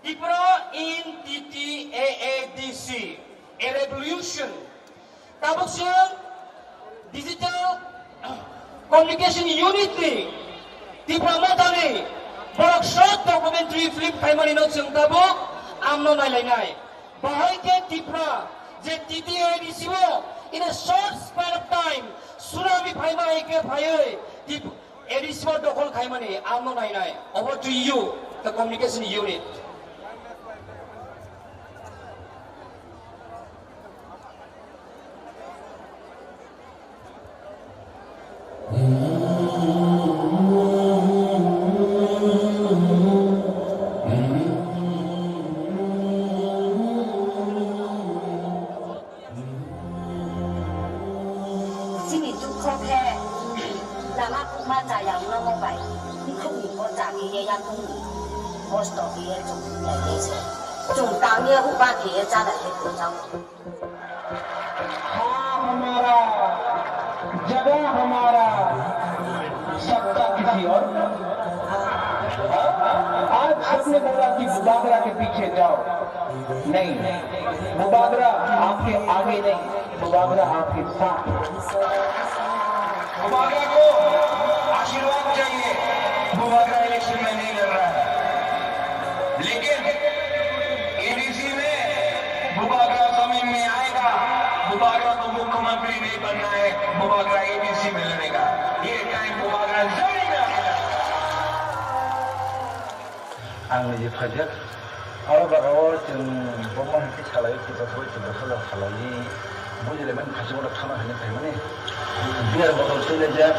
Tripura in T T A A D C, a revolution. Tabuk chwng Digital Communication Unit ni Tipra Mothani borok short documentary film khaimani no chwng tabuk amno nailainai. Bahai khe Tipra je T T A D C o in a short span of time tsunami phaima hai khe phaiwi Tip-, A D C o dokhol khaimani amno nainai. Over to you, the communication unit. Chini dukho khe lama kukma chaya wngno bai, bukhukni bo cha khe ye yakungni kosto khe ye chwng thumlai ye se. Chwng tang ye huba khe ye chalai ye kwchao. हाँ हमारा, जगह हमारा, सत्ता किसी और का। आज सबने बोला कि बुबागरा के पीछे जाओ, नहीं, बुबागरा आपके आगे नहीं, बुबागरा आपके साथ। बुबागरा को आशीर्वाद चाहिए, बुबागरा इलेक्शन में नहीं लड़ रहा है, लेकिन एडीसी में बुबागरा जमीन में आएगा। बुबागरा को मुख्यमंत्री नहीं बनना है, बुबागरा एडीसी में लड़ेगा। ये टाइम बुबागरा जमीन में आएगा। Ang niji phaijak. Aro jagao chwng bokma hai khe salai, Tiprasarok Tiprasa salai, bujilaimani phaijak, bono thana hinwi phaimani. Beer bottle twilaijak,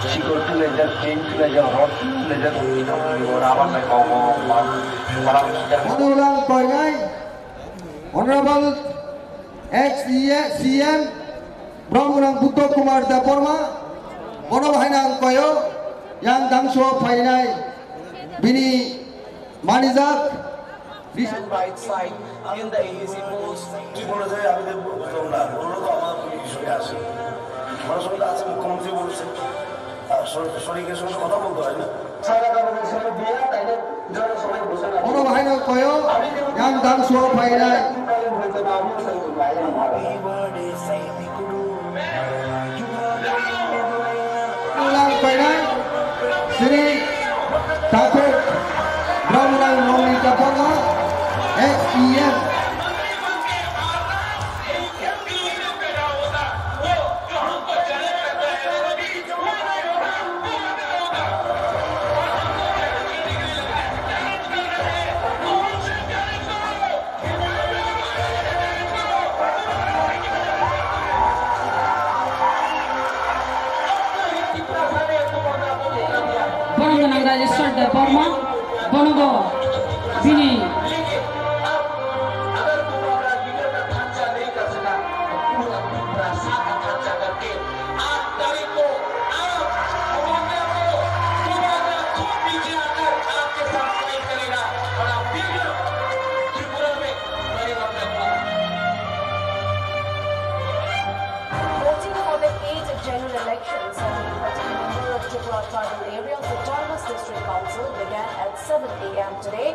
sikor twilaijak, chain twilaijak, rod twilaijak. Honorable ang koinai, Honorable ex C M, Brahmanang Buddha Kumar Debbarma, bono hai nang koyo, yang dangso phainai, bini manijak, Stand by its side in the easy post. Tripura jai, ami to bujhom na, bolo to amar koi issue nahi ase. Boro somoy to ache mukhyamantri bolche. Ar sor-, sorry ke songe kotha bolte hoy na. Sara karo bolche, biya taile jona sobai bujhe na. Bono bahaino koyo, yang dangso phainai. Happy birthday, Saini Kudu. Ulang painai, Sri Tathok Brahmanang Nongni Kapanga, ex E M. Bono gwnang Rajeshwar Debbarma, bono bo bini Voting for the eighth general elections of the thirty member of Tripura Tribal Areas Autonomous District Council began at seven A M today.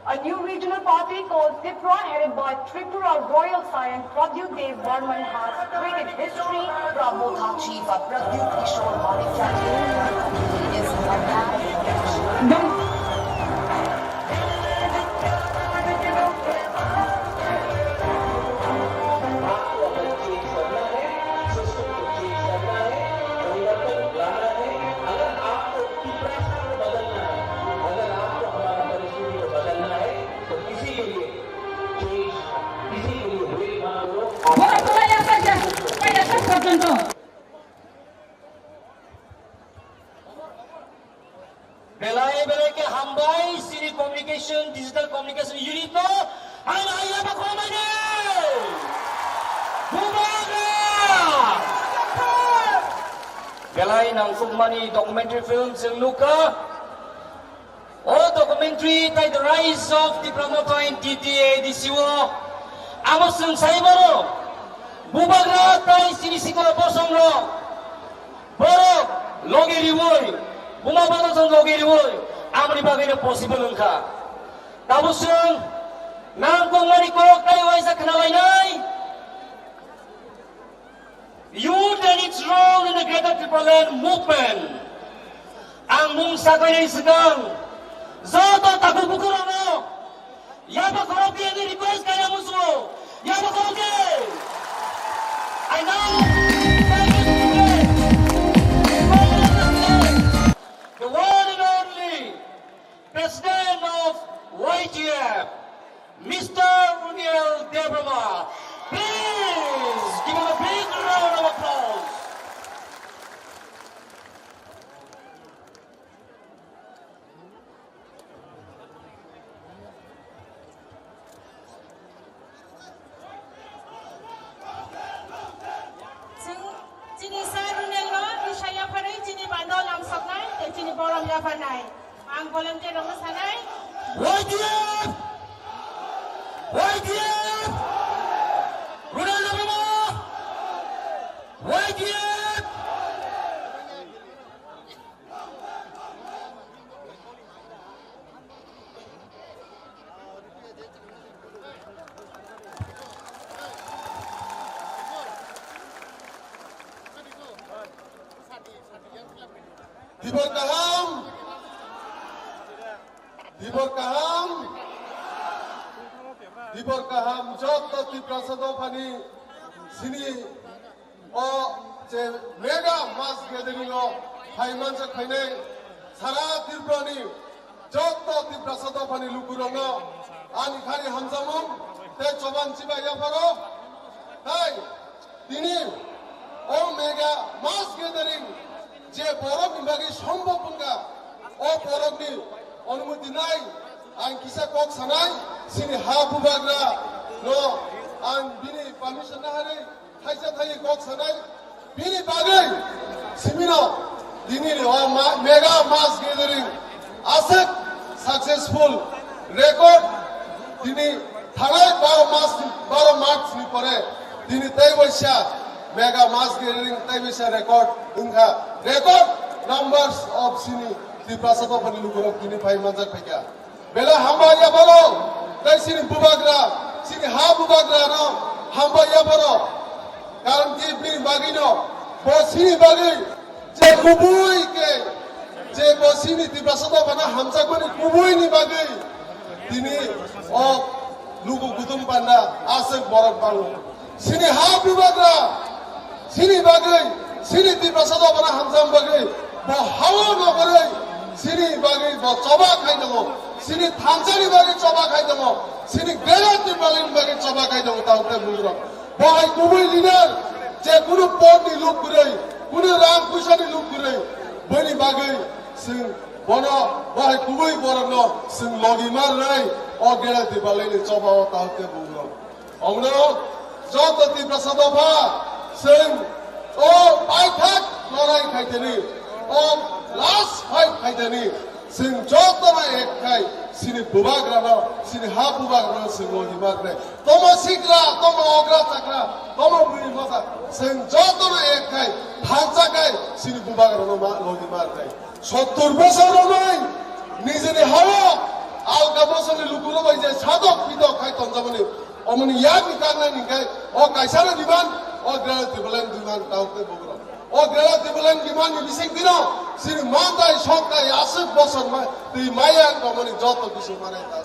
A new regional party called Tipra, headed by Tripura Royal Scion Pradyut Dev Barman, has created history. Prabodh Hachi by Pradyut Kishore Manikya is a man of passion. Borok kwlai ya, kaisa. Belai nangkukmani documentary film chwng nukha. O documentary tai The Rise of Tipra Motha in T T A D C o. Amo chwng sai mano. Bubagra tai chini sikla bosongrok. Borok logi riwi. Buma bana chwng logi riwi. Amoni bagwi no possible wngkha. Tabuk chwng nangkukmani kok tai waisa khna lainai. Youth and its role in the Greater Tipraland movement. Ang mung sakani swkang joto takhuk bukhurokno yaba khorok tiyani request kaya musuo. Yaba khorok tiya. I now invite you to the one and only President of Y T F, Mister Runiel Debbarma. Please give him a big round of applause. Chwng chini sir Runiel no kisa yapharwi chini bando lamsoknai tei chini borom yapharnai. Ang volunteer rokno sanai. Y T F! Y T F! Runiel Debbarma! Y T F! Dibor kaham, dibor kaham, dibor kaham, joto Tiprasa dophani sini o je mega mass gathering o phai manjak phainai sara Tripura ni joto Tiprasa dophani lukurokno ani khani hamjakmung tei choban chibai yapharo. Tei tini o mega mass gathering je borokni bagwi sombhob wngkha, o borokni onumoti nai ang kisa kok sanai, sini ha bubagra no ang bini permission naharwi thaisa thaiwi kok sanai, bini bagwi simino dinini o ma-, mega mass gathering aswk successful record tini thanai baro mas, baro March ni pore tini tei waisa mega mass gathering tei waisa record wngkha, record numbers of sini Tiprasa dophani lukurok tini phai manjak phaikha. Belai hambai yapharo, tei sini bubagra, sini ha bubagra no hambai yapharo. Karon ki bini bagwi no, bo sini bagwi je kubui ke, je bo sini Tiprasa dophano hamjakmani kubui ni bagwi tini o lugu kutum panda aswk borok bango. Sini ha bubagra, sini bagwi, sini Tiprasa dophano hamjak bagwi, bo hao nogorwi, sini bagwi bo choba khai tongo, sini thansani bagwi choba khai tongo, sini Greater Tipraland bagwi choba khai tongo, tamo khe bugrok. Bo hai kubui leader, je kunu porni luk kwrwi, kunu rang puisani luk kwrwi, boni bagwi chwng bono, bo hai kubui borokno chwng logi ma rwnai, o Greater Tipralandni choba o tamo khe bugrok. Omono joto Tiprasa dopha chwng o paithak lorai khaitani, o last fight khaitani, chwng jotono ek khai chini bubagrano, chini ha bubagrano chwng logi ma rwnai. Tomo sikla, tomo ogra chakra, tomo bwrwi masa, chwng jotono ek khai, thansa khai chini bubagrano ma logi ma rwnai. Sottor bosor romwi nijini hao alka bosoni lukurok bai je sadok pidok khai tongjamani, omoni yakni kaknani hingkhe o kaisano diman, o Greater Tipraland diman, tamo khe bugrok. O Greater Tipraland dimanni bising dino chini mantai soktai aswk bosor ma-, twi maya wngkhamani joto kisu manai ta.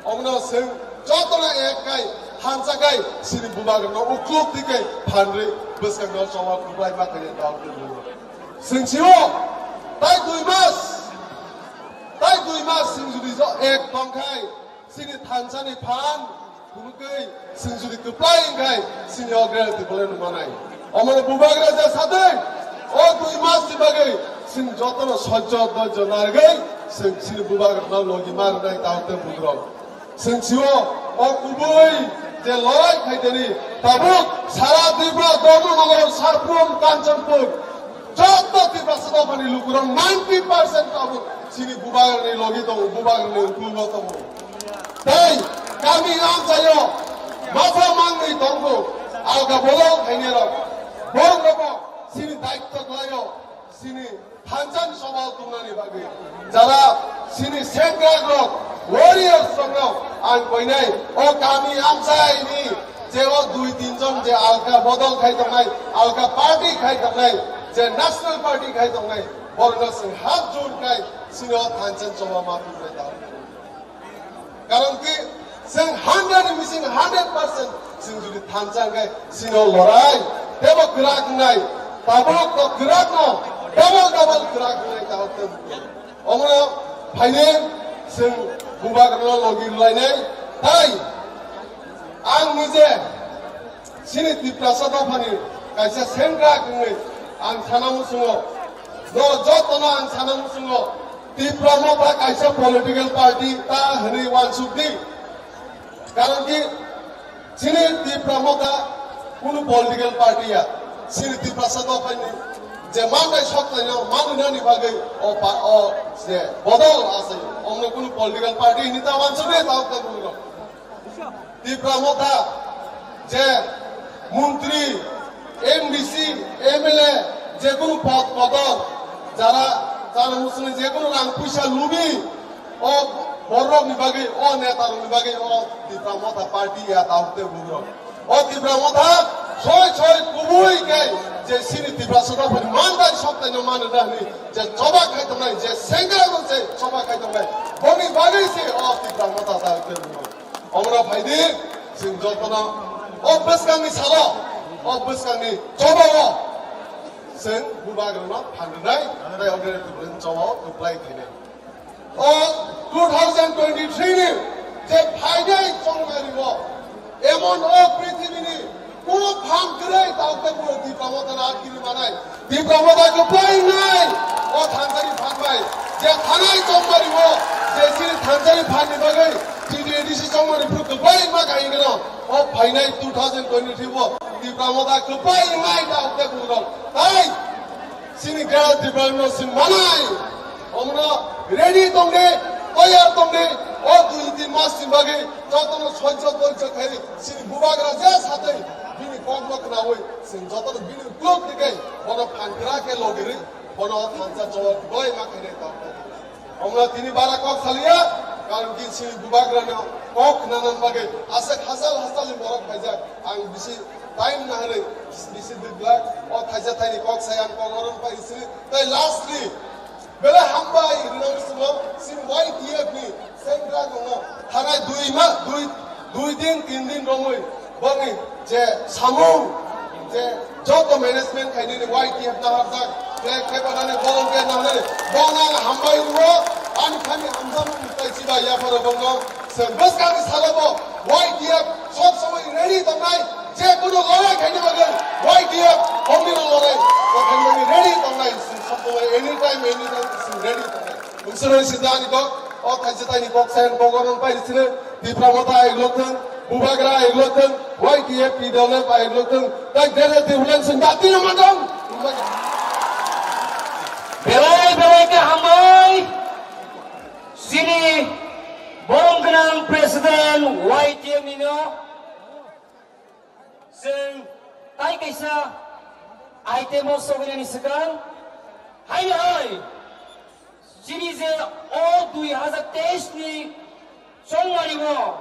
Omono chwng jotono ek khai, thansa khai, chini bubagrano ukluk twi khai phanrwi bwskangno choba kwplai ma khainai tamo khe bugrok. Chwng sio, tai dui mas, tai dui mas chwng jodi jo ek tong khai, chini thansani phan phunukgwi chwng jodi kwplai wngkhai, chini o Greater Tipraland manai. Omono bubagra je sadwi, o dui mas ni bagwi chwng jotono sojjo dojjo narwgwi chwng chini bubagrano logi ma rwnai tamo khe bugrok. Chwng sio o kubui je lorai khaitani tabuk sara Tripura, Dharmanagar, Sarpum, Kanchanpur, Joto Tiprasa dophani lukurok ninety percent tabuk chini bubagrani logi tongo, bubagrani ukulungo tongo. Tei kami amchaio masa mangwi tongo, alka bodol khainirok. Borok chini daitto khlaio, chini thansa ni sobao tungnani bagwi. Jara chini sengkrakrok, warriors rokno ang koinai o kami amchaini je o dui tin jon je alka bodol khai tongnai, alka party khai tongnai, je national party khai tongnai, borokno chwng hap jur khai chini o thansa ni sobao ma tungnai ta. Karon ki chwng hundred ni bising hundred percent chwng jodi thansa hwnkhe chini o lorai tebo kwrak wngnai, tabuk to kwrak no double double kwrak wngnai ta. Omono phaini chwng bubagrano logi rwlainai. Tai ang nije chini Tiprasa dophani kaisa sengkrak wngwi ang sana muchungo, no jotono ang sana muchungo, Tipra Motha kaisa political party ta hwnwi uansukdi. Karon ki chini Tipra Motha kunu political party ya, chini Tiprasa dophani je mantai soktaino manwinani bagwi o pa-, o je bodol asai, omno kunu political party hini ta wansukdi ta okta kunu. Tipra Motha je montri, M D C, M L A, je kunu pod podor, jara jana musuni je kunu rang puisa lubi, o borokni bagwi, o netarokni bagwi o Tipra Motha party ya ta okte bugrok. O Tipra Motha soi soi kubui khe je chini Tiprasa dophani mantai soktaino mano da hwnwi je choba khai tongnai, je sengkrak rok je choba khai tongnai, boni bagwi se o Tipra Motha ta okte bugrok. Omono phaidi, chwng jotono o bwskangni salo, o bwskangni chobao chwng bubagrano phan rwnai, tei organic development chobao kwplai khainai. O two thousand twenty-three ni je phainai chongmani o emon o prithibini Kunu phan kwrwi taukhe bo Tipra Motha no atkiri manai. Tipra Motha kwplai wngnai. O thansa ni phan bai je thanai tongmani o, je chini thansa ni phan ni bagwi T T A D C tongmani phuru kwplai wngma kha hwnwi no. O phainai two thousand twenty-three bo Tipra Motha kwplai wngnai taukhe bo rok. Tai Chini Greater Tipraland no chwng manai. Omono ready tongdi, toyar tongdi. O dui tin mas ni bagwi jotono sojjo dorjo khai chini bubagra je satwi bini kokno khnaui chwng jotono bini uklok digwi bono phan kwrak khe logirwi bono thansa jawab doi ma khainai tong. Omono tini bara kok saliya, karon ki chini bubagrano kok khnanan bagwi aswk hachal hachalni borok phaijak. Ang bisi time naharwi bisi dui glak o thaisa thaini kok sai ang kok orom pai sini. Tai lastly belai hambai rwna muchungo chini Y T F ni sengkrak rokno thanai dui ma, dui, dui din, tin din romwi bongni je samung, je joto management khainani Y T F naharjak, flag khepanani, bolong khe naharnani, bono ang hambai rwo, ani thani hamjakmung tai chiba yapharo bongno, chwng bwskangni salobo Y T F sob somoi ready tongnai, je kono lorai khaini bagwi Y T F bongni no lorai khaini bagwi ready tongnai, chwng sob somoi anytime, anytime chwng ready tongnai. Bwswrwng sida ani kok, o thaisa thaini kok sayan kok oron pai sini, Tipra Motha ai lokthwng, bubagra ai lokthwng, Y T F T W F ai lokthwng, tai dere Tipraland sing dati no mandong. Belai belai khe hambai, chini borom gwnang president Y T F ni no. Chwng tai kaisa item o soginani swkang, haino hai chini je o dui hazar teis ni chongmani o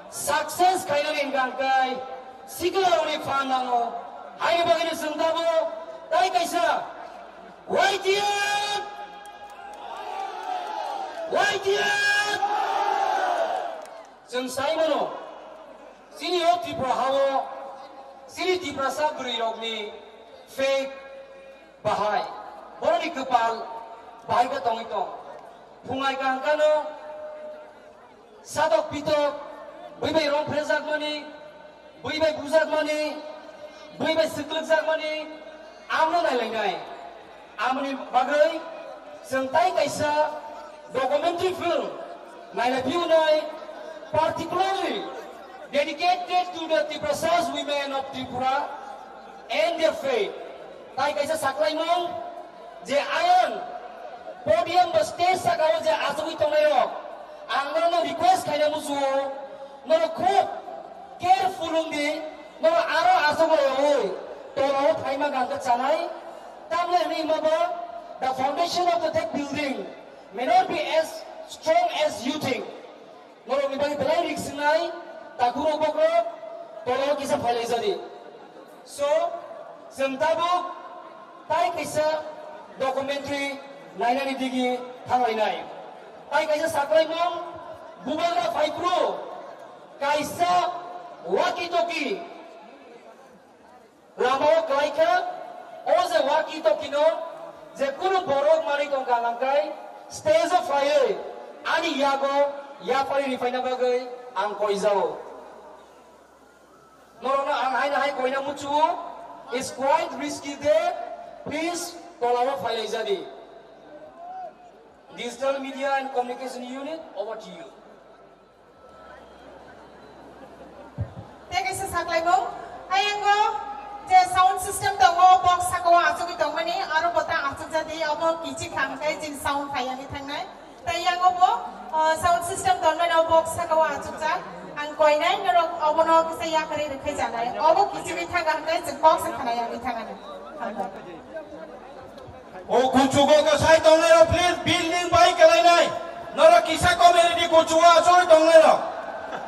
success khainani hwnkha hwnkhe sikla rokni phan nango, haini bagwino chwng tabuk tai kaisa Y T F, Y T F. Chwng sai mano, chini o Tripura ha-o, chini Tiprasa bwrwi rokni fake bahai, borokni kwpal bahai khe tongwi tong. Phungai kaham kano, sadok pitok, bwi bai rong phrejakmani, bwi bai bujakmani, bwi bai swklwkjakmani, amno nailainai. Amoni bagwi chwng tai kaisa documentary film nailai phiyunai, particularly dedicated to the Tiprasas women of Tripura and their faith. Tai kaisa saklaimung Je ayang podium ba stage saka o je achugwi tongnai rok, ang norokno request khaina muchungo, norok khub careful wng di, norok aro achugwi rwui tola o phaima gangkha chanai, tamle hwnwi hwnba bo the foundation of the that building may not be as strong as you think. Norokni bagwi belai rik swngnai, takhurok bokrok, tolao kisa phailaijadi. So, chwng tabuk tai kaisa documentary nainani digi thanglainai. Tai kaisa saklaimung, bubagra phaiphru, kaisa walkie-talkie, lama o kwlai kha, o je walkie-talkie no je kunu borok manwi tongkha, ang khe stage o phaiwi ani yago yapharwi riphaina bagwi ang koijao. Norokno ang haino hai koina muchungo, is quite risky there, please tolao phailaijadi. Digital Media and Communication Unit, over to you. Tei kaisa saklaimung, ayango je sound system tongo, box saka o achugwi tongmani, aro bo ta achukjadi, obo kichik kha hwnkhe chini sound phaiya wngwi thangnai. Tei yango bo, o, sound system tonmani o box saka o achukjak. Ang koinai norok obono kisa yakarwi rwkhai janai. Obo kichigwi thangkha hwnkhe chwng kok se khna yagwi thangani. Hambai. O kuchugo kwsai tongnairok, please, building bai kwlainai. Norok kisa community kuchugo achugwi tongnairok.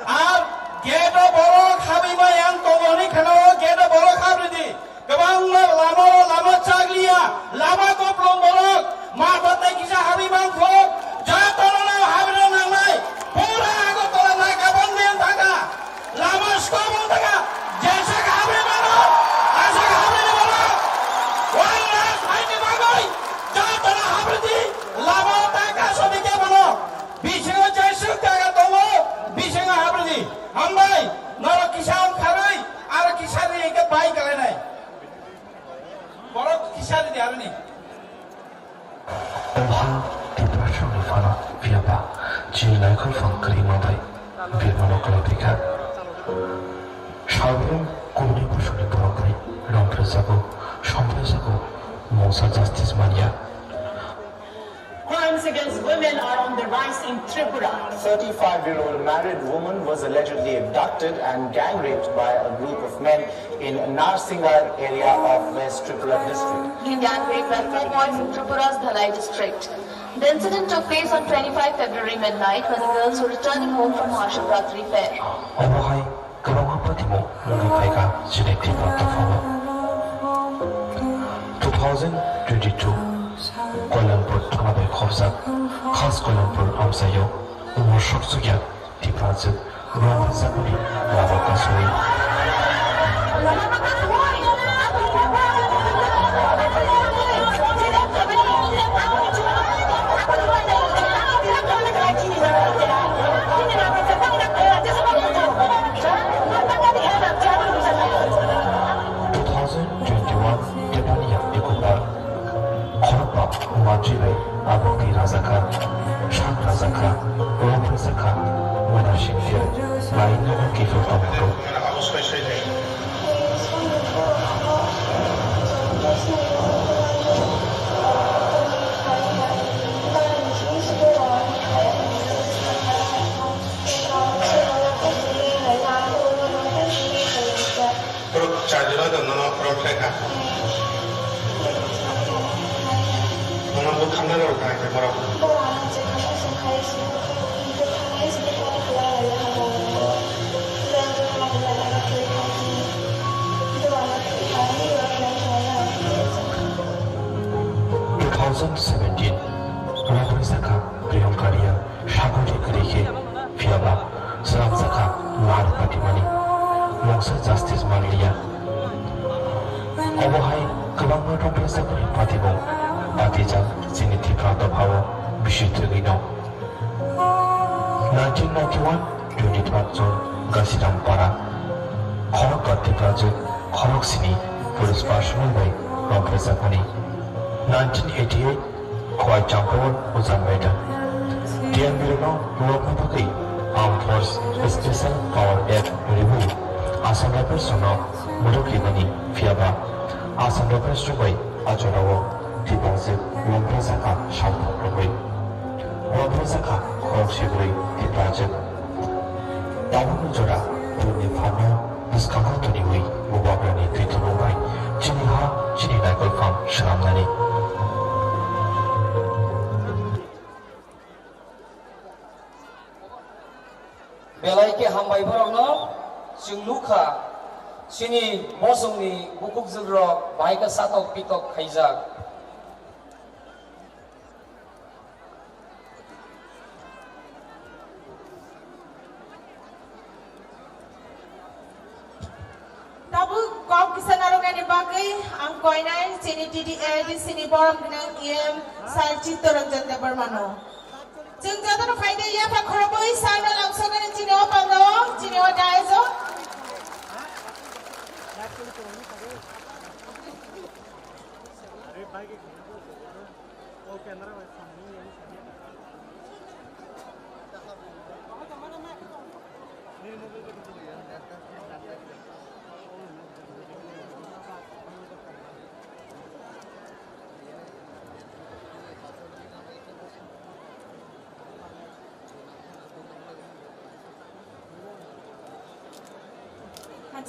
Ar gate o borok habwi ma yang tongo hwnwi khana o gate o borok habridi. Kwbangma lama o lama chakliya, lama koplong borok, matha tei kisa habwi mangkho, ja torano habwino nangnai. Pura Agartala naika bandh wng thangkha, lama stop wng thangkha, jesa kha habwi mano, asa kha habwi mano. One last fight ni bagwi, ja tara habwi di, lama o ta kaso di kebono. Bisingo jeswk jaga tongo, bisingo habwi di. Hambai, norok kisa wng kharwi, aro kisa ri hwnkhe bai kwlainai. Borok kisa ri di aroni. Oha Tiprasani phano phiyaba chini naikhol phang kwrwima bai birmano kwlai phaikha. Sabrum kubuni busuni borok bai romphrejago, somphraijago, mungsa justice manya. Crimes against women are on the rise in Tripura. Thirty-five-year-old married woman was allegedly abducted and gang raped by a group of men in Narsingar area of West Tripura district. Gang rape by four boys in Tripura's Dhalai district. The incident took place on twenty-five February midnight when the girls were returning home from Mahashivratri fair. Obo hai kwbangma patimung wngwi phaikha chini Tripura dophao. Two thousand twenty-two Koilampur thana bai khorjak khas Koilampur amchaio umor sokchukya Tiprajwk romphrejakmani lama kasui. Two thousand twenty-one Tepania Ecopark, khorokba manjwi bai aboni rajakha, sak rajakha, romphrejakha, Mona Singh Tero, Laino Kifel Tongphuru. Borok charjora do nono borok khe kha. Nono bo khamna rok kha khe borok. Two thousand seventeen, Robri Sakha, Priyanka Riya, Sakuri kwrwi khe phiyaba swnamjakha lar patimani mungsa justice manliya. Obo hai kwbangma romphrejakmani patimung patijak chini Tripura dophao bisi thwgwino. Nineteen ninety-one, twenty-third June, Gasiram Para, khorokba Tiprajwk khoroksini police personnel bai romphrejakmani. Nineteen eighty-eight, Khowai Champawal Ujan Maidang. T M Birno lobna bagwi Armed Force Special Power Act rwui Assam Rifles rokno mwrwk rimani phiyaba Assam Rifles rok bai a jorao Tiprajwk Lombra Sakha saothok rwgwi, Lombra Sakha khorok sibwi Tiprajwk. Tabukni jora bwrwini phanno bwskango toniwi Bubagrani twi thumung bai chini ha, chini naikol phang swnamnani. Belai khe hambai borokno chwng nukha, chini bosongni bukukjwkrok bahai khe satok pitok khaijak. Tabuk kok kisa narwknani bagwi ang koinai chini T D A D C ni borom gwnang E M Sir Chittaranjan Debbarmano. Chwng jotono phaidi yapha khorobwi Sir no lamsoknani chini o panda o, chini o dais o.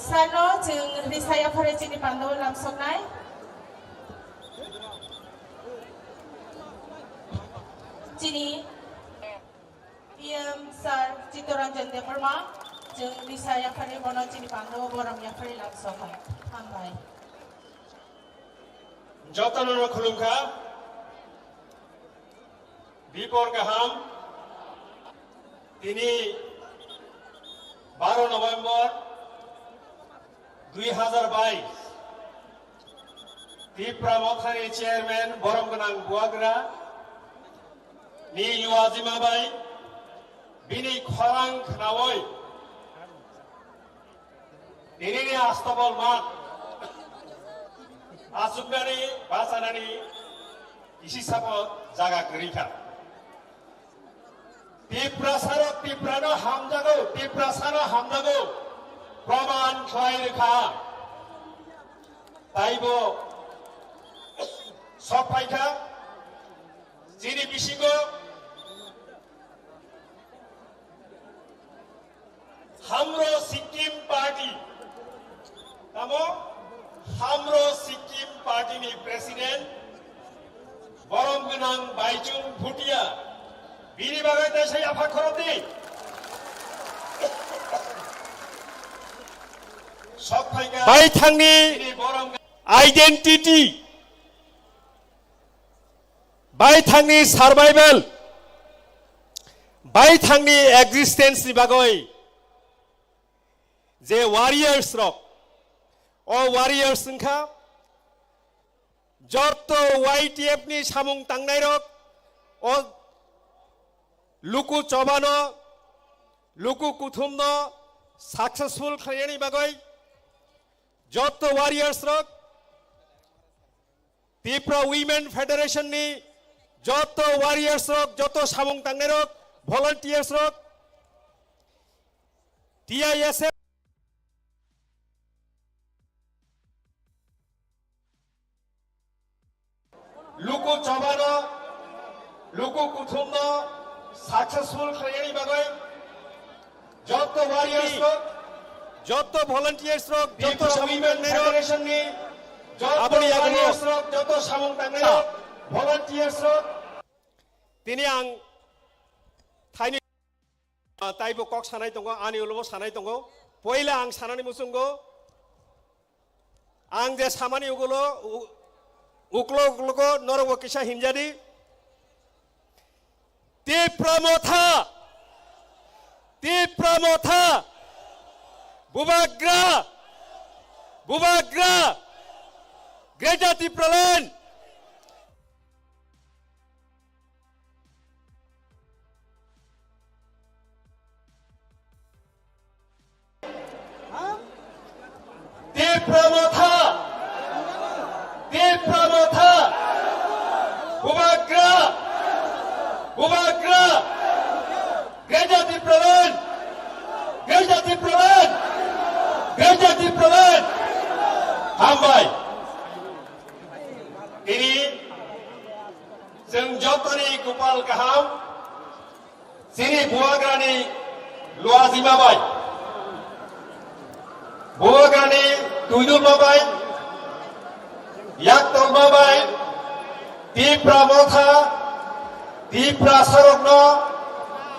Sano chwng risa yaphare chini pando lamsoknai. Chini P M Sir Chittaranjan Debbarma, chwng risa yaphare bono chini pando borom yaphare lamsokha. Hambai. Jotono khulumkha. Bipor kaham. Tini baro November dui hazar bais, Tipra Mothani Chairman borom gwnang Bubagra ni Luajima bai bini khorang khnaui tinini Astabol math achuknani bachanani isi sabo jaga kwrwi kha. Tiprasarok Tiprano hamjago, Tiprasano hamjago, proman khlai rwkha. Taibo sok phaikha, chini bisingo Hamro Sikkim Party, tamo Hamro Sikkim Party ni President borom gwnang Baichung Bhutia, bini bagwi teisa yapha khorokdi. Sok phaikha. Baithangni bini borom identity, baithangni survival, baithangni existence ni bagwi je warriors rok, o warriors wngkha jotto Y T F ni samung tangnai rok, o luku chobano, luku kuthumno successful khlainani bagwi jotto warriors rok, Tipra Women Federation ni jotto warriors rok, jotto samung tangnai rok, volunteers rok, T I S F, luku chobano, luku kuthumno successful khlainani bagwi jotto warriors rok, jotto volunteers rok, jotto Tipra samung Women tangnai rok, Federation ni jotto aboni yagulo warriors rok, jotto samung tangnai rok, volunteers rok. Tini ang thaini, ah, taibo kok sanai tongo, ani ulobo sanai tongo. Poila ang sanani muchungo, ang je samani ugulo, u-, uklo uklogo norokbo kisa hinjadi. Tipra Motha! Tipra Motha! Bubagra! Bubagra! Greater Tipraland! Tipra Motha! Tipra Motha! Bubagra! Bubagra! Greater Tipraland! Greater Tipraland! Greater Tipraland! Hambai! Tini Gopal kaham, chini bubagrani luajima bai, bubagrani tuidulma bai, yaktolma bai, Tipra motha, Tiprasarokno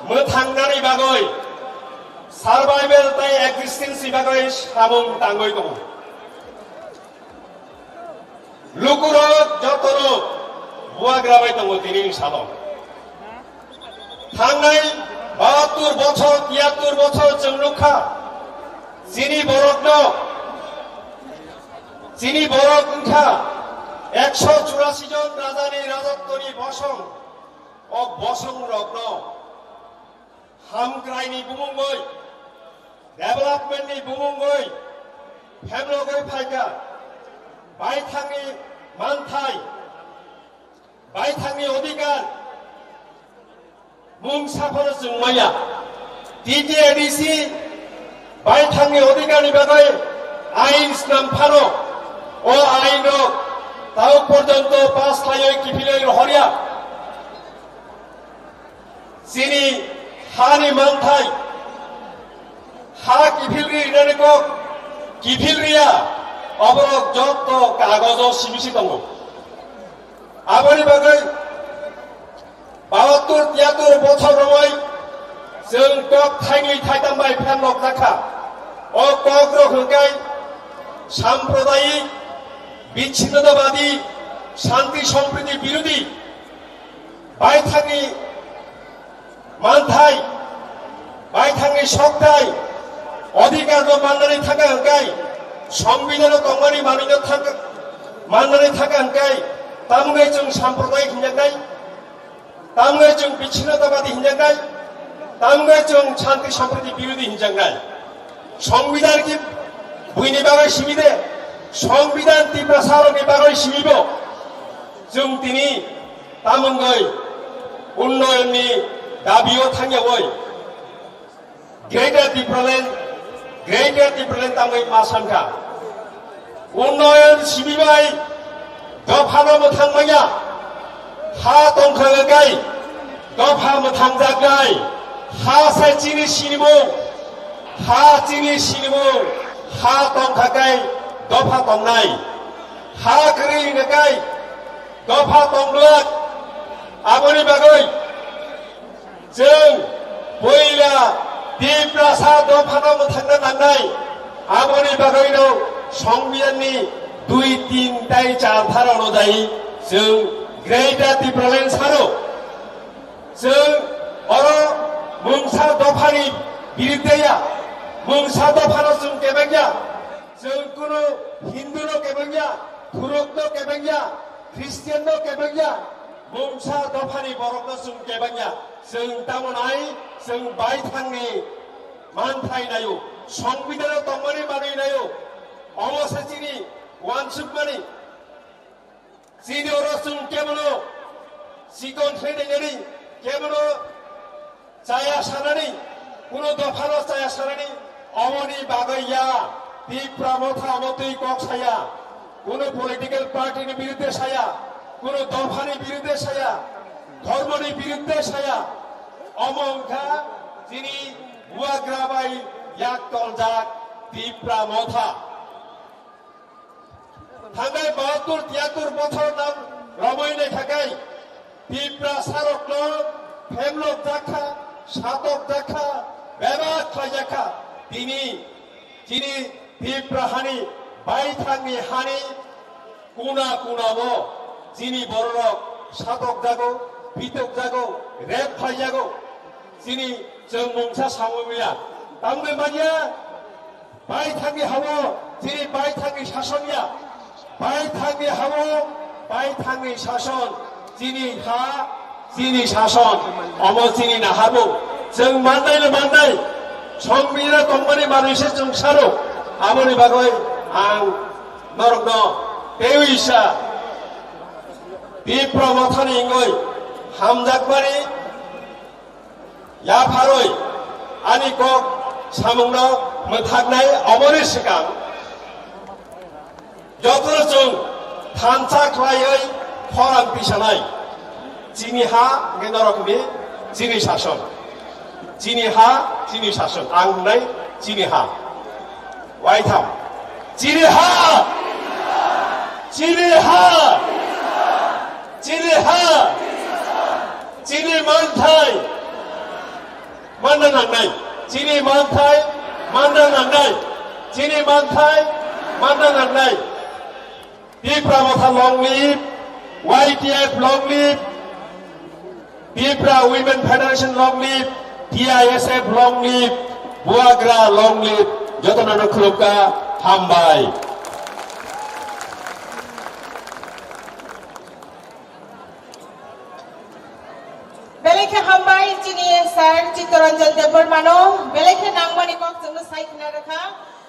mwthangnani bagwi, survival tei existence ni bagwi samung tangwi tongo. Lukurok jotono bubagra bai tongo tini ni salo. Thangnai bahattur bochor, tiyattur bochor chwng nukha. Chini borokno, chini borok wngkha ekso churasi jon rajani rajotwni bosong. O bosongrokno hamkraini bumungwi, development ni bumungwi phemlogwi phaikha. Baithangni manthai, baithangni odhikar mungsa phano chwng maya. T T A D C baithangni odhikarni bagwi ain snam phano o ainrok tau porjonto pass khlaiwi kiphilwi rohorya. Chini hani manthai, ha kiphil ri rinani kok kiphil riya, oborok jotto kagojo sibisi tongo. Aboni bagwi bahattur tiyattur bochor romwi chwng kok thainwi thaitam bai phan rok jakha. O kok rok hwnkhe sampradayik, bichinodabadi, shanti sompriti birodhi, baithangni manthai, baithangni sokthai, odhikar no mannani thangkha hwnkhe, songbidhano tongmani manwino thangkha, mannani thangkha hwnkhe, tamungwi chwng sampradayik hinjaknai, tamungwi chwng bichinodabadi hinjaknai, tamungwi chwng shanti sompriti birodhi hinjaknai. Songbidhan ki buini bagwi simi de, songbidhan Tiprasarokni bagwi simi bo. Chwng tini tamungwi unnoyonni dabio thangyawi Greater Tipraland, Greater Tipraland tamungwi ma sankha. Unnoyon simi bai dophano mwthang manya. Ha tongkha kai dopha mwthang jaknai. Ha se chini sinimung. Ha chini sinimung. Ha tongkha kai dopha tongnai. Ha kwrwi hwnkha kai dopha tongglak. Aboni bagwi chwng puila Tiprasa dophano mwthangna nangnai. Aboni bagwino songbidhanni dui, tin tei char dhara onujai chwng Greater Tipraland sano. Chwng oro mungsa dophani birudde ya, mungsa dophano chwng kebeng ya. Chwng kunu Hindu no kebeng ya, Thuruk no kebeng ya, Christian no kebeng ya, mungsa dophani borok no chwng kebeng ya. Chwng tamo nai, chwng baithangni manthai naio, songbidhano tongmani manwi naio, omo se chini wansukmani. Chini oro chwng kebono chikon khlai nainani, kebono chaya sanani, kuno dophano chaya sanani, omoni bagwi ya, Tipra motha omo twi kok saya, kuno political party ni birudde saya, kuno dophani birudde saya, dhormoni birudde saya, omo wngkha chini bubagra bai yak toljak Tipra motha. Thangnai bahattur tiyattur bochor nang romwi naikha kai, Tiprasarokno phemlok jakha, satok jakha, bebak khlai jakha. Tini chini Tipra hani baithangni hani kuna kuna bo chini bororok satok jago, pitok jago, rep khlai jago. Chini chwng mungsa samwi maya. Tamni manya, baithangni hao chini baithangni sason ya. Baithangni hao baithangni sason. Chini ha, chini sason. Omo chini naharmung. Chwng mannai le mannai. Songbidhano tongmani manwi se chwng saro. Aboni bagwi ang norokno teiwi sa Tipra mothani wngwi hamjakmani yapharwi ani kok samungno mwthaknai. Oboni swkang jotono chwng thansa khlaiwi khorang tisanai. Chini ha hwnkhe norokni chini sason. Chini ha, chini sason. Ang hwnwi chini ha. Waitham. Chini ha! Chini ha! Chini ha! Chini manthai! Manna nangnai. Chini manthai, manna nangnai. Chini manthai, manna nangnai. Tipra Motha long live, Y T F long live, Tipra Women Federation long live, T I S F long live, Bubagra long live, jotono no khulumkha, hambai. Belai khe hambai chini sir Chittaranjan Debbarma no, belai khe nangmani kok chwngno sai khna rwkha.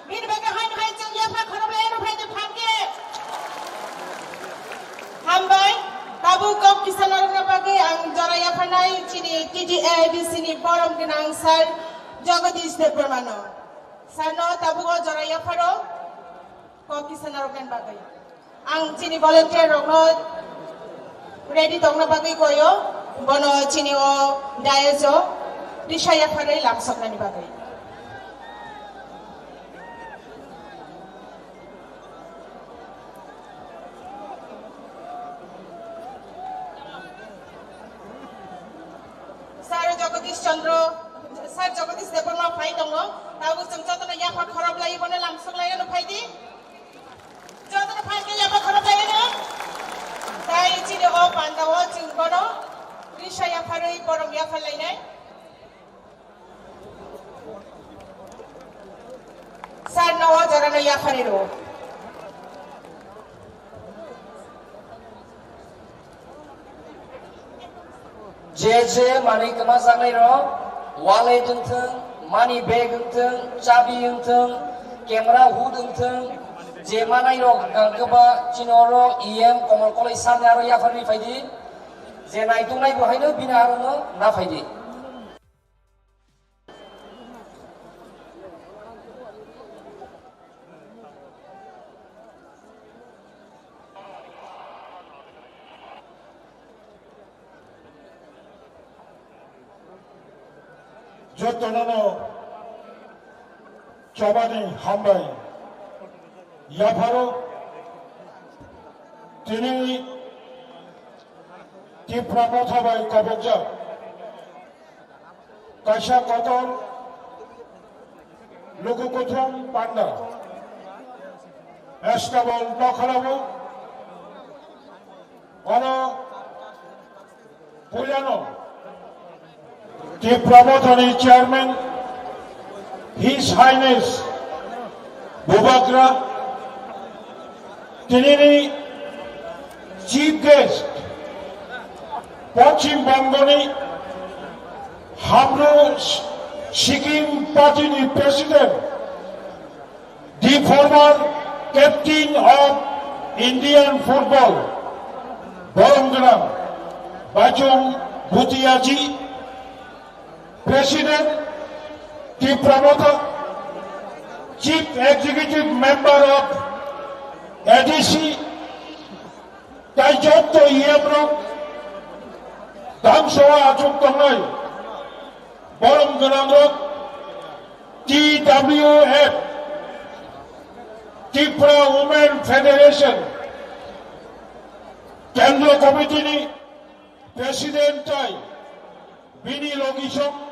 Bini bagwi haino hai chwng yapha khorok lai ano phaidi phan khe. Hambai, tabuk kok kisa narwkna bagwi ang jora yapharnai chini T T A D C ni borom gwnang sir Jagadish Debbarma no. Sir no tabuk o jora yapharo kok kisa narwknani bagwi. Ang chini volunteer rokno ready tongna bagwi koyo, bono chini o dais o risa yapharwi lamsoknani bagwi. Sir Jagadish Chandra, Sir Jagadish Debbarma phai tongo, tabuk chwng jotono yaphar khorok lai bono lamsok lai ano phaidi. Jotono phaikhe yapha khorok laino. Tai chini o panda o chwng bono risa yapharwi borom yaphar lainai. Sir no o jorano yapharwi rwo. Je je manwi kwmajaknai rok, wallet wngthwng, money bag wngthwng, chabi wngthwng, camera hood wngthwng, je manai rok hwnkha khe ba chini oro E M Komol Koloi sir ni aro yapharwi phaidi, je naituknai bo haino bini aro no na phaidi. Jotono no chobani hambai. Yapharo tini Tipra Motha bai kobokjak kaisa kotor luku kuthum panda Estabal Nokharao, oro puilano Tipra Mothani Chairman, His Highness Bubagra, tinini Chief Guest, Poschim Bongoni Hamru Sikkim Party ni President, the former captain of Indian football, borom gwnang Baichung Bhutiaji, President Tipra Motha, Chief Executive Member of A D C, tai jotto E M rok, dangso achuk tongnai borom gwnang rok, T W F, Tripura Women Federation, Kendro Committee ni President tai bini logisong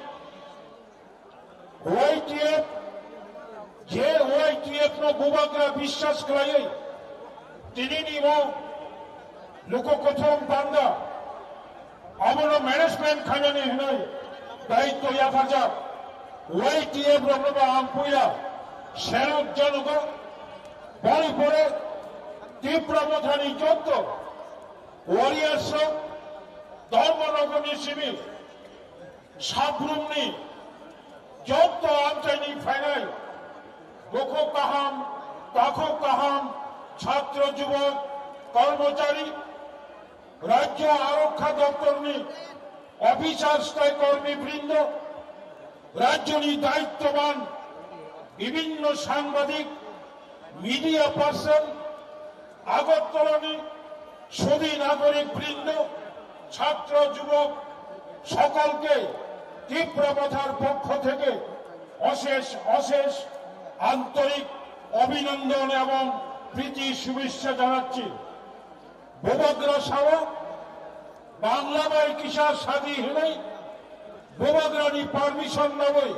Y T F, je Y T F no Bubagra biswas khlaiwi, tinini bo luku kuthum panda, abono management khainani hwnwi daitw yapharjak Y T F rokno bo ang puila serok janogo, boni pore Tipra Mothani jotto warriors rok, Dharma Nogorni simi, Sabrumni jotto amchaini phainai bukhuk kaham, takhuk kaham, chhatro jubok, kormochari, Rajya Arokha Doptorni officers tai kormi brindo, rajyoni daittoban bibhinno sangbadik, media person, Agartalani sudi nagorik brindo, ছাত্র যুবক সকলকে ত্রিপুরা মথার পক্ষ থেকে অশেষ অশেষ আন্তরিক অভিনন্দন এবং প্রীতি শুভেচ্ছা জানাচ্ছি। Bubagra sao, Bangla bai kisa sadi hinwi, Bubagra ni permission nabwi,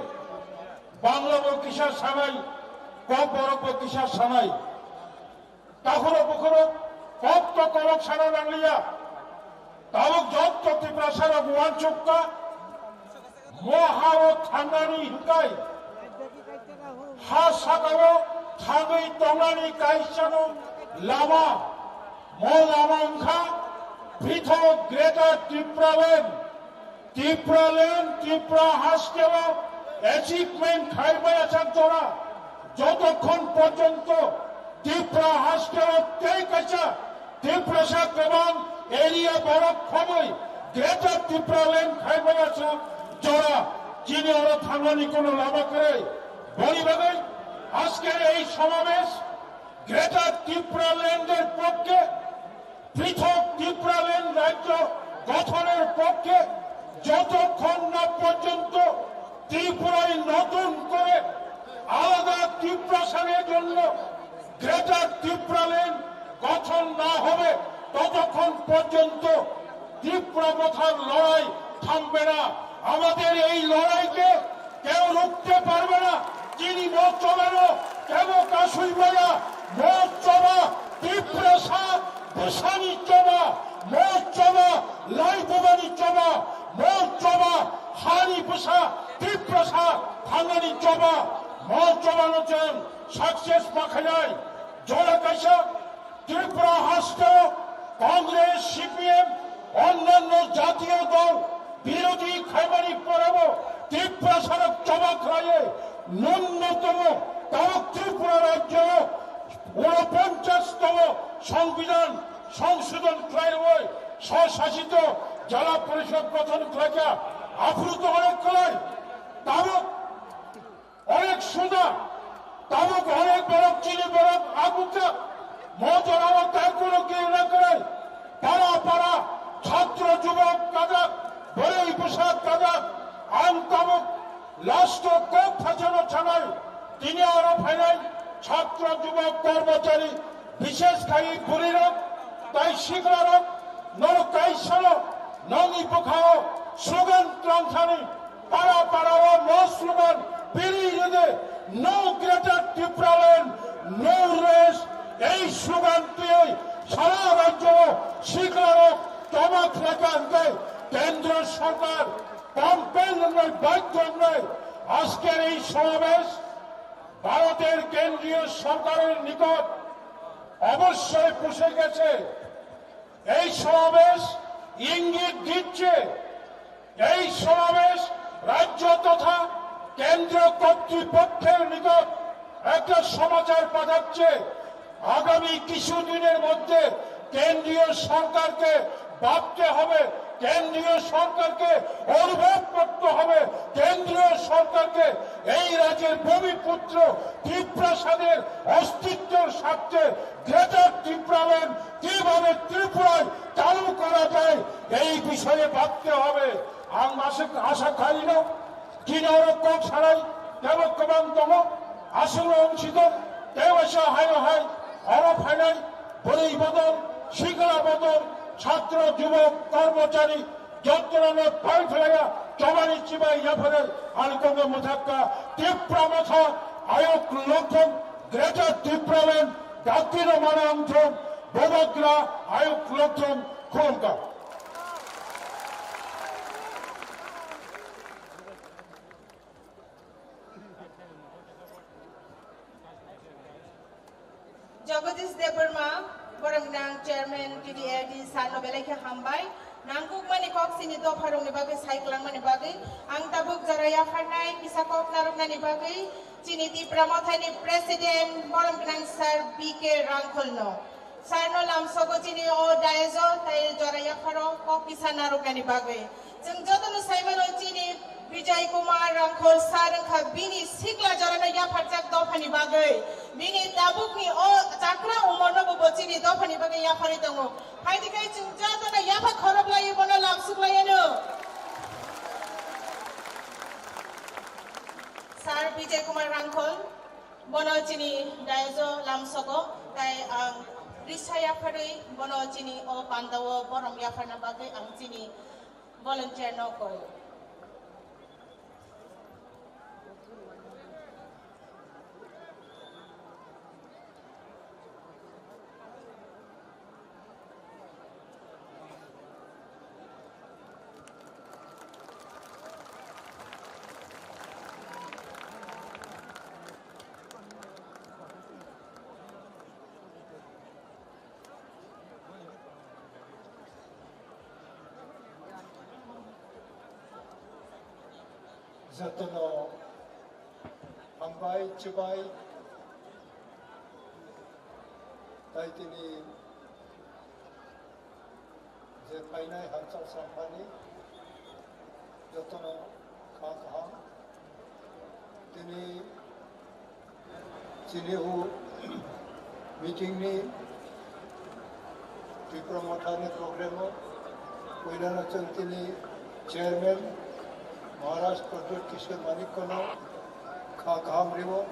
Bangla bo kisa sanai, Kokborok bo kisa sanai. Takhoro bukhoro, kok to korok sana nangliya. Tabuk jotto Tiprasa rok uansukha, mo hao thangnani hinkai, ha sakao thangwi tongnani kaisano lama, mo lama wngkha Prithok Greater Tipraland. Tipraland, Tripura hasteo achievement khai maya chak jora, jotokhon porjonto Tripura hasteo tei kaisa Tiprasa kwbang area borok khobwi Greater Tipraland khai maya chak jora, chini oro thangnani kono lama kwrwi. Boni bagwi ajker ei somabesh Greater Tipraland er pokkhe, পৃথক ত্রিপুরাল্যান্ড রাজ্য গঠনের পক্ষে যতক্ষণ না পর্যন্ত ত্রিপুরায় নতুন করে আলাদা ত্রিপ্রাসাদের জন্য গ্রেটার ত্রিপুরাল্যান্ড গঠন না হবে, ততক্ষণ পর্যন্ত ত্রিপুরা মথার লড়াই থামবে না। আমাদের এই লড়াইকে কেউ রুখতে পারবে না। Chini mo chobano kebo kasui maya, mo choba Tiprasa bwsani choba, mo choba lai bubani choba, mo choba hani bwsa Tiprasa thangani choba, mo chobano chwng success ma khainai. Jora kaisa Tripura hasteo Congress, C P M, onnanno jatiyo dol birodhi khaimani porebo Tiprasarok choba khlaiwi nunnotomo tabuk Tripura rajyo unoponchashtomo Songbidan songsodhon khlaiwi swsasito jela porishod gothon khlaikha. Aphuru to onek khlai tabuk Onek suna, tabuk onek borok chini borok agukha, mo jorao tai kono kiri na kwrwi, para para, chhatro jubok kajak, bwrwi bwsa kajak, ang tabuk last o kok phaisano sanai, tini oro phainai chhatro jubok kormochari, bishesh khai bwrwirok, tai siklarok, norok kaisano, nokni bwkhao slogan twlang thani, para parao mo slogan piri rwdi, "No Greater Tipraland, no rest." Ei slogan twiwi sara rajyo siklarok choba khlaikha hwnkhe kendro sorkar campaign wngnai, baidhyo wngnai. Ajker ei somabesh ভারতের কেন্দ্রীয় সরকারের নিকট অবশ্যই পৌঁছে গেছে। এই সমাবেশ ইঙ্গিত দিচ্ছে, এই সমাবেশ রাজ্য তথা কেন্দ্র কর্তৃপক্ষের নিকট একটা সমাচার পাঠাচ্ছে। আগামী কিছু দিনের মধ্যে কেন্দ্রীয় সরকারকে ভাবতে হবে, কেন্দ্রীয় সরকারকে অনুভব করতে হবে, কেন্দ্রীয় সরকারকে এই রাজ্যের ভূমিপুত্র তিপ্রাসাদের অস্তিত্বের স্বার্থে গ্রেটার ত্রিপুরাল্যান্ড কিভাবে ত্রিপুরায় চালু করা যায়, এই বিষয়ে ভাবতে হবে। Ang masuk asa khalino, chini oro kok sanai tebo kwbang tongo, aswkno wng sitong, tei waisa haino hai oro phainai bwrwi bodol, sikla bodol, chhatro, jubok, kormochari, jotono no phai phlaiya, chobani chibai yaphare, ani kongo mwthakka, Tipra Motha, Ayok Lokthong, Greater Tipraland, Dakino Mana Wngthong, Bubagra, Ayok Lokthong, Khulumkha. Jagadish Debbarma, borok nang chairman T D L D sano belai khe hambai. Nangkukmani kok chini dopharokni bagwi saikwlangmani bagwi ang tabuk jora yapharnai kisa kok narwknani bagwi chini Tipra Mothaini president borok nang sir B K Rangkholno. Sarno lamsogo chini o dais o tai jora yapharo kok kisa narwknani bagwi. Chwng jotono saimano chini Bijay Kumar Rangkhol sir wngkha bini sikla jorano yapharjak dophani bagwi. Bini tabukni o chakra umorno bo chini dophani bagwi yapharwi tongo. Phaidi khe chwng jotono yapha khoroplaiwi bono lamsuklaiyano. Sir Bijay Kumar Rangkhol, bono chini dais-o lamsogo, tai ang risa yapharwi bono chini o pandao borom yapharna bagwi ang chini volunteer no koi. Jotono hambai chubai, tai tini je phainai hachal samphani jotono kha kaham. Tini chini o meeting ni Tipra Motha ni program o puilano chwng tini chairman Maharaj Pradyot Kishore Manikko no kha kaham rio.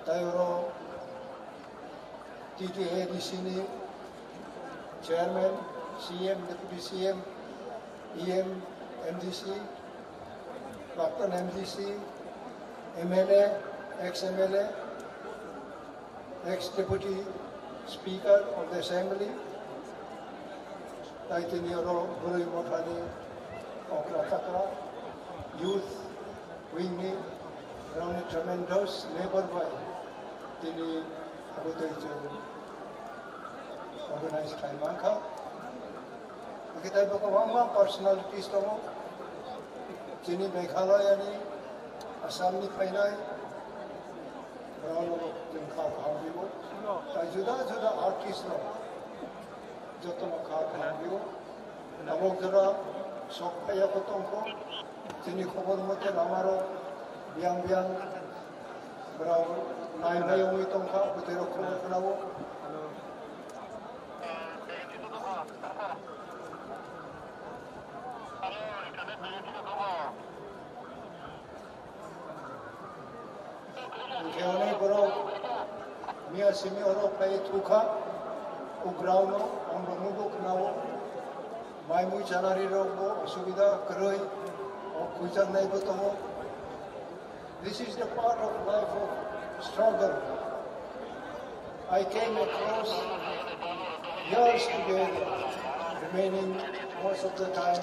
Tai oro T T A D C ni chairman, C M, deputy C M, E M, M D C, Praktan M D C, M L A, ex M L A, ex deputy speaker of the assembly, tai tini oro bwrwi mothani okra takra youth wing ni rokni tremendous labor bai tini abo tei chwng organize khai mankha. Hwnkhe tei bo kwbangma personalities tongo. Chini Meghalaya ni, Assam ni phainai, borokno bo chwng kha kaham rio. Tai juda juda artist rok jotono kha kaham rio. Tabok jora sok phaiya bo tongkho. Chini khobor mote lama rok biyang biyang borok nai bai wngwi tongkha, bwtwi rok khobor khwnao. Hwnkhe hwnwi borok miya simi oro phai thukha, o ground-o ang bo nugo khwnao, mai mui chanari rok bo osubida kwrwi, o khuijaknai bo tongo. This is the part of life of struggle. I came across years together, remaining most of the time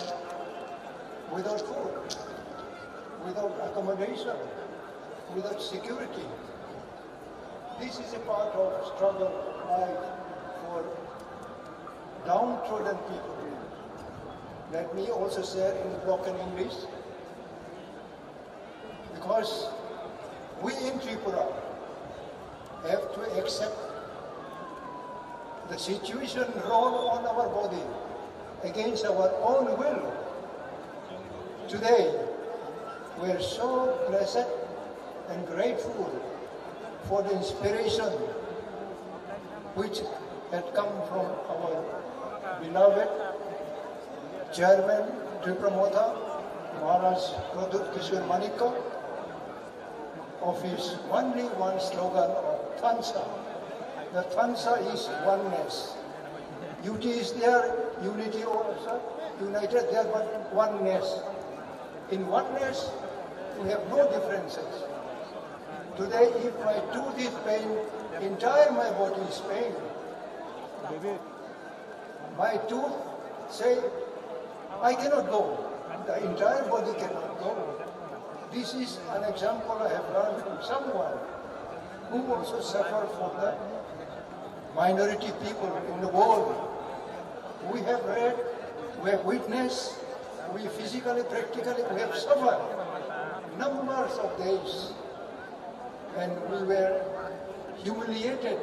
without food, without accommodation, without security. This is a part of struggle life for downtrodden people. Let me also share in broken English. Because we in Tripura have to accept the situation roll on our body against our own will. Today, we are so blessed and grateful for the inspiration which had come from our beloved Chairman Tipra Motha, Maharaj Pradyut Kishore Manikya, of his only one slogan of Thansa. The Thansa is oneness. Unity is there, unity also, united there, but oneness. In oneness, we have no differences. Today, if my tooth is pain, entire my body is pain. My tooth say, "I cannot go." The entire body cannot go. This is an example I have learned from someone who also suffered for the minority people in the world. We have read, we have witnessed, we physically, practically, we have suffered numbers of days when we were humiliated.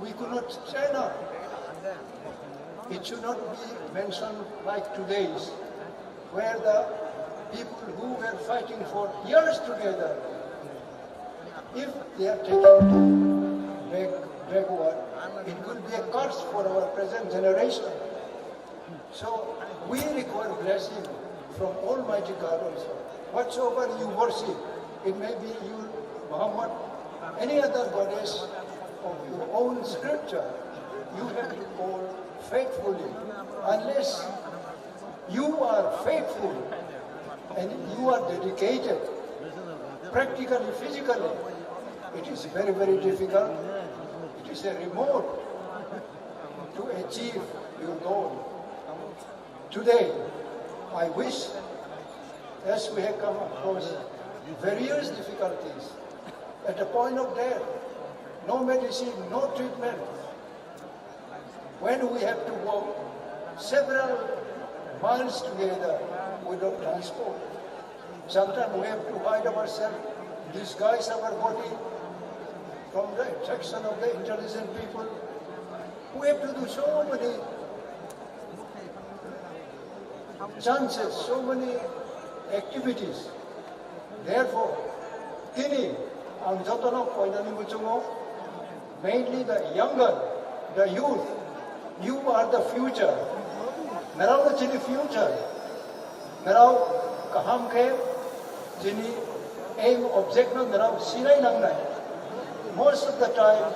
We could not stand up. It should not be mentioned like today's. where the people who were fighting for years together, if they are taken to back, backward, it will be a curse for our present generation. So we require blessing from Almighty God also. Whatsoever you worship, it may be your Muhammad, any other goddess of your own scripture, you have to call faithfully. Unless you are faithful and you are dedicated, practically, physically, it is very, very difficult. It is a remote to achieve your goal. Today, I wish, as we have come across various difficulties, at the point of death, no medicine, no treatment, when we have to walk several miles together without transport, sometimes we have to hide ourselves, disguise our body from the attraction of the intelligent people. We have to do so many chances, so many activities. Therefore, tini ang jotono koinani muchungo, mainly the younger, the youth, you are the future. Narao chini future. Narao kaham khe chini aim object no narao sinai nangnai. Most of the time,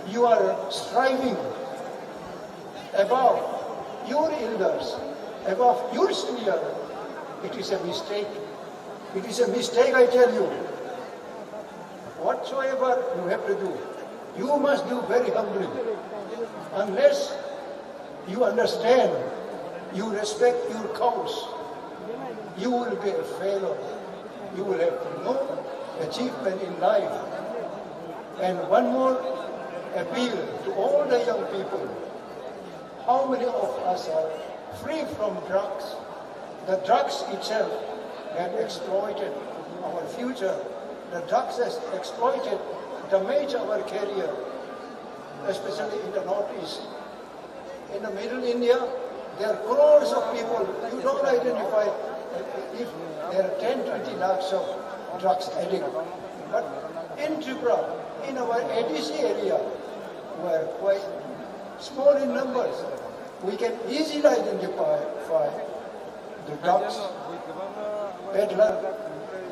you are striving above your elders, above your senior. It is a mistake. It is a mistake, I tell you. Whatsoever you have to do, you must do very humbly. Unless you understand, you respect your cause, you will be a failure. You will have no achievement in life. And one more appeal to all the young people. How many of us are free from drugs? The drugs itself have exploited our future. The drugs has exploited, damaged our career, especially in the Northeast. In the Middle India, there are crores of people. You don't identify if there are ten, twenty lakhs of drugs addict. But in Tripura, in our A D C area, we are quite small in numbers. We can easily identify the drugs peddler,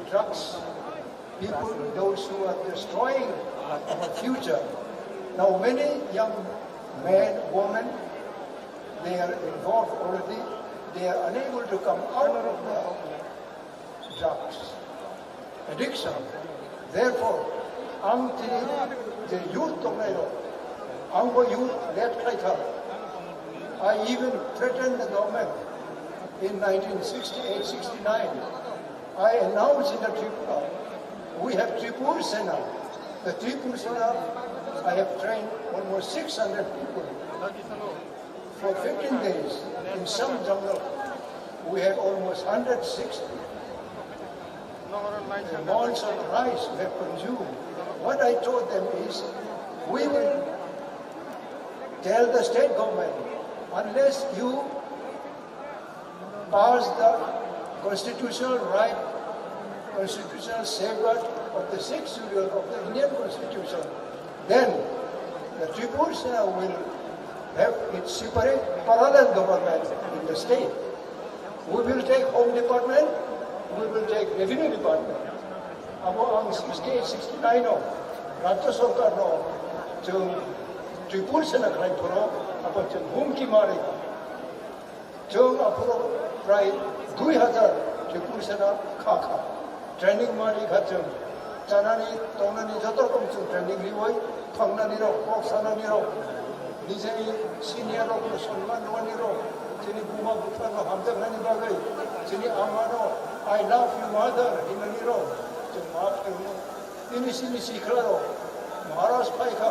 drugs people, those who are destroying our future. Now, many young men, women, they are involved already. They are unable to come out of the drugs addiction. Therefore, ang tini je youth tongnai rok, ang bo youth let khai kha. I even threatened the government in nineteen sixty-eight sixty-nine. I announced in the Tripura, we have Tripur Sena. The Tripur Sena, I have trained almost six hundred people. For fifteen days, in some jungle, we had almost hundred sixty mons of rice we have consumed. What I told them is, we will tell the state government, unless you pass the constitutional right, constitutional safeguard of the sixth schedule of the Indian Constitution, then the Tripur Sena will have its separate parallel government in the state. We will take Home Department, we will take Revenue Department. Abo ang sixty-eight sixty-nine o Rajya Sarkar no chwng Tripur Sena khlai phuru abo chwng humki mari. Chwng aphuru prai dui hazar Tripur Sena kha kha. Training mari kha chwng. Chanani, tongnani joto rokom chwng training riwi, thongnani rok, kok sanani rok, nijeni senior rok no sonman rwani rok, chini buma bupha no hamjaknani bagwi, chini ama no "I love you mother" hinani rok, chwng ma phaino. Tini chini sikla rok Maharaj phaikha,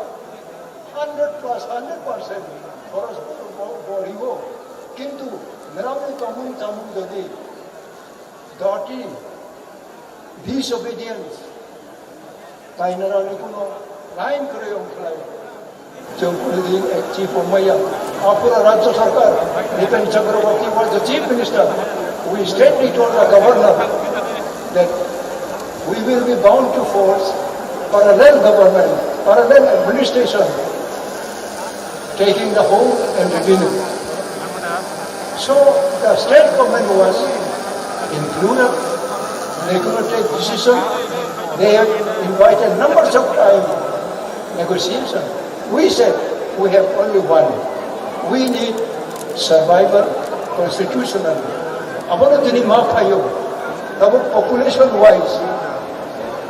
hundred plus, hundred percent khorok bo, bo, bo riwo. Kintu nrao ni tongmung chamung jodi dirty, disobedience, tai nrao ni kuno line kwrwi wng khlai. Chwng kunu din achieve wng maya. Aphuru Rajya Sarkar, Nitin Chakraborty was the Chief Minister. We straightly told the governor that we will be bound to force parallel government, parallel administration, taking the whole and revenue. So the state government was in plural, they could not take decision. They have invited numbers of time negotiation. We said we have only one. We need survival constitutional. Abono tini ma phaio. Tabuk population wise,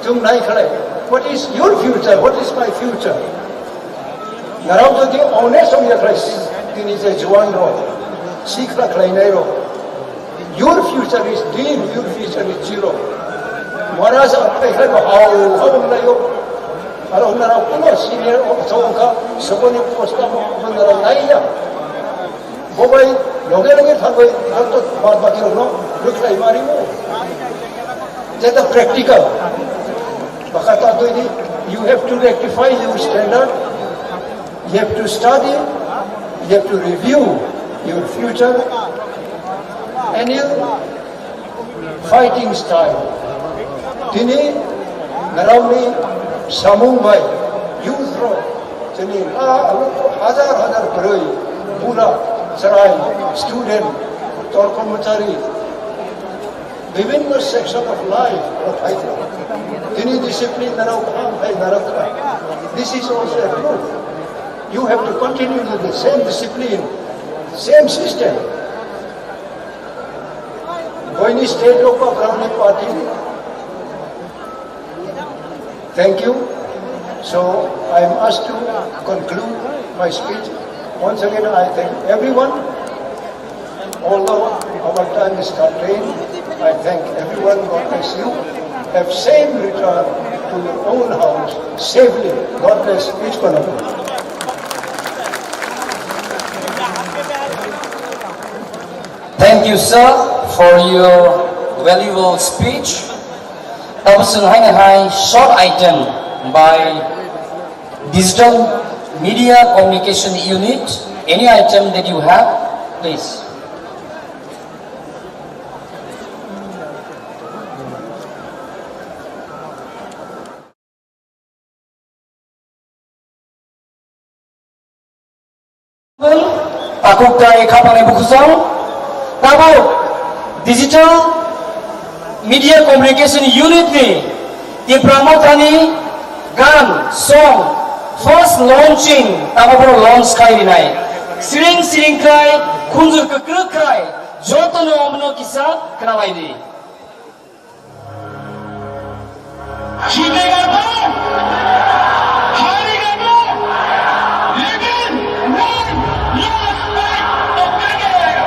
chwng nai khlai, what is your future? What is my future? Narao jodi honest wng ya khlai, tini je juan rok, sikla khlainai rok, your future is dim, your future is zero. Whereas aphai khlai bo hao hao wng laio. Aro narao kuno senior officer wngkha, soboni post amo narao nai ya. Bobai loge loge thangwi joto bad baki rokno rwkhlai ma rimo. Jeta practical. Baka ta twi di, you have to rectify your standard. You have to study. You have to review your future. And you fighting style. Tini narao ni samung bai youth rok tini la hajar hajar bwrwi, bura, chwrai, student, torkomchari, bibhinno section of life rok hai tini discipline narao kaham hai narao kha. This is also a proof. You have to continue with the same discipline, same system. Boini state rok ba browni party. Thank you. So I am asked to conclude my speech. Once again, I thank everyone. Although our time is curtailed, I thank everyone. God bless you. Have safe return to your own house safely. God bless each one of you. Thank you, sir, for your valuable speech. Tabuk chwng haino hai short item by Digital Media Communication Unit. Any item that you have, please. Takuk tai khapang ni bukhusong. Tabuk Digital Media Communication Unit ni Tipra Motha ni gan song first launching tabuk launch khai rinai. Siring siring khai, khunjur kwkrwk khai, joto no omono kisa khwnalai di. जीतेगा तो हारेगा तो, लेकिन वो last fight तो करके रहेगा।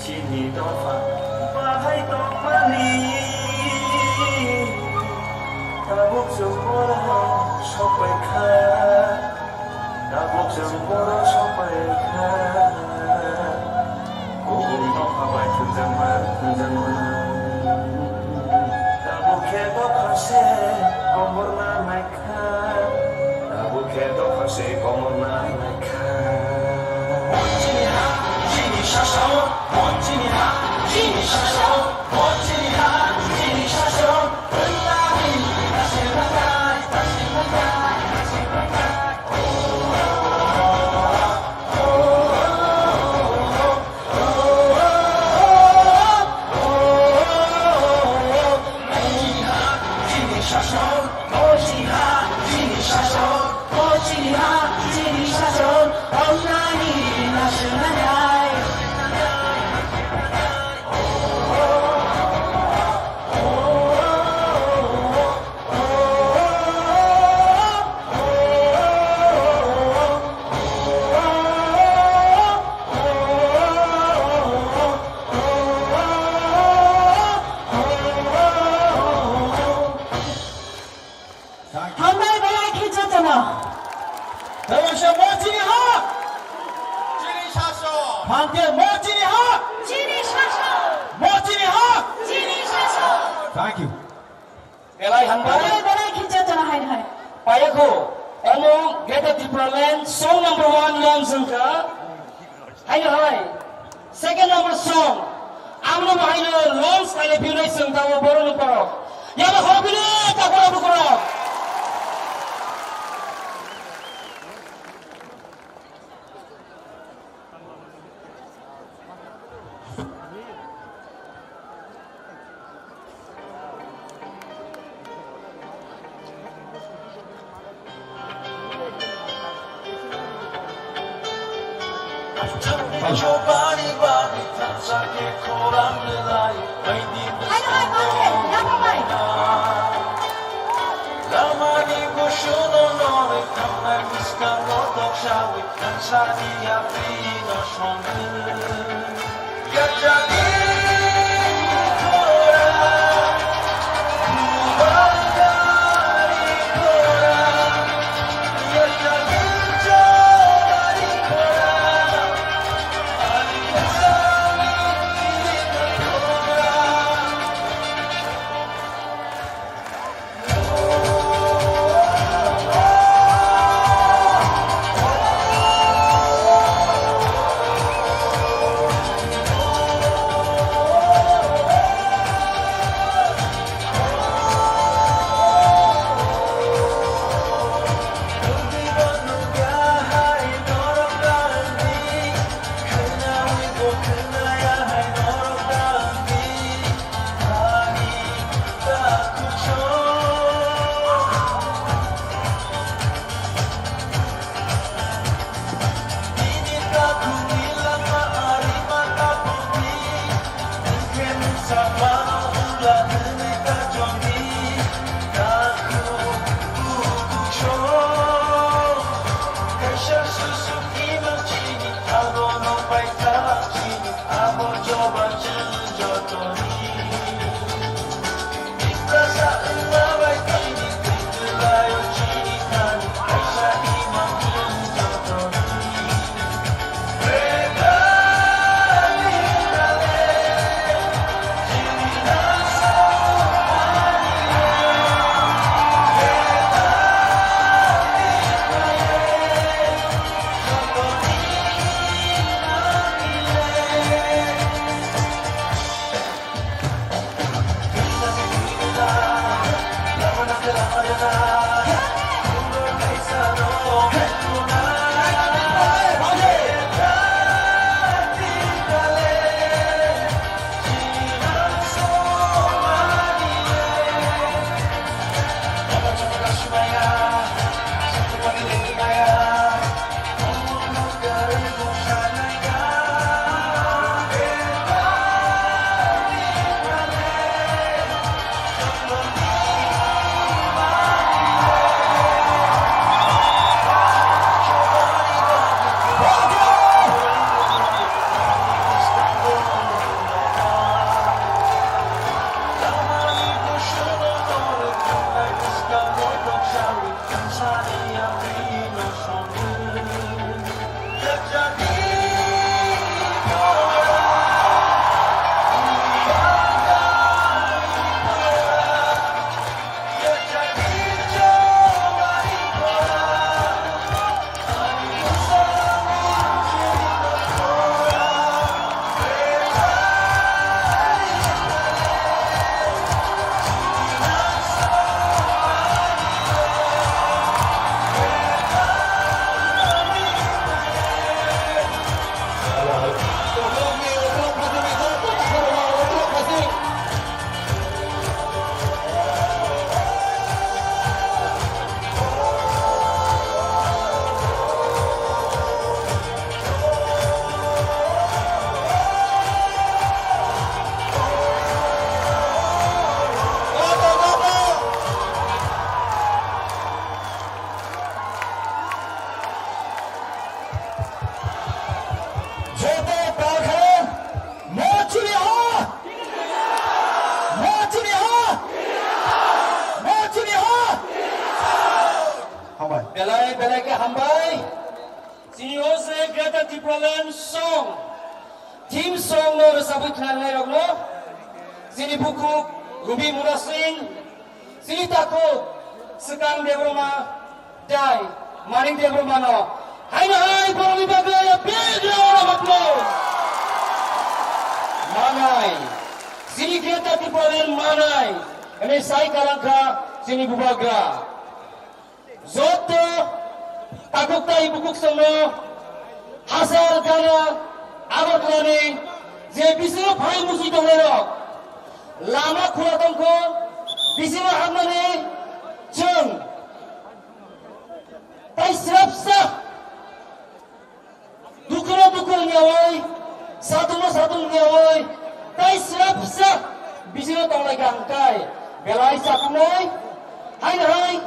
Chini dopha bahai tongmani tabuk chwng borok sokpai kha. Tabuk chwng borok sokpai kha. Kubun dopha bai thwngjakma thwngjakma. Tabuk khe dopha se komorna nai kha. Tabuk khe dopha se komorna nai kha. Chini ha, chini sasao, chini ha, chini sasao. Hambai belai khe jotono. Tei waisa mo chini ha. Chini sasao. Hangke mo chini ha. Chini sasao. Mo chini ha. Chini sasao. Thank you. Belai hambai. Belai, belai khe jotono hai hai. Payakho, omo Greater Tipraland song number one launch wngkha. Haino hai. Second number song. Amno bahaino launch khaile philnai chwng tamo borok ni borok. Yabo hobini takura bukuro. Lamani gusuno norwi thangnai bwskango doksawi thangsani yapri no songwi. Tipraland song, theme song no rwchapwi khwnarwnairokno chini bukhuk Rubi Muna Singh, chini takhuk Swkang Debbarma, tei Manik Debbarmano haino hai borokni bagwi a big round of applause. Manai, chini Greater Tipraland manai, hwnwi sai kwlangkha chini bubagra. Joto takhuk tai bukhuk songno hachal gana Agartala ni je bisingo phai muchung tongnairok lama khula tongkho, bisingo hapmani chwng tai srapsa. Dukhuno dukhu wngyawi, sathungno sathung wngyawi, tai srapsa bisingo tonglaikha hwnkhe belai chakhumnai. Haino hai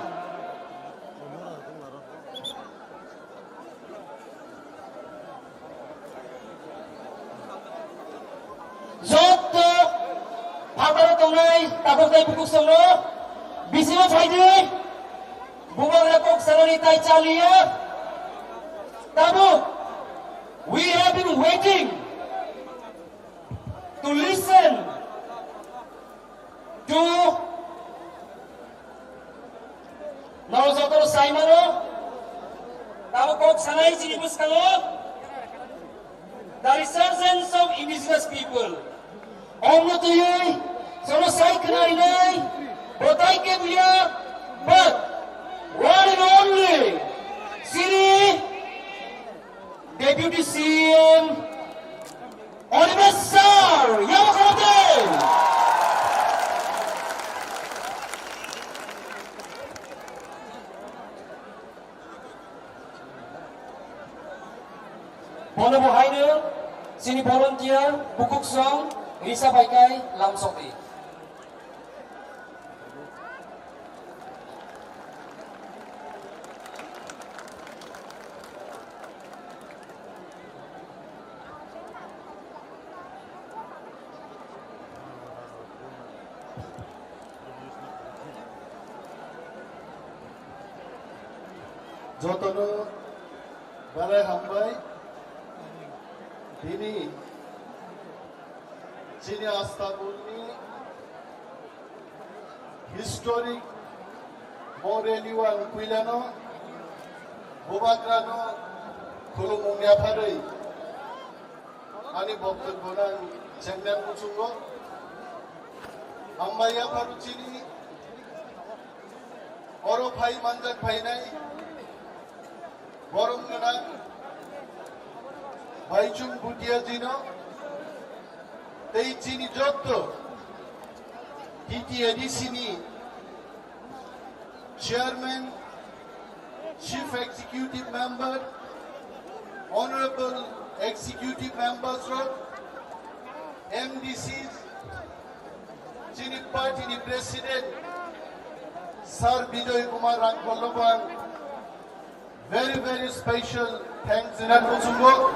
joto phataro tongnai takhuk tai bukhuk songno bisingo phaidi. Bubagra kok sanani tai chaliya. Tabuk, we have been waiting to listen to norok jotono saimano. Tabuk kok sanai chini bwskango the resurgence of indigenous people. Omno twiwi, sono sai khnarinai, botai kebuya, but one and only, chini Deputy C M, Animesh sir, yabo khorokde. Bono bo haino chini volunteer bukhuk song risa bai kai lamsokdi. Jotono belai hambai. Bini chini Astabulni historic Moreliwan Kuilano Bubagrano khulumung yapharwi ani boktobyono ang chengna muchungo. Hambai yapharu chini oro phai manjak phainai borom gwnang Baichung Bhutia jino tei chini jotto T T A D C ni Chairman, Chief Executive Member, Honorable Executive Members rok, M D Cs, chini party ni President Sir Bijoy Kumar Rangkhol no bo ang very, very special thanks ina muchungo.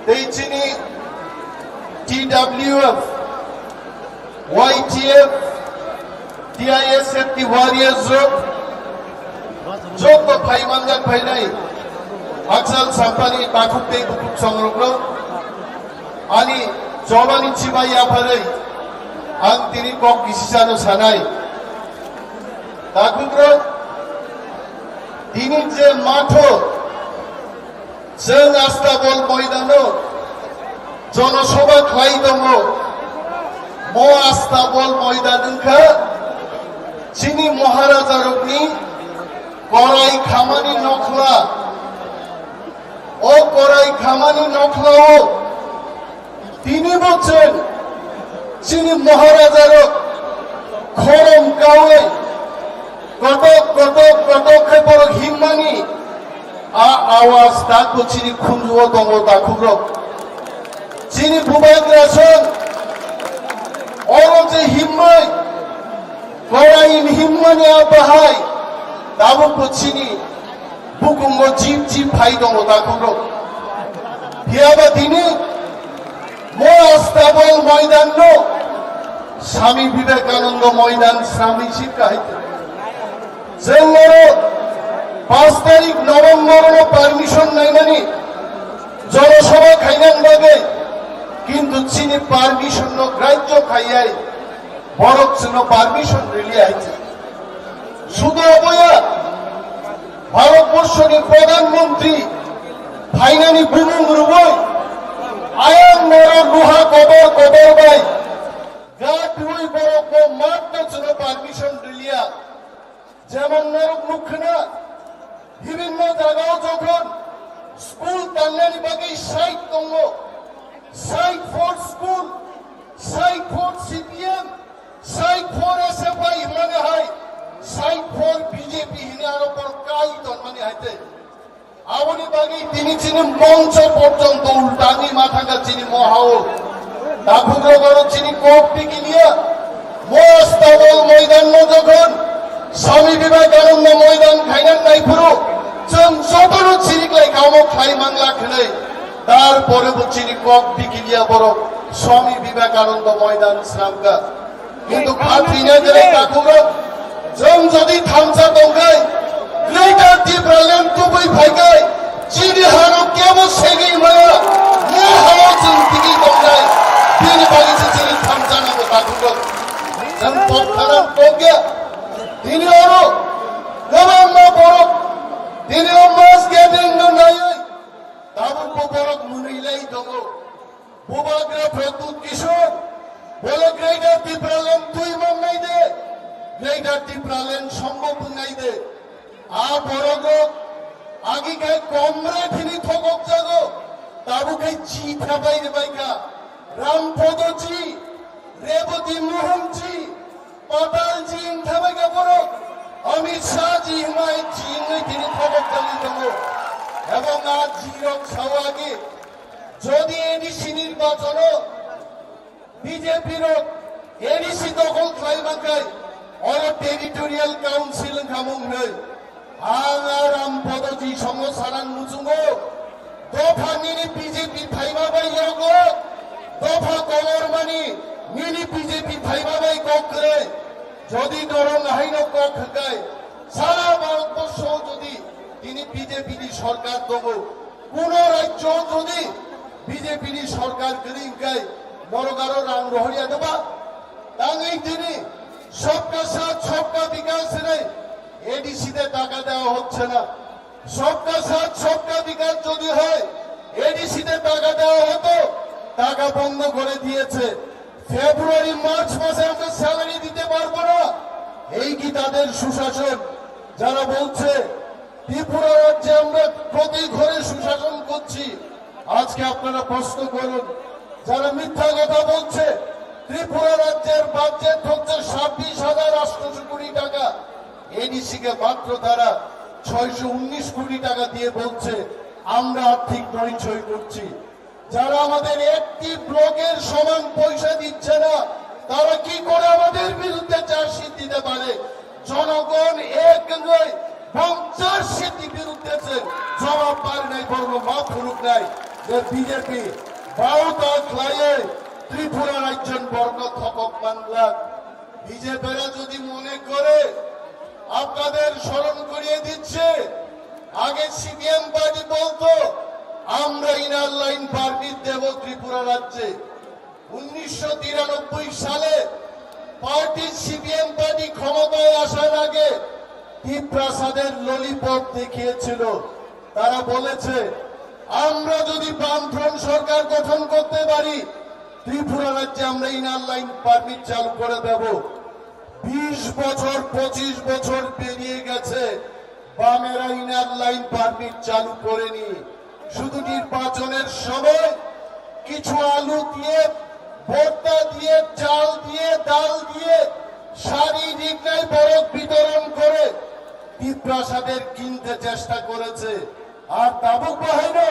Tei chini T W F, Y T F, T I S F ni warriors rok joto phai manjak phainai Hakchal Sampani takhuk tei bukhuk songrokno ani chobani chibai yapharwi ang tini kok kisisano sanai. Takhukrok, tini je matho chwng Astabol moidano jonosobha khlai tongo, mo Astabol moidan wngkha chini Maharajarokni korai khamani nokhla. O korai khamani nokhlao tini bo chwng chini Maharajarok khorom kaui kotok kotok kotok khe borok himmani a awaz dakbo chini khunjuo tongo takhukrok. Chini bubagrasong oro je himmai korai himmani a bahai tabukbo chini bukungo jip jip phai tongo takhukrok. Phiyaba tini mo Astabol moidan no Swami Vivekananda moidan Swami Shiv kahai. Chwng oro paanch tarik November no permission naimani Jonosabha khainani bagwi, kintu chini permission no grajyo khaiyai, borok chwngno permission riliya hai se. Sudo aboya, Bharat Borshoni Pradhan Mantri phainani bumung rwui, ayang norok ruha kobor kobor bai, gat rwui borok bo matno chwngno permission riliya. Jemon norok nukkhna, bibhinno jagao jokhon school tangnani bagwi site tongo, site for school, site for C P M, site for S F I hwnmani hai, site for B J P hwnwi aro borok kai tonmani hai tei. Aboni bagwi tini chini moncho porjonto ultani mathanga chini mohao. Takhukrok aro chini kok pikiliya. Mo Astabol moidanno jokhon Swami Vivekananda moidan khainan naiphuru, chwng jotono chiriklai kamo khlai mangla khwnwi. Tarpore bo chini kok pikiliya borok Swami Vivekananda moidan sramkha. Kintu kha thwina gwnai takhukrok, chwng jodi thansa tongkhai, Greater Tipraland tubui phaikhai, chini hano kebo segwi maya, mo hano chwng tigwi tongnai, bini bagwi se chini thansa nango takhukrok. Chwng tongthana tongya, tini oro kwbangma borok, tini o mass gathering no naiwi, tabukbo borok mwnwi lai tongo. Bubagra Pradyut Kishore, bole Greater Tipraland twi mannai de, Greater Tipraland sombhob wngnai de. A borok rok agi khai comrade hini thokok jago, tabuk khai ji thabai rwbai kha. Ram Podo ji, Reboti Mohan ji, Patal ji wng thabai kha borok, Amit Shah ji hwnbai ji wngwi tini thokok jagwi tongo. Ebong a ji rok sao agi, jodi A D C nirbachono B J P rok A D C dokhol khlai mankhai, oro territorial council wngkha mung hwnwi. Ang a Ram Podo ji songo sanan muchungo, dopha nini B J P phaima bai yogo, dopha kolor mani nini B J P phaima bai kok kwrwi. Jodi norok haino kok hwnkhe, sara Bharatborsho jodi tini B J P ni sorkar tongo, kuno rajyo jodi B J P ni sorkar kwrwi hwnkhe, norok aro rang rohorya doba? Tangwi tini Sabka Saath Sabka Vikas hinwi A D C te taka dewa hocche na. সবকা সাথ সবকা বিকাশ যদি হয়, এডিসিতে টাকা দেওয়া হতো, টাকা বন্ধ করে দিয়েছে। ফেব্রুয়ারি মার্চ মাসে আমরা স্যালারি দিতে পারবো না, এই কি তাদের সুশাসন? যারা বলছে ত্রিপুরা রাজ্যে আমরা প্রতি ঘরে সুশাসন করছি, আজকে আপনারা প্রশ্ন করুন। যারা মিথ্যা কথা বলছে, ত্রিপুরা রাজ্যের বাজেট হচ্ছে ছাব্বিশ হাজার আটশোশো কোটি টাকা, এডিসি কে মাত্র তারা ছয়শো উনিশ কোটি টাকা দিয়ে বলছে আমরা আর্থিক নয়ছয় করছি। যারা আমাদের একটি ব্লকের সমান পয়সা দিচ্ছে না, তারা কি করে আমাদের বিরুদ্ধে চার্জশিট দিতে পারে? জনগণ এক নয়, পঞ্চাশ সিটি বিরুদ্ধে যে জবাব পারে নাই, বরং মা ফুরুক নাই, যে বিজেপি বারোটা খ্লায়ে ত্রিপুরা রাজ্যন বর্ণ থকক মানলা। বিজেপিরা যদি মনে করে আপনাদের স্মরণ করিয়ে দিচ্ছে, আগে সিপিএম পার্টি বলতো আমরা ইনার লাইন পারমিট দেব ত্রিপুরা রাজ্যে। উনিশশো তিরানব্বই সালে পার্টি সিপিএম পার্টি ক্ষমতায় আসার আগে তিপ্রাসাদের ললিপপ দেখিয়েছিল। তারা বলেছে, আমরা যদি বামফ্রন্ট সরকার গঠন করতে পারি, ত্রিপুরা রাজ্যে আমরা ইনার লাইন পারমিট চালু করে দেব। বিশ বছর, পঁচিশ বছর পেরিয়ে গেছে, বামেরা ইনার লাইন পারমিট চালু করেনি। শুধু নির্বাচনের সময় কিছু আলু দিয়ে, ভর্তা দিয়ে, চাল দিয়ে, ডাল দিয়ে শারীরিক ন্যায় বরক বিতরণ করে তিপ্রাসাদের কিনতে চেষ্টা করেছে। Ar tabuk bahaino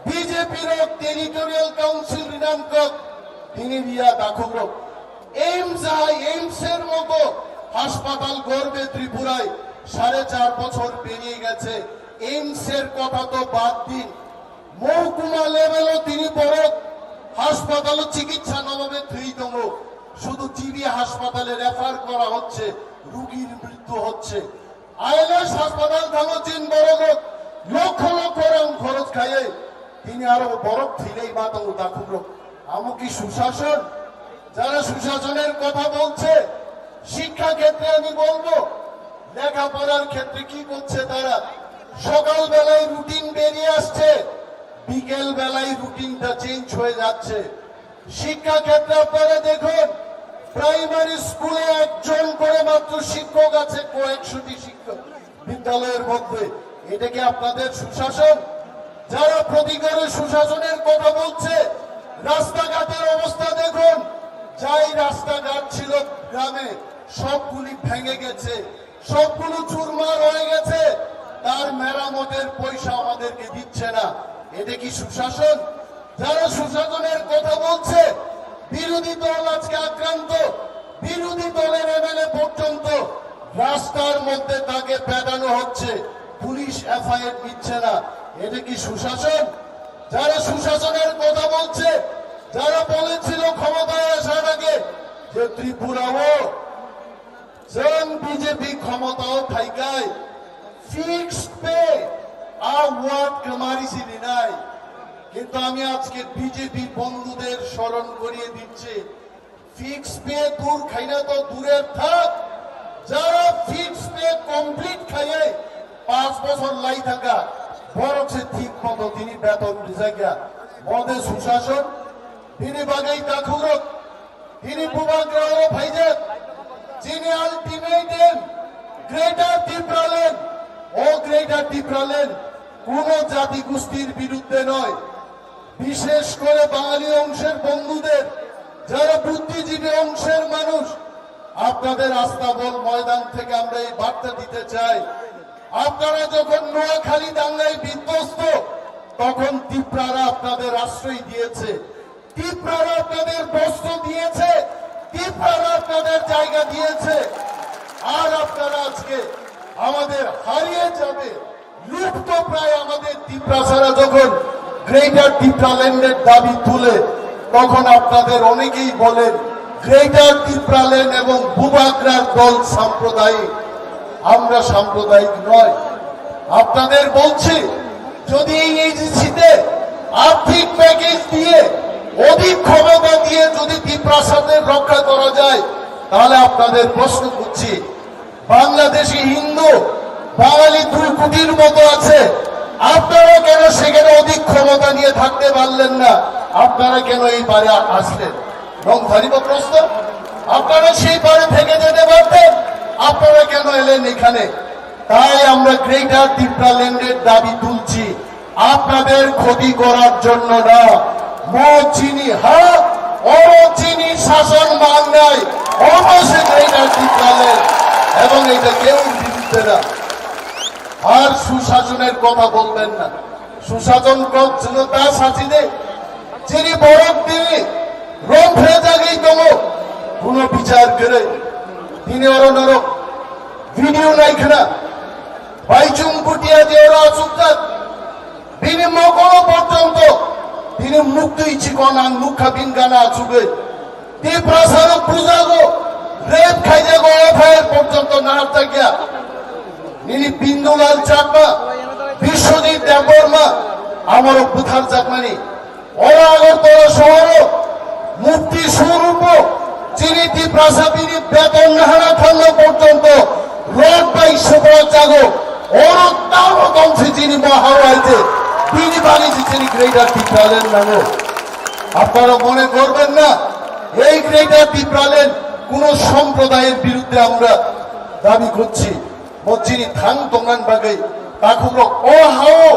B J P rok territorial council rinan kok tini riya dakhuk rok. AIIMS আই, এইমসের মতো হাসপাতাল গড়বে ত্রিপুরায়, সাড়ে চার বছর পেরিয়ে গেছে। এইমসের কথা তো বাদ দিন, মহকুমা লেভেলও তিনি বড় হাসপাতালও চিকিৎসা অভাবে থুই দঙ্গ। শুধু জিবি হাসপাতালে রেফার করা হচ্ছে, রুগীর মৃত্যু হচ্ছে। আইএলএস হাসপাতাল থানো চীন বড় লোক লক্ষ লক্ষ রাং খরচ খাইয়ে Tini aro borok thwinai ma tongo takhukrok. Amo ki sushason? Jara sushasonor kotha bolche, shikkha khetre ami bolbo, lekhaporar khetre ki korche tara? Sokal belai routine beriye asche, bikel belai routine ta change hoye jacche. শিক্ষা ক্ষেত্রে আপনারা দেখুন, প্রাইমারি স্কুলে একজন করে মাত্র শিক্ষক আছে, কয়েকশোটি শিক্ষক বিদ্যালয়ের মধ্যে। এটা কি আপনাদের সুশাসন? যারা প্রতিকারের সুশাসনের কথা বলছে, রাস্তাঘাটের অবস্থা দেখুন, যাই রাস্তাঘাট ছিল গ্রামে, সবগুলি ভেঙে গেছে, সবগুলো চুরমার হয়ে গেছে। তার মেরামতের পয়সা আমাদেরকে দিচ্ছে না। এটা কি সুশাসন? যারা সুশাসনের কথা বলছে, বিরোধী দল আজকে আক্রান্ত, বিরোধী দলের এমএলএ পর্যন্ত রাস্তার মধ্যে তাকে পেটানো হচ্ছে, পুলিশ এফআইআর নিচ্ছে না। এটা কি সুশাসন? যারা সুশাসনের কথা বলছে, যারা বলেছিল ক্ষমতায় আসার আগে যে ত্রিপুরাও Chwng বিজেপি ক্ষমতাও থাইকাই ফিক্সড পে আ ওয়ার্ড কামারি সিনি নাই। কিন্তু আমি আজকে বিজেপি বন্ধুদের স্মরণ করিয়ে দিচ্ছি, ফিক্সড পে দূর খাইনা তো দূরের থাক, যারা ফিক্সড পে কমপ্লিট খাইয়ে পাঁচ বছর লাই থাকা, বরং সে ঠিক মতো তিনি বেতন দিজাইগা। মদে সুশাসন, তিনি বাগেই তাখুরক, তিনি বুবাগ্রাও ফাইজাক, যিনি আলটিমেটাম গ্রেটার টিপ্রাল্যান্ড, ও গ্রেটার টিপ্রাল্যান্ড কোনো জাতিগোষ্ঠীর বিরুদ্ধে নয়, বিশেষ করে বাঙালি অংশের বন্ধুদের, যারা বুদ্ধিজীবী অংশের মানুষ, আপনাদের আস্তাবল ময়দান থেকে আমরা এই বার্তা দিতে চাই। আপনারা যখন নোয়াখালী দাঙ্গায় বিধ্বস্ত, তখন তিপ্রারা আপনাদের আশ্রয় দিয়েছে। তিপ্রারা আপনাদের বস্ত্র দিয়েছে, তিপ্রারা আপনাদের জায়গা দিয়েছে। আর আপনারা আজকে আমাদের হারিয়ে যাবে, লুপ্ত প্রায় আমাদের তিপ্রাসারা যখন গ্রেটার তিপ্রাল্যান্ডের দাবি তুলে, তখন আপনাদের অনেকেই বলেন গ্রেটার তিপ্রাল্যান্ড এবং বুবাগ্রার দল সাম্প্রদায়িক। আমরা সাম্প্রদায়িক নয়। আপনাদের বলছি, যদি এই এজিসিতে আর্থিক প্যাকেজ দিয়ে, অধিক ক্ষমতা দিয়ে যদি তিপ্রাসাদের রক্ষা করা যায়, তাহলে আপনাদের প্রশ্ন করছি, বাংলাদেশি হিন্দু বাঙালি দুই কোটির মতো আছে, আপনারা কেন সেখানে অধিক ক্ষমতা নিয়ে থাকতে পারলেন না? আপনারা কেন এই পারে আসলেন? নংথানিব প্রশ্ন, আপনারা সেই পারে থেকে যেতে পারতেন, আপনারা কেন এলেন এখানে? তাই আমরা গ্রেটার তিপ্রাল্যান্ডের দাবি তুলছি। আপনাদের ক্ষতি করার জন্য না। Mo chini ha, oro chini শাসন মাংনাই, oro se greater Tipraland, এবং এটা কেউ বিরুদ্ধে না। আর সুশাসনের কথা বলবেন না। সুশাসন kok chwngno ta sachide, chini borok tini romphre jagwi tongo, kuno bichar kwrwi. Tini oro norok video naikhna, Baichung Bhutia je oro achukjak, bini mokolo porjonto bini muktwi chikon ang nukha bini gana achugwi. Tiprasarok bujago, rape khaijago, F I R porjonto naharjakya. Nini Bindulal Chakma, Biswajit Debbarma, amorok butharjakmani. Oro Agartala sohoro mukti soropo chini Tiprasa bini beton nahana thangna porjonto rod bai sopra jago. Oro tamo tongsi chini moharo aije bini bagwi si chini greater Tipraland nango. আপনারা মনে করবেন না এই গ্রেটার টিপ্রাল্যান্ড কোনো সম্প্রদায়ের বিরুদ্ধে আমরা দাবি করছি। Bo chini thang tongna bagwi takhukrok o hao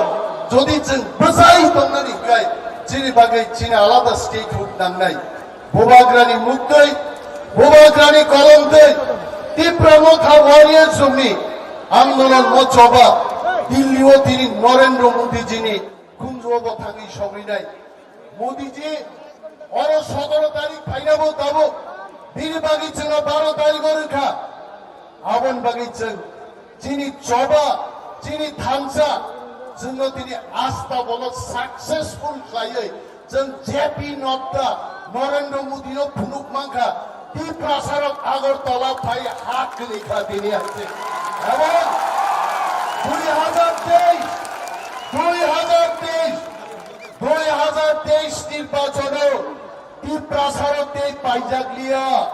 jodi chwng bwsai tongna ni hwnkhe chini bagwi chini alada statehood nangnai. Bubagrani muktwi, Bubagrani kolomtwi, Tipra Motha Warriors rokni andolon mo choba Delhi o tini Narendra Modi jini khunjuo bo thangwi sogrinai. Modi ji, oro sotoro tarik phainabo tabuk, bini bagwi chwngno baro tarik o rwkha. Aboni bagwi chwng chini choba, chini thansa, chwngno tini asta bolo successful khlaiwi chwng J P Nadda, Narendra Modi no phunuk mankha, Tiprasarok Agartala phai ha kwlwi kha tini hai se. Ebong dui hajar teis, dui hajar teis, Nirbachono Tiprasarok tei paijak liya.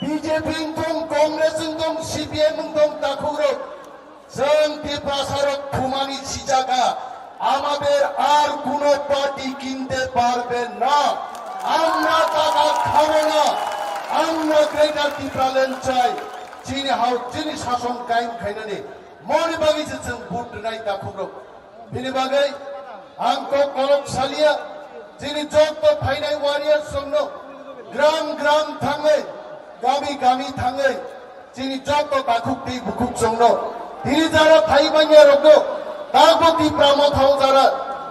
B J P wngthung, Congress wngthung, C P M wngthung, takhukrok. Chwng Tiprasarok thumani sijakha, amader ar kuno party kinte parbe na. Amra taka khabo na, amra Greater Tipraland chai, chini hao chini sason kaim khainani, moni bagwi se chwng vote rwnai takhukrok. Bini bagwi ang kok kolok salia, chini jotto phainai warriors songno gram gram thangwi, gami gami thangwi, chini jotto takhuk tei bukhuk songno tini jara phai manya rokno, tabo Tipra Mothao jara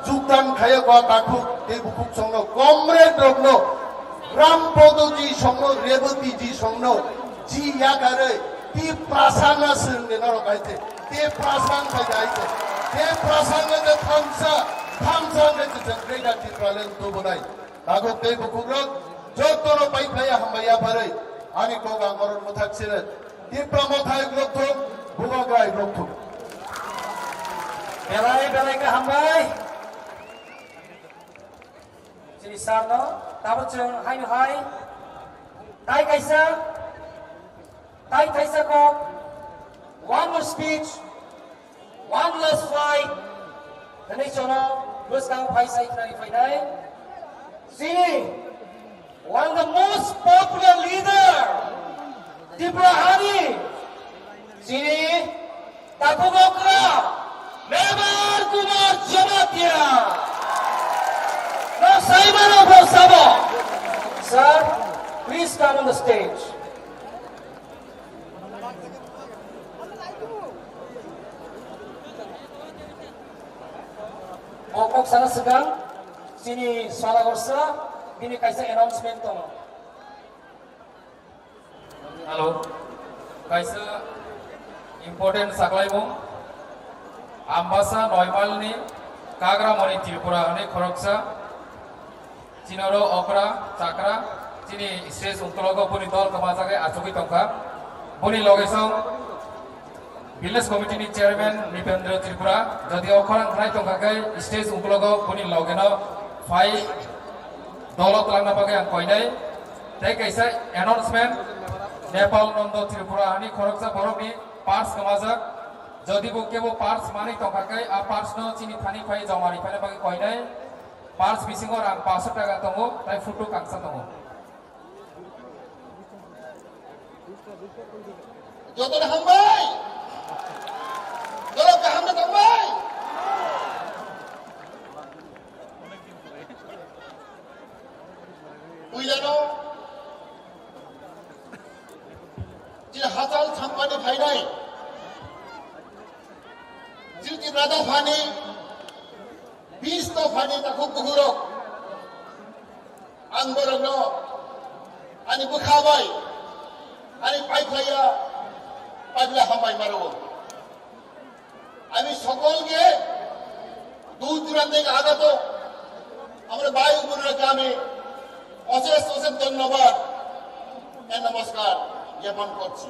jukdan khaya kwa takhuk tei bukhuk songno, comrade rokno, Ram Podoji songno, Rebotiji songno, ji yakarwi, Tiprasanga swrwngni norok hai te, Tiprasang khai de hai te, Tiprasanga de thamsa, thamsa de je Greater Tipraland tubunai. Takhuk tei bukhukrok, jotono pai phaiya hambai yapharwi, ani kok ang oro mwthak sire, Tipra Mothai rok thung, Bubagra rok thung. Belai belai khe hambai. Chini sir no, tabuk chwng haino hai. Tai kaisa, tai kaisa kok, one more speech, one last fight. Hwnwi chono bwskang phai sai khnani phainai. Chini one of the most popular leader, Tripura hani, chini Takhuk okra, Mebar Kumar Jamatia. No saimano bo sabo. Sir, please come on the stage. O kok sana swkang, chini Sola Gorsa, bini kaisa announcement tongo. Hello. Kaisa important saklaimung. Ambasa Noimalni Kagramoni Tripura hwnwi khoroksa. Chinoro okra, chakra, chini stage ungkologo boni dol kwmajagwi achugwi tongkha. Boni loge song Village Committee ni Chairman Nipendra Tripura, jodi o khorang khnai tongkha khe stage uklogo boni logeno phai dolo twlangna bagwi ang koinai. Tei kaisa announcement, Nepal Nondo Tripura hani khoroksa borokni purse kwmajak. Jodi bo kebo purse manwi tongkha khe a purse no chini thani phai joma ri phaina bagwi koinai. Purse bisingo rang paanch sho taka tongo, tai photo kangsa tongo. Jotono hambai. Norok kaham no tongbai. Puilano chini hachal sampani phainai. Chini Tripura dophani bis dophani takhuk bukhurok. Ang borokno ani bwkha bai, ani paiphlaiya, paiphlai hambai maro. আমি সকলকে দূর দূরান্ত থেকে আগত আমার ভাই ও বোনেরাকে আমি অশেষ অশেষ ধন্যবাদ, নমস্কার জ্ঞাপন করছি।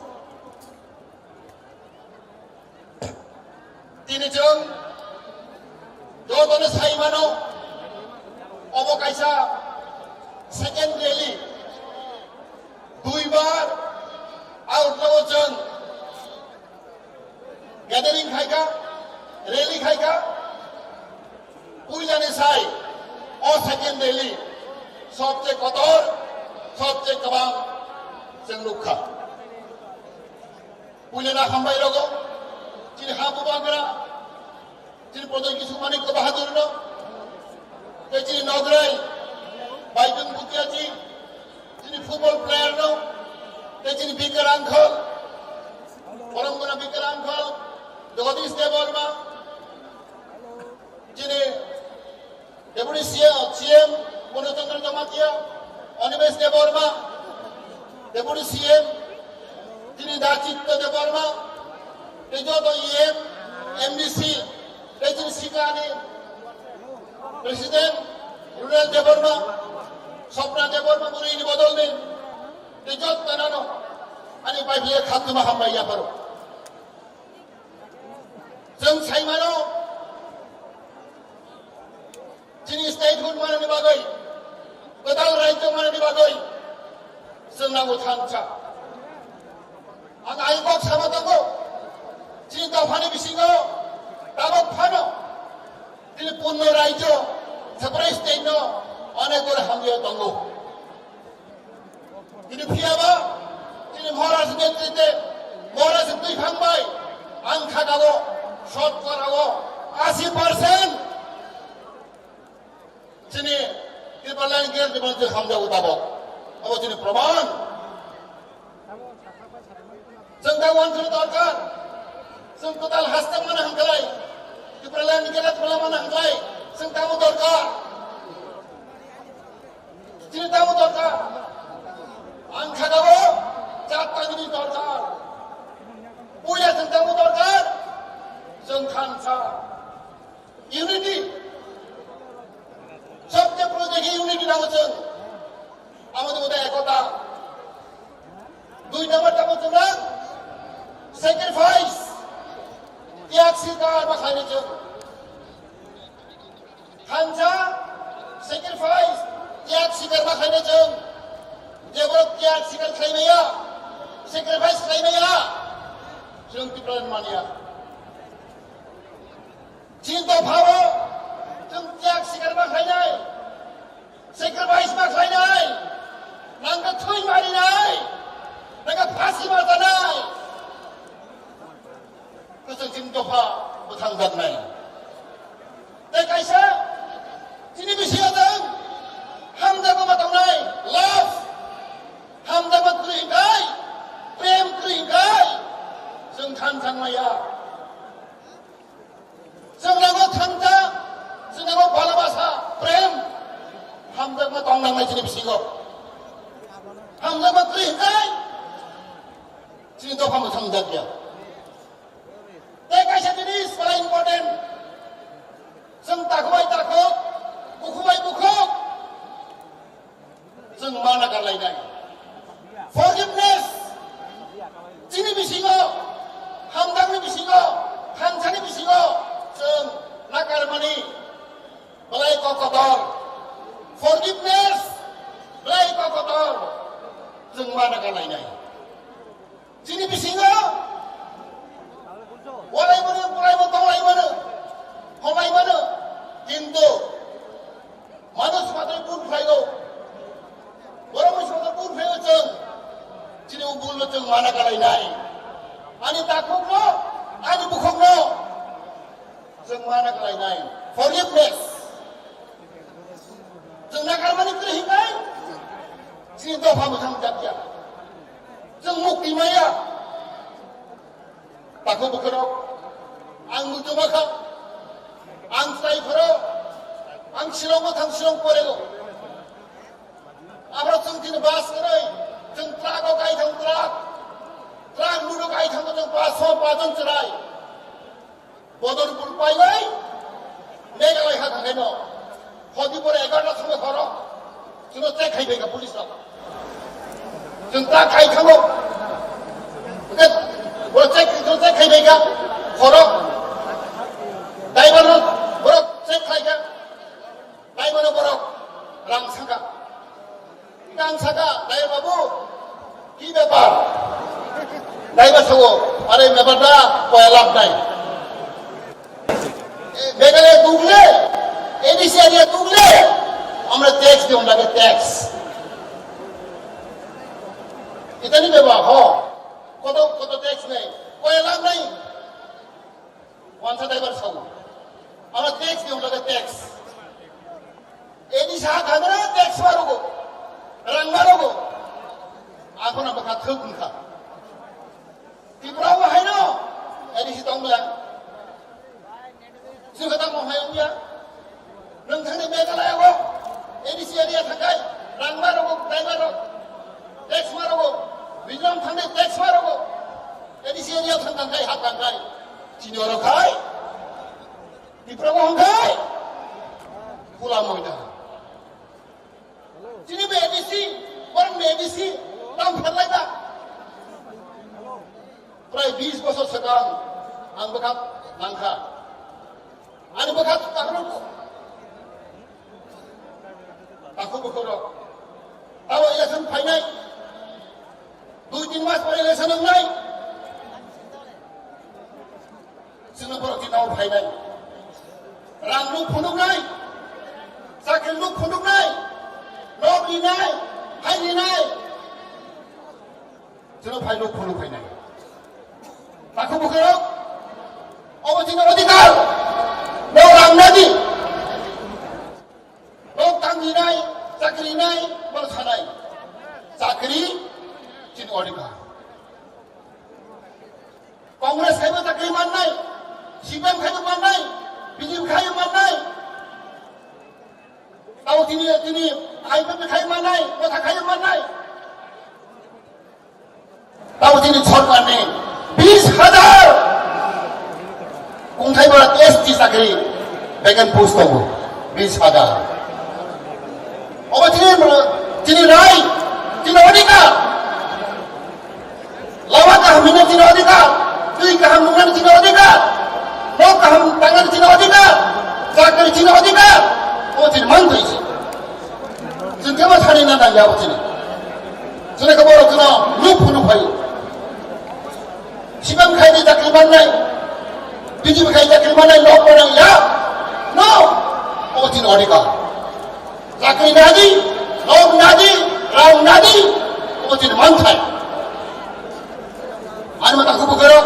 Tini chwng jotono sai mano, obo kaisa second rally, duibar outlaw chwng gathering khaikha, rally khaikha, puilani sai o second rally sobche kotor, sobche kwbang chwng nukha. Puilano hambai rogo, chini ha bubagra, chini Pradyot Kishore Manikya Bahadur no, tei chini Nograi, Baidung Bhutia ji, chini football player no, tei chini Bikar uncle, Poromguna Bikar uncle, Jagadish Debbarma, chini Deputy C M, C M Purno Chandra Jamatia, Animesh Debbarma, Deputy C M, chini Dachitya Debbarma, tei joto E M, M D C, tei chini sikani President Rural Debbarma, Sopna Debbarma, bwrwini bodolni, tei joto nano ani bai biya khatuma hambai yaparo. Chwng sai mano, chini statehood manani bagwi Kwtal rajyo manani bagwi chwng nango thansa. Ang ayang kok sama tongo, chini dophani bisingo tabok phano chini punno rajyo, separate state no onek gore hamjak tongo. Chini phiyaba, chini Maharaj netrite, Maharaj twi phang bai ang khagao, shot korao, asi percent. Chini Tipraland girl ni manjak hamjago tabok. Abo chini proman. Chwng da wanjwk dorkar. Chwng kwtal haste mana hangkalai. Tipraland girl mana hangkalai. Chwng tamo dorkar. Chini tamo dorkar. Ang khagao jat tangni dorkar. Puya chwng tamo dorkar. Chwng thansa. Unity. Sabse boro dekhi unity nango chwng. Amo de ekota. Dui number tamo chwng nang sacrifice. Tyag sikar ma khaini chwng. Thansa sacrifice. Tyag sikar ma khaini chwng. Jeboro tyag sikar khlai maya, sacrifice khlai maya, chwng Tipraland manya. Chini dophao chwng tyag sikar ma khlainai, sacrifice ma khlainai, nangkhe thwi marinai, nangkhe phasi ma tanai. Kwchwng chini dopha bwthangjaknai. Tei kaisa chini bisingo chwng hamjakma ma tongnai, love, hamjakma kwrwi hwnkhe, prem kwrwi hwnkhe chwng thansa wngmaya. Chwng nango thansa, chwng nango bhalabasa, prem. Hamjakma tong nangnai chini bisingo. Hamjakma kwrwi hwnkhe chini dopha mwthangjakya. Tei kaisa jinis belai important. Chwng takhuk bai takhuk, bukhuk bai bukhuk. Chwng mana karlainai. Forgiveness. Chini bisingo, hamjakni bisingo, thansani bisingo, chwng nakarmani belai kok kotor. Forgiveness belai kok kotor. Chwng mana karlainai. Chini bisingo walai mano, pulai mano, tonglai mano, homai mano, kintu manush matrai bul khlaio, borok mui soto bul khlaio chwng, chini o bul no chwng mana kalainai, ani takhuk no, ani bukhuk no. Chwng mana kalainai forgiveness. Chwng nakarmani kwrwi hwnkhe chini dopha mwthang jakya. Chwng mukti maya. Takhuk bukhurok, ang muchungma kha, ang chwrai pharo, ang Shillong o thang Shillong porego. Abro chwng tini bus kwrwi, chwng truck o kai thang truck, truck load o kai thang chwng paanch sho paanch jon chwrai. Bodorpur paibai, Meghalaya ha thangkhaino. Hodi pore egarota thangwi horo. Chwngno check khai phaikha police rok. Chwng ta khai thango. Hwnkhe bo check, chwng check khai phaikha horo. Driver no borok check khlaikha. Driver no borok rang saka. Ang saka, "Dai babu, ki bepar?" Driver sabo, "Are bepar da, koya lab nai. Meghalaya dugle, A D C area dugle, amra tax diyon lage tax." Itani bepar, ho. Koto, koto tax nai, koya lab nai. Wansa driver sabo. Aro tax diyo lage tax. Eni sa khamera tax marogo. Rang marogo. Ako na baka thuk wngkha. Tripura o haino. Eni si tong bela. Sing kata mo hayo ya. Nang thani Meghalaya o. Eni si area thakai. Rang marogo, driver rok. Tax marogo. Mizoram thani tax marogo. Eni si area thang tangkai, hap tangkai. Chini oro khai, Tipra bo hong khai, Kula Moida. Chini be A D C, borok be A D C, tam pherlai ta. Prai bis bosor swkang, ang bwkha nangkha. Ani bwkha takhuk, takhuk bukhuk rok. Abo election phainai, dui tin mas pore election wngnai. Chwngno borok tini abo phainai. Rang nuk phunuknai, chakri nuk phunuknai, nok rinai, hai rinai. Chwngno phai nuk phunuk phainai. Takhuk bukhurok, obo chini odhikar. Nok rang nadi. Nok tang rinai, chakri rinai, bol sanai. Chakri chini odhikar. Congress khaibo chakri mannai, C P M khaibo mannai, B J P khaibo mannai. Tao tini, tini I P F T khai mannai, motha khai mannai. Tao tini sorkarni bis hajar kungthai bara S T chakri vacant post tongo, bis hajar. Obo tini, tini rai, tini odhikar. Lama kaham hwnwi chini odhikar, twi kaham nungnani chini odhikar, nok kaham tangnani chini odhikar, chakri chini odhikar, o chini mantwi se. Chwng kebo sani na nangya o chini. Chini kebo rok chwngno nuk phunuk phaio. Sibam khai di chakri mannai, B J P khai chakri mannai, nok mannai ya. No, o chini odhikar. Chakri nadi, nok nadi, rang nadi, obo chini manthai. Ani mata kubu kero,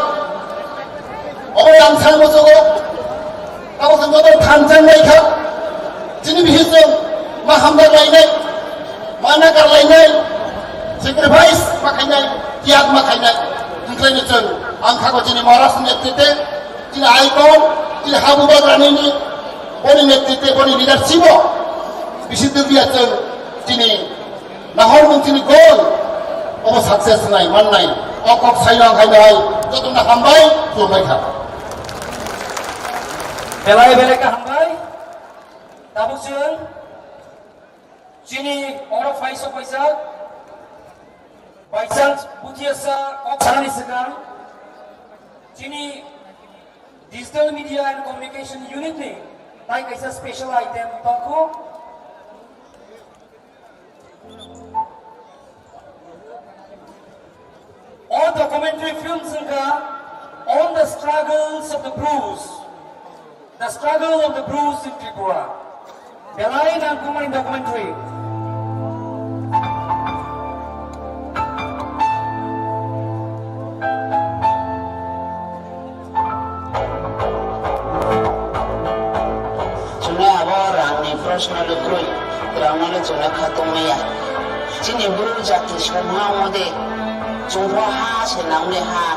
obo yang san mo sogo, tabo kan joto thansan nai kha, chini bihis jeng, ma hamdar lainai, ma nakar lainai, sacrifice ma khainai, tiag ma khainai, hingkhlai ni chwng, ang kha ko chini Maharaj ni netrite, chini icon, chini habu bagrani ni, boni netrite, boni leadership o, bisi dugya chwng, chini nahor mung chini goal, obo success nai, man nai, o kok saino ang khaino hai, joto na hambai, khulumbai kha. Belai belai ka hambai, tabuk chwng, chini oro phai sok paisa, by chance, buthi asa, kok sanani swkang, chini Digital Media and Communication Unit ni tai kaisa special item tongkho. O documentary film wngkha On the Struggles of the Bru. The Struggle of the Bru in Tripura. Belai nangkukmani documentary. Chwngno abo rangni proshno lukurwi, rangno chwngno kha tongmaya. Chini Bru jati somha ongode, chwngbo ha se nangmani ha.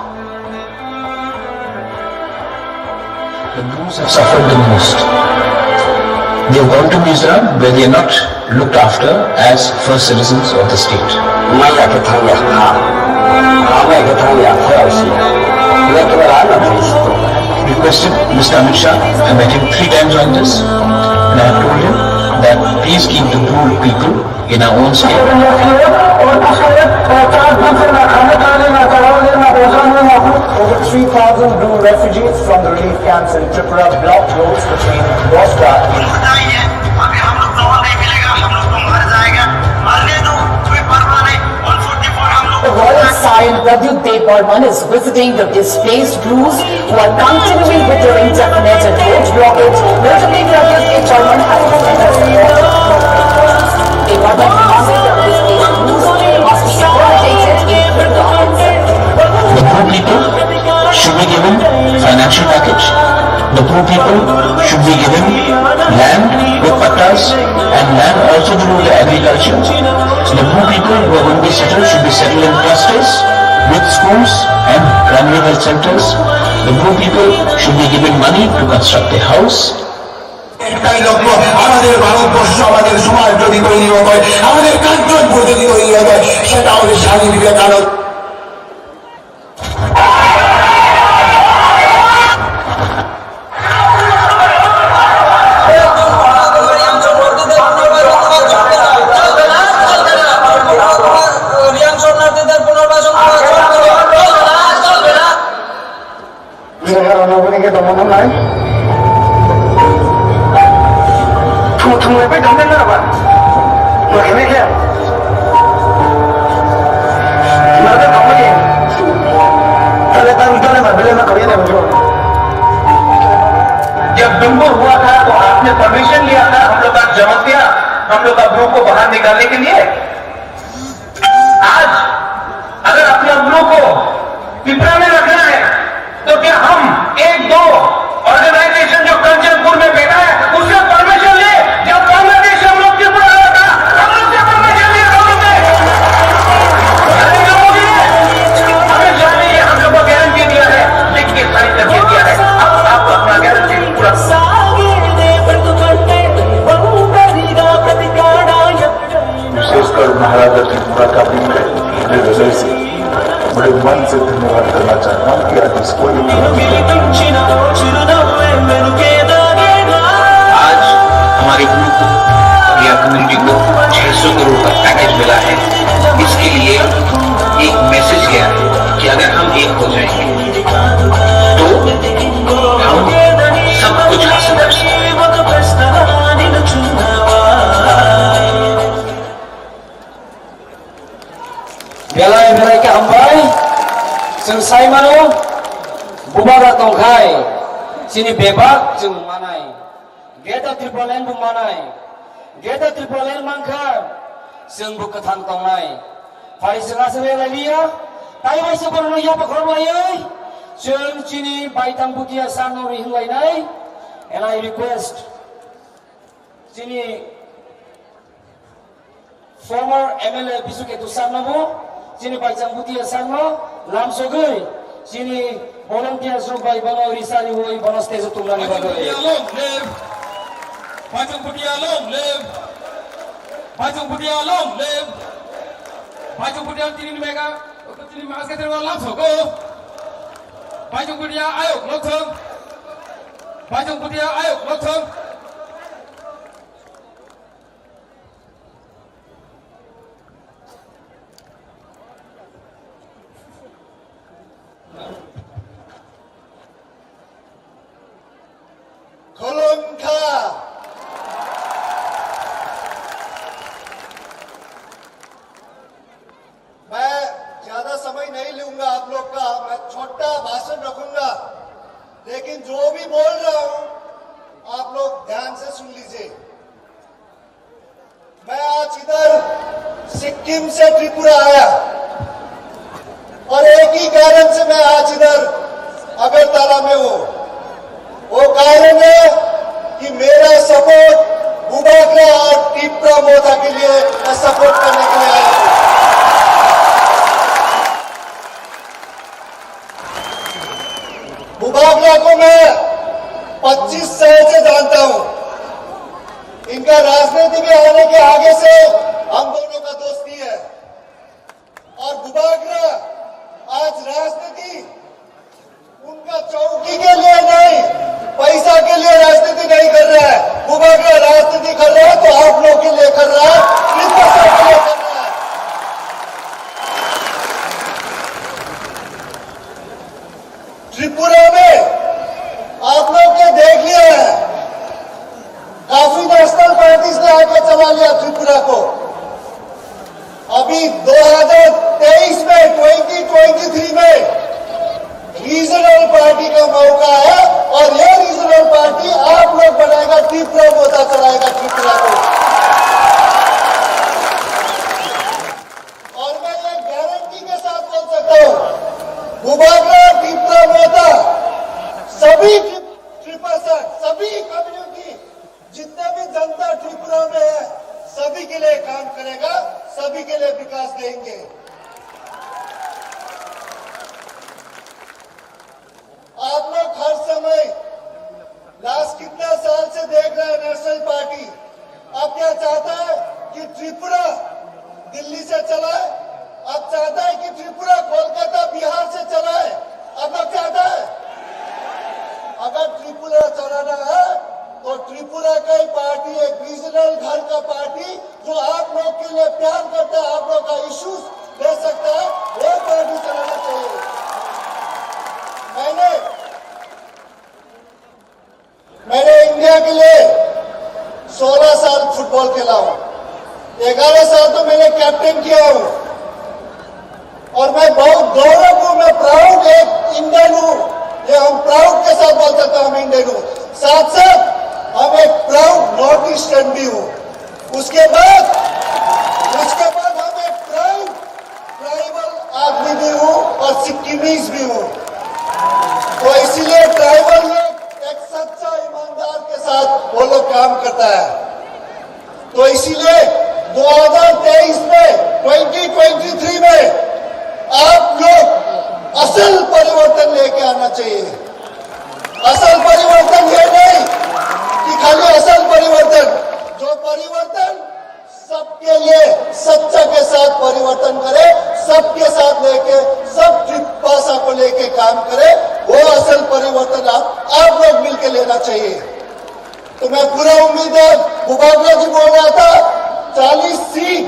The Brus have suffered the most. They have gone to Mizoram where they are not looked after as first citizens of the state. Maya khe thangya ha, ha maya khe thangya, phayao siya. Requested Mister Amit Shah, I met him three times on this, and I have told him that please keep the Bru people in our own state. Over three thousand Bru refugees from the relief camps in Tripura blocked roads between Bostra. अभी हम लोग को नहीं मिलेगा, हम लोग को मर जाएगा। मरने दो, कोई परवाह नहीं। The royal scion Pradyut Debbarman is visiting the displaced Brus who are continuing with their indefinite and road blockade, notably Pradyut Debbarman has Debbarman demanded that this case must be rehabilitated in Tripura. The Bru people should be given financial package. The Bru people should be given land with pattas and land also to do the agriculture. The Bru people who are going to be settled should be settled in clusters with schools and primary health centers. The Bru people should be given money to construct a house. একটাই লক্ষ্য, আমাদের ভারতবর্ষ, আমাদের সমাজ যদি তৈরি হতে হয়, আমাদের কাঞ্চনপুর যদি তৈরি হতে হয়, সেটা হবে স্বামী Vivekananda. Thung thung lepe dong na ba. Mo kene khe. बाहर निकालने के लिए आज अगर अपने आप लोग को पिपरा में रखना है, तो क्या हम एक दो ऑर्गेनाइजेशन जो कंचनपुर में बैठा है, उससे परमिशन ले? जब बांग्लादेश हम लोग त्रिपुरा आया था, हम लोग से परमिशन लिया था उनसे? अरे, लोगों ने हमें जाने ये हम लोग को गारंटी दिया है, लिख के साइन करके दिया है। अब आप अपना गारंटी पूरा विशेषकर महाराजा त्रिपुरा का भी मैं अपने हृदय से बड़े मन से धन्यवाद करना चाहता हूँ कि आज इसको एक आज हमारे गुरु को और या कम्युनिटी को छह सौ करोड़ का पैकेज मिला है। इसके लिए एक मैसेज गया है कि अगर हम एक हो जाएंगे तो हम सब कुछ हासिल कर सकते हैं। Belai belai khe hambai, chwng sai mano, bubagra tongkhai, chini bebak chwng manai, Greater Tipraland bo manai, Greater Tipraland mankha, chwng bo kwthang tongnai. Phai chwng aswk lai liya, tai bai se borokno yapha khorok laiwi, chwng chini baithang butia sano ri hwnlainai, and I request, chini former M L A Bisu Ketu sir no bo, chini Baichang Bhutia sir no lamsogwi, chini volunteers rok bai bono risari wi bono stage o tumnani bagwi. Baichang Bhutia long live! Baichang Bhutia long live! Baichang Bhutia long live! Baichang Bhutia tini mega, tini maske tini lamsogo. Baichang Bhutia ayok lokthong. Baichang Bhutia ayok lokthong. Khulumkha. मैं ज्यादा समय नहीं लूंगा आप लोग का, मैं छोटा भाषण रखूंगा, लेकिन जो भी बोल रहा हूं, आप लोग ध्यान से सुन लीजिए। मैं आज इधर सिक्किम से त्रिपुरा आया और एक ही कारण से मैं आज इधर अगरतला में हूँ। वो कारण है कि मेरा सपोर्ट बुबागरा और टिप्रा मोथा के लिए मैं सपोर्ट करने के लिए आया हूँ। बुबागरा को मैं पच्चीस साल से जानता हूँ। इनका राजनीति में आने के आगे से हम दोनों का दोस्ती है। और बुबागरा आज राजनीति उनका चौकी के लिए नहीं, पैसा के लिए राजनीति नहीं कर रहा है। बुबागरा राजनीति कर रहा है तो आप लोग के लिए कर रहा है, त्रिपुरा के लिए कर रहा है। त्रिपुरा में आप लोग ने देख लिया है, काफी नेशनल पार्टीज ने आके चला लिया त्रिपुरा को। अभी दो हज़ार तेईस में, ट्वेंटी ट्वेंटी थ्री में रीजनल पार्टी का मौका है और ये रीजनल पार्टी आप लोग बनाएगा, त्रिपुरा मोर्चा चलाएगा त्रिपुरा को। और मैं ये गारंटी के साथ बोल सकता हूँ, बुबागरा, टिप्रा मोर्चा, सभी ट्रिप-, ट्रिपल सेट, सभी कम्युनिटी, जितने भी जनता त्रिपुरा में है, सभी के लिए काम करेगा, सभी के लिए विकास देंगे। आप लोग हर समय, लास्ट कितना साल से देख रहे हैं नेशनल पार्टी, अब क्या चाहता है कि त्रिपुरा दिल्ली से चलाए? अब चाहता है कि त्रिपुरा कोलकाता, बिहार से चलाए? अब क्या चाहता है? अगर त्रिपुरा चलाना है तो त्रिपुरा का ही पार्टी, एक रीजनल घर का पार्टी जो आप लोग के लिए प्यार करता है, आप लोग का इश्यूज ले सकता है, वो पार्टी चलाना चाहिए। मैंने मैंने इंडिया के लिए सोलह साल फुटबॉल खेला हूँ, ग्यारह साल तो मैंने कैप्टन किया हूँ और मैं बहुत गौरव हूँ, मैं प्राउड एक इंडियन हूँ। ये हम प्राउड के साथ बोल सकते हैं, हम इंडियन हूँ। साथ साथ हम एक प्राउड नॉर्थ ईस्टर्न भी हूँ। उसके बाद उसके बाद हम एक ट्राइब ट्राइबल आदमी भी हूँ और सिक्किमीज भी हूँ। तो इसीलिए ट्राइबल लोग एक सच्चा ईमानदार के साथ वो लोग काम करता है। तो इसीलिए दो हज़ार तेईस में, ट्वेंटी ट्वेंटी थ्री में आप लोग असल परिवर्तन लेके आना चाहिए। असल परिवर्तन ये नहीं कि खाली असल परिवर्तन, जो परिवर्तन सबके लिए सच्चा के साथ परिवर्तन करे, सबके साथ लेके, सब भाषा को लेके काम करे, वो असल परिवर्तन आप, आप लोग मिलके लेना चाहिए। तो मैं पूरा उम्मीद है, बुबागरा जी बोल रहा था, चालीस सीट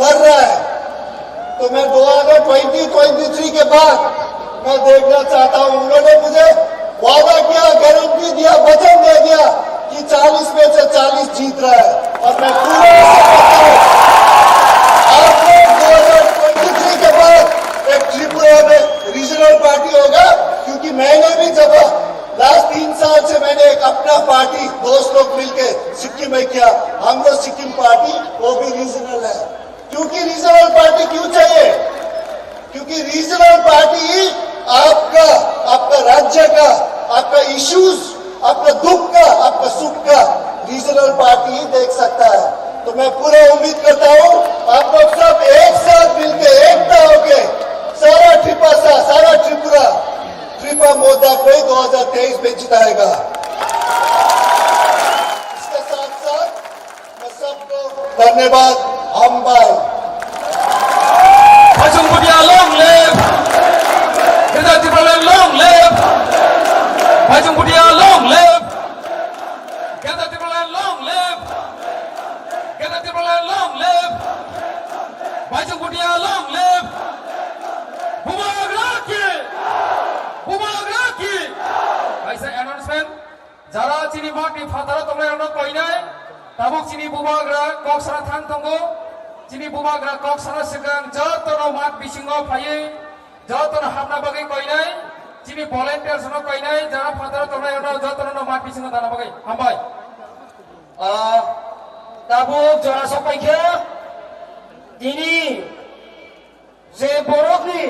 लड़ रहा है, तो मैं दो हज़ार ट्वेंटी ट्वेंटी थ्री के बाद मैं देखना चाहता हूं। उन्होंने मुझे वादा किया, गारंटी दिया, वचन दे दिया कि चालीस में से चालीस जीत रहा है, और मैं पूरा ऐसा करता हूं। आप लोग दो हज़ार ट्वेंटी थ्री के बाद एक त्रिपुरा में रीजनल पार्टी होगा, क्योंकि मैंने भी जब लास्ट तीन साल से मैंने एक अपना पार्टी दोस्त लोग मिलके सिक्किम में किया, हम लोग सिक्किम पार्टी, वो भी रीजनल है। क्योंकि रीजनल पार्टी क्यों चाहिए? क्योंकि रीजनल पार्टी ही आपका, आपका राज्य का, आपका इश्यूज, आपका दुख का, आपका सुख का रीजनल पार्टी ही देख सकता है। तो मैं पूरा उम्मीद करता हूँ आप लोग सब एक साथ मिलके, एकता होके सारा त्रिपासा, सारा त्रिपुरा, त्रिपा मोर्चा को ही दो हज़ार तेईस में जिताएगा। इसके साथ साथ मैं सबको धन्यवाद। Hambai. Phaisung Bhutia long live! Greater Tipraland long live! Phaisung Bhutia long live! Greater Tipraland long live! Greater Tipraland long live! Phaisung Bhutia long live! Bubagra ki! Bubagra ki! Kaisa announcement. Jara chini mat ni phataro tongnai rokno koinai, tabuk chini bubagra kok sana thang tongo, chini bubagra kok sana swkang jotono mat bisingo phaiwi, jotono hapna bagwi koinai, chini volunteers no koinai, jara phataro tongnai rokno jotono mat bisingo dana bagwi. Hambai. Ah, tabuk jora sok paikha, tini je borokni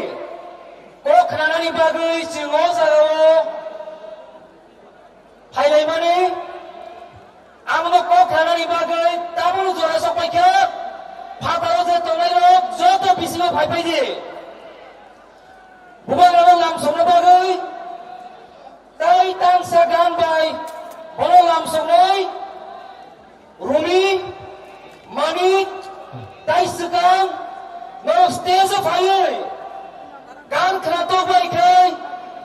kok khnanani bagwi chwng o jagao phailaimani, abono kok khnanani bagwi tabukno jora sok paikha, phataro je tongnairok joto bisingo phaipaidi. Bubagrano lamsokna bagwi tai tangsa gan bai bono lamsoknai. Rumi, Manik, tai swkang norok stage o phaiwi gan khnatok bai khe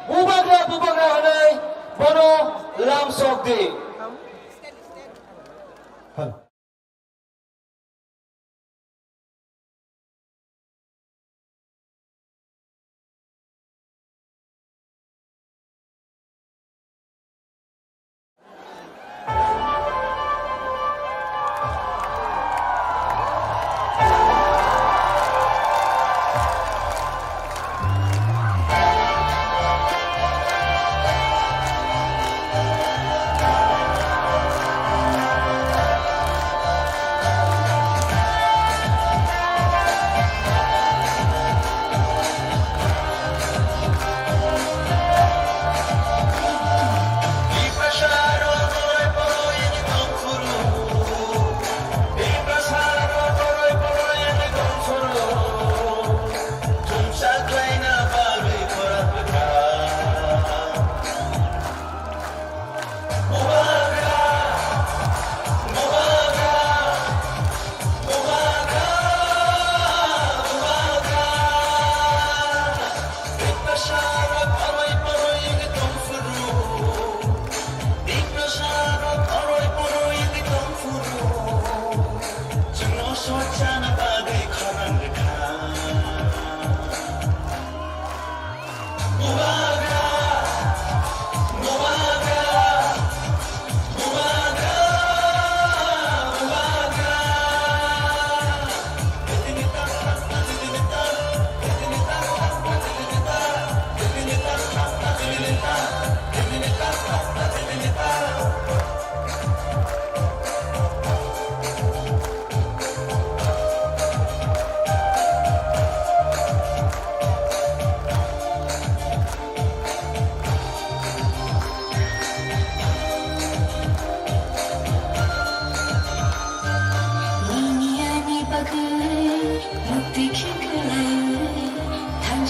bubagra bubagra hwnwi bono lamsok di.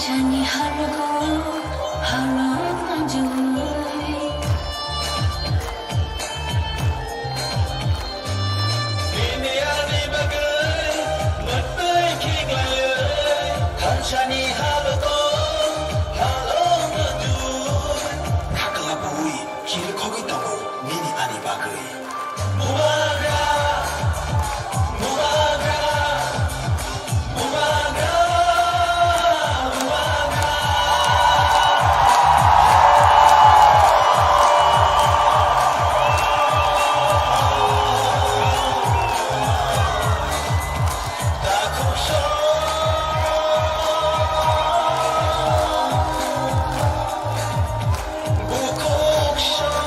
Chani halogo, halok manjui. Bini ani bagwi, mwtai khiklaiwi, thansani halogo, halok manjui. Khakla bui, khiri khogwi tongo, nini ani bagwi. Bubagra, bubagra, bubagra, bubagra. Takhuk song, bukhuk song.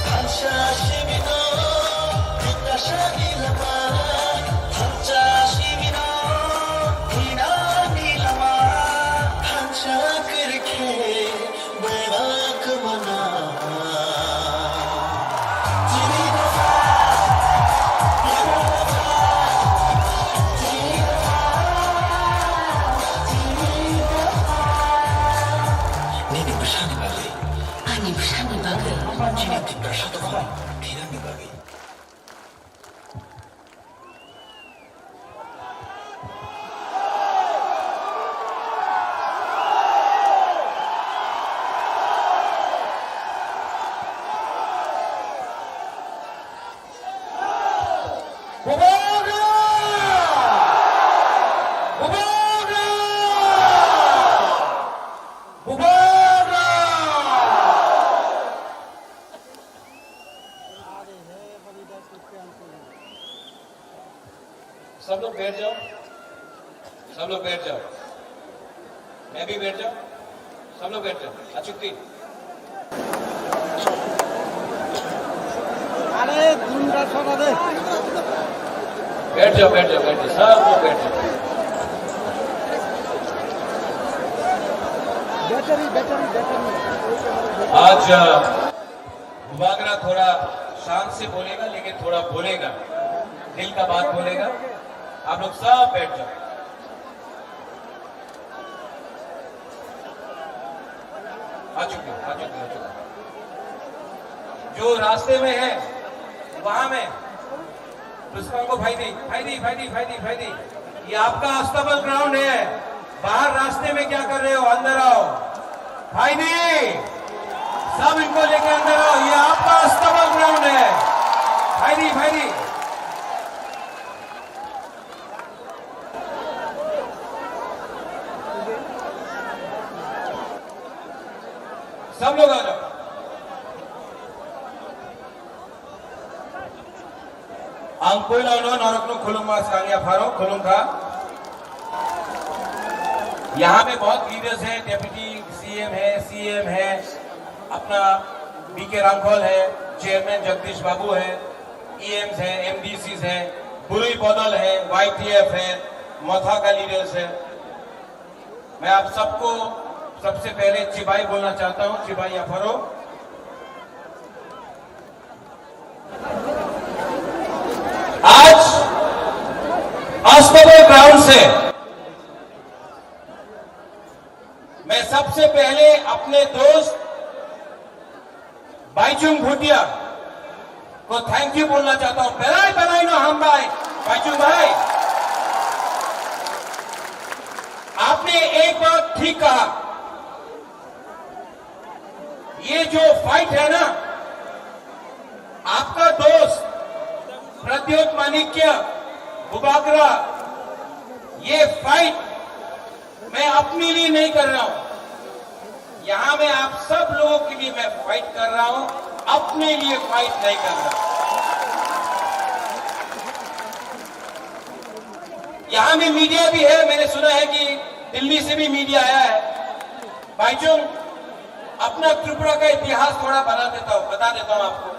Thansa simino, thansa simino, hinani lama, thansa kiri khe, bebak mana. Tini dosa, tini dosa, tini dosa, tini dosa. Nini bwsani bagwi. Ani bwsani bagwi. Chini Tiprasa dophani thinani bagwi. Bubagra! Bubagra! Bubagra! सब लोग बैठ जाओ, सब लोग बैठ जाओ, मैं भी बैठ जाओ, सब लोग बैठ जाओ। अचुक दी। अरे, गुंडा छोड़ा दे। बैठ जाओ, बैठ जाओ, बैठ जाओ, सब लोग बैठ जाओ। Battery, battery, battery. आज, अ, बुबागरा थोड़ा शांत से बोलेगा, लेकिन थोड़ा बोलेगा, दिल का बात बोलेगा। आप लोग सब बैठ जाओ। आ चुके हो, आ चुके हो, आ चुके हो। जो रास्ते में है, वहां में पुष्पांको भाई दी, भाई दी, भाई दी, भाई दी, भाई दी। ये आपका अस्तबल ग्राउंड है, बाहर रास्ते में क्या कर रहे हो, अंदर आओ। भाई दी, सब इनको लेके अंदर आओ, ये आपका अस्तबल ग्राउंड है। भाई दी, भाई दी। सब लोग आ जाओ। Ang puila no norokno khulumma swkang yapharo khulumkha. यहाँ में बहुत लीडर्स हैं, डेप्यूटी सीएम है, सीएम है, अपना बीके रामफल है, चेयरमैन जगदीश बाबू है, ईएम्स है, एमडीसीज है, बुरुई बदल है, वाईटीएफ है, मथा का लीडर्स है। मैं आप सबको सबसे पहले चिबाई बोलना चाहता हूं, चिबाई याफारो। आज अस्तबल ग्राउंड से मैं सबसे पहले अपने दोस्त बाईचुंग भूटिया को थैंक यू बोलना चाहता हूं। Belai belai no hambai, Baichung भाई। आपने एक बात ठीक कहा, ये जो फाइट है ना, आपका दोस्त प्रद्योत माणिक्य बुबागरा, ये फाइट मैं अपने लिए नहीं कर रहा हूं, यहां मैं आप सब लोगों के लिए मैं फाइट कर रहा हूं, अपने लिए फाइट नहीं कर रहा। यहां में मीडिया भी है, मैंने सुना है कि दिल्ली से भी मीडिया आया है। भाइचुंग, अपना त्रिपुरा का इतिहास थोड़ा बना देता हूँ, बता देता हूँ आपको।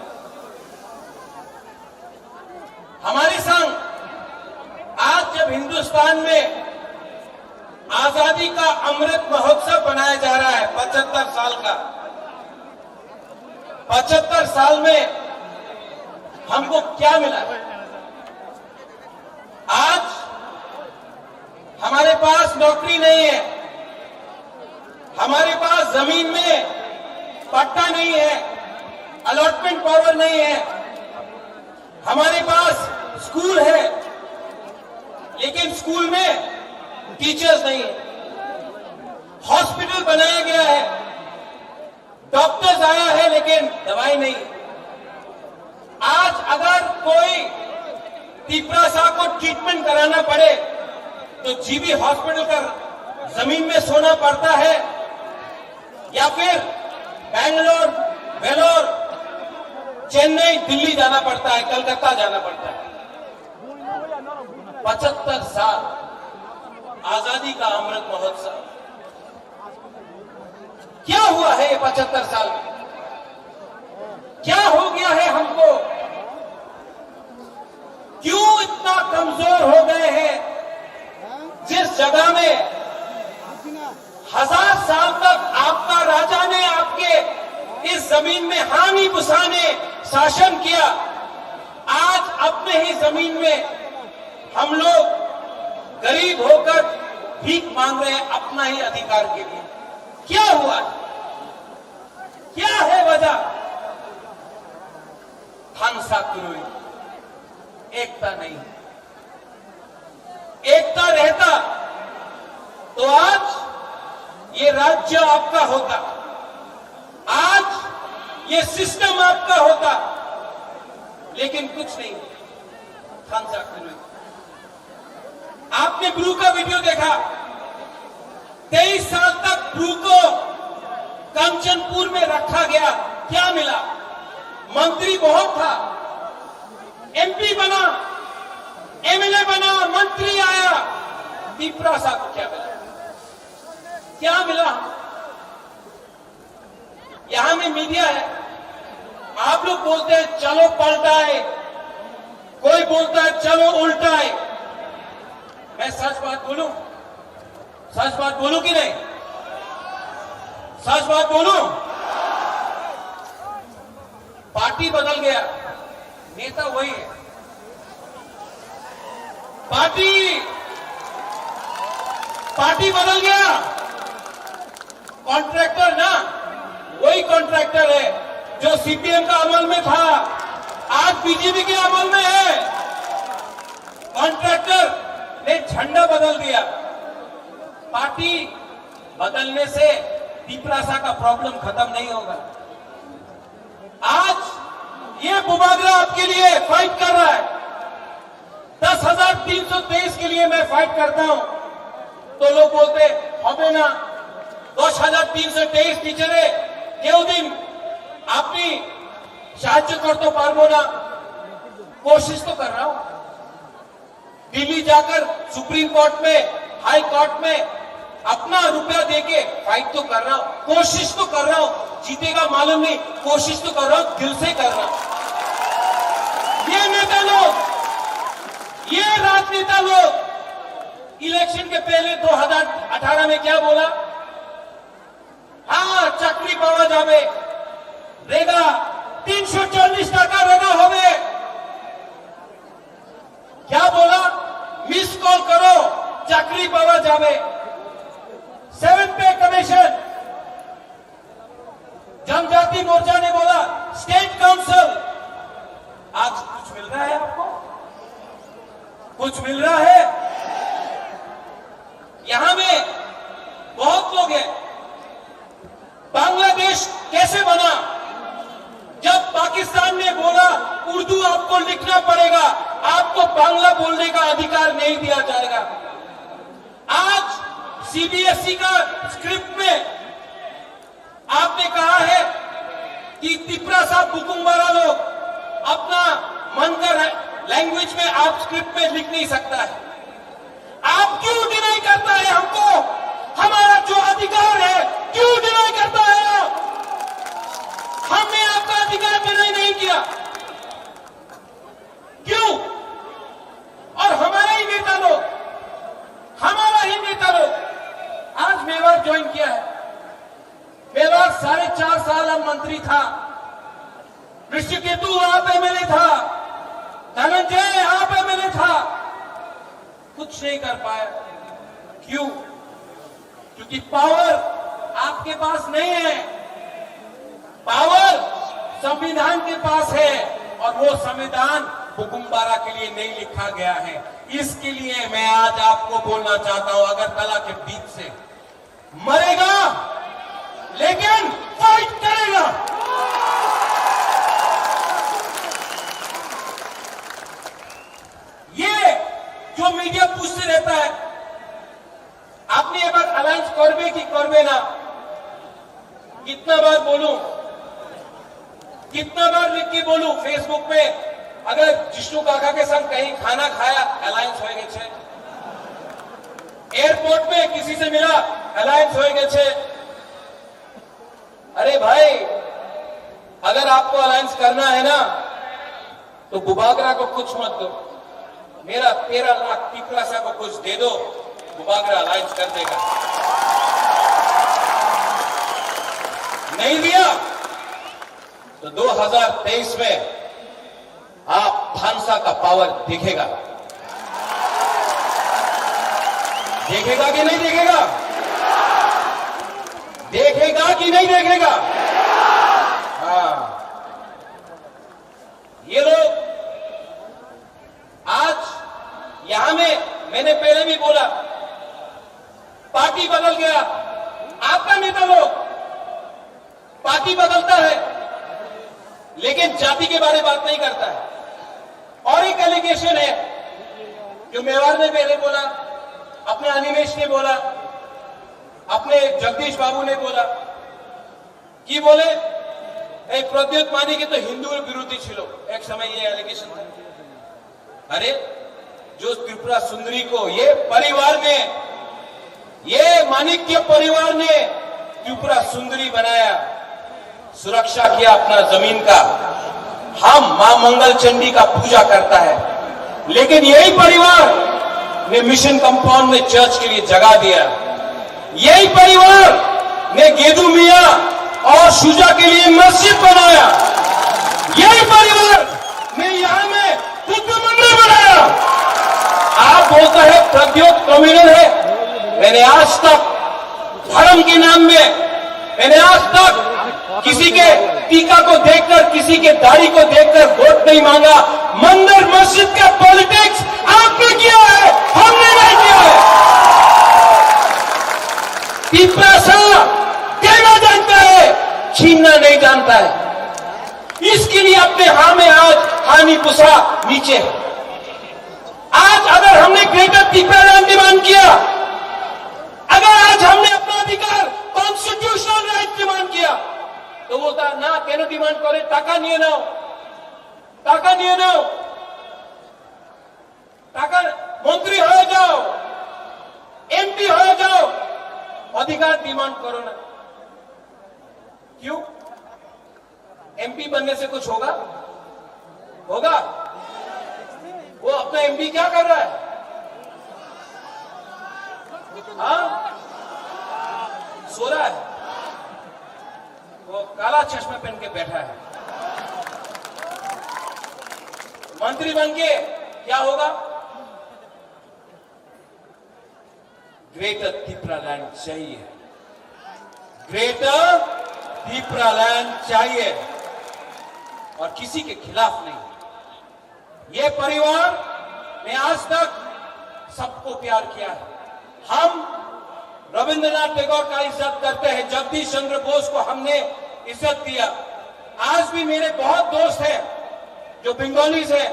हमारे संग आज जब हिंदुस्तान में आजादी का अमृत महोत्सव मनाया जा रहा है, पचहत्तर साल का, पचहत्तर साल में हमको क्या मिला? आज हमारे पास नौकरी नहीं है, हमारे पास जमीन में पट्टा नहीं है, अलॉटमेंट पावर नहीं है, हमारे पास स्कूल है, लेकिन स्कूल में टीचर्स नहीं है, हॉस्पिटल बनाया गया है, डॉक्टर्स आया है, लेकिन दवाई नहीं। आज अगर कोई तिपरासा को ट्रीटमेंट कराना पड़े, तो जीबी हॉस्पिटल का जमीन में सोना पड़ता है, या फिर बैंगलोर, वेलोर, चेन्नई, दिल्ली जाना पड़ता है, कलकत्ता जाना पड़ता है। पचहत्तर साल आजादी का अमृत महोत्सव, क्या हुआ है ये पचहत्तर साल में? क्या हो गया है हमको? क्यों इतना कमजोर हो गए हैं? जिस जगह में हजार साल तक आपका राजा ने आपके इस जमीन में हानी पुसाने शासन किया, आज अपने ही जमीन में हम लोग गरीब होकर भीख मांग रहे हैं अपना ही अधिकार के लिए। क्या हुआ? क्या है वजह? Thansa kwrwi, एकता नहीं। एकता रहता तो आज ये राज्य आपका होता, आज ये सिस्टम आपका होता, लेकिन कुछ नहीं। Thansa kwrwi। आपने ब्रू का वीडियो देखा, तेईस साल तक ब्रू को कंचनपुर में रखा गया, क्या मिला? मंत्री बहुत था, एमपी बना, एमएलए बना, मंत्री आया, तिपरासा को क्या मिला? क्या मिला? यहाँ में मीडिया है, आप लोग बोलते हैं चलो पलटाए, कोई बोलता है चलो उल्टाए। मैं सच बात बोलूं, सच बात बोलूं कि नहीं? सच बात बोलूं? पार्टी बदल गया, नेता वही है। पार्टी, पार्टी बदल गया, कॉन्ट्रैक्टर ना वही कॉन्ट्रैक्टर है जो सीपीएम का अमल में था, आज बीजेपी के अमल में है। कॉन्ट्रैक्टर ने झंडा बदल दिया। पार्टी बदलने से तिपरासा का प्रॉब्लम खत्म नहीं होगा। आज ये बुबागरा आपके लिए फाइट कर रहा है। दस हजार तीन सौ तेईस के लिए मैं फाइट करता हूं, तो लोग बोलते, "হবে না, দশ হাজার তিনশো তেইশ টিচারে কেউ দিন আপনি সাহায্য করতে পারবো না।" कोशिश तो कर रहा हूं। दिल्ली जाकर सुप्रीम कोर्ट में, हाई कोर्ट में अपना रुपया देके फाइट तो कर रहा हूं, कोशिश तो कर रहा हूं। जीतेगा मालूम नहीं, कोशिश तो कर रहा हूं, दिल से कर रहा हूं। ये नेता लोग, ये राजनेता लोग इलेक्शन के पहले दो हज़ार अठारह में क्या बोला? হ্যাঁ, চাকরি পাওয়া যাবে, রেগা তিনশো চল্লিশ টাকা রেগা হবে। क्या बोला? মিস কল করো, চাকরি পাওয়া যাবে। সেভেন পে কমিশন, जनजाति मोर्चा ने बोला, स्टेट काउंसिल। आज कुछ मिल रहा है आपको? कुछ मिल रहा है? यहां में बहुत लोग हैं, बांग्लादेश कैसे बना? जब पाकिस्तान ने बोला, "उर्दू आपको लिखना पड़ेगा, आपको बांग्ला बोलने का अधिकार नहीं दिया जाएगा।" आज सीबीएसई का स्क्रिप्ट में आपने कहा है कि तिपरासा बुकुंगबारा लोग अपना मन का लैंग्वेज में आप स्क्रिप्ट में लिख नहीं सकता है। आप क्यों डिनाई करता है हमको? हमारा जो अधिकार है, क्यों अधिकार बनाए नहीं किया। क्यों? और हमारा ही नेता लोग, हमारा ही नेता लोग आज मेवाड़ ज्वाइन किया है। मेवाड़ साढ़े चार साल हम मंत्री था, ऋषिकेतु आप एमएलए था, धनंजय आप एमएलए था, कुछ नहीं कर पाया। क्यों? क्योंकि पावर आपके पास नहीं है। पावर संविधान के पास है, और वो संविधान हुकुमबारा के लिए नहीं लिखा गया है। इसके लिए मैं आज आपको बोलना चाहता हूं, अगरतला के बीच से मरेगा, लेकिन फाइट करेगा। ये जो मीडिया पूछते रहता है, আপনি এবার অ্যালায়েন্স করবে কি করবে না? कितना बार बोलूं, कितना बार लिख के बोलूं फेसबुक पे? अगर जिष्णु काका के संग कहीं खाना खाया, अलायंस हो गए छे। एयरपोर्ट में किसी से मिला, अलायंस हो गए छे। अरे भाई, अगर आपको अलायंस करना है ना, तो बुबागरा को कुछ मत दो, मेरा तेरह लाख तिपरासा को कुछ दे दो, बुबागरा अलायंस कर देगा। नहीं दिया तो दो हज़ार तेईस में आप भांसा का पावर दिखेगा। देखेगा कि नहीं देखेगा? देखेगा कि नहीं देखेगा? हाँ, ये लोग आज यहां में, मैंने पहले भी बोला, पार्टी बदल गया, आपका नेता लोग पार्टी बदलता है, लेकिन जाति के बारे में बात नहीं करता है। और एक एलिगेशन है जो मेवाड़ ने पहले बोला, अपने अनिमेश ने बोला, अपने जगदीश बाबू ने बोला, কি বলে, এই প্রদ্যুৎ মানিকে তো হিন্দু বিরোধী ছিল এক সময়, এই অ্যালিগেশন। अरे, जो त्रिपुरा सुंदरी को ये परिवार ने, ये माणिक्य परिवार ने त्रिपुरा सुंदरी बनाया, सुरक्षा किया अपना जमीन का, हम मां मंगल चंडी का पूजा करता है, लेकिन यही परिवार ने मिशन कंपाउंड में चर्च के लिए जगह दिया। यही परिवार ने गेदू मियाँ और शुजा के लिए मस्जिद बनाया। यही परिवार ने यहाँ में बुद्ध मंदिर बनाया। आप बोलता है प्रद्योत कम्युनल है। मैंने आज तक धर्म के नाम में, मैंने आज तक किसी के टीका को देखकर, किसी के दाढ़ी को देखकर वोट नहीं मांगा। मंदिर मस्जिद का पॉलिटिक्स आपने किया है, हमने नहीं किया है। तिपरासा देना जानता है, छीनना नहीं जानता है। इसके लिए अपने हाँ में आज हानि पुसा नीचे है। आज अगर हमने ग्रेटर तिपरालैंड डिमांड किया, अगर आज हमने अपना अधिकार कॉन्स्टिट्यूशनल राइट डिमांड किया, तो बोलता ना, কেন ডিমান্ড করে? টাকা নিয়ে নাও, টাকা নিয়ে নাও, টাকা, মন্ত্রী হয়ে যাও, এমপি হয়ে যাও, অধিকার ডিমান্ড করো না। क्यों? एमपी बनने से कुछ होगा? होगा? वो अपना एमपी क्या कर रहा है? हाँ, सो रहा है। वो काला चश्मा पहन के बैठा है। मंत्री बन के क्या होगा? ग्रेटर तिपरालैंड चाहिए, ग्रेटर तिपरालैंड चाहिए, और किसी के खिलाफ नहीं। ये परिवार ने आज तक सबको प्यार किया है। हम रविंद्रनाथ टैगोर का इज्जत करते हैं, जगदीश चंद्र बोस को हमने इज्जत दिया। आज भी मेरे बहुत दोस्त हैं जो बंगालीज हैं,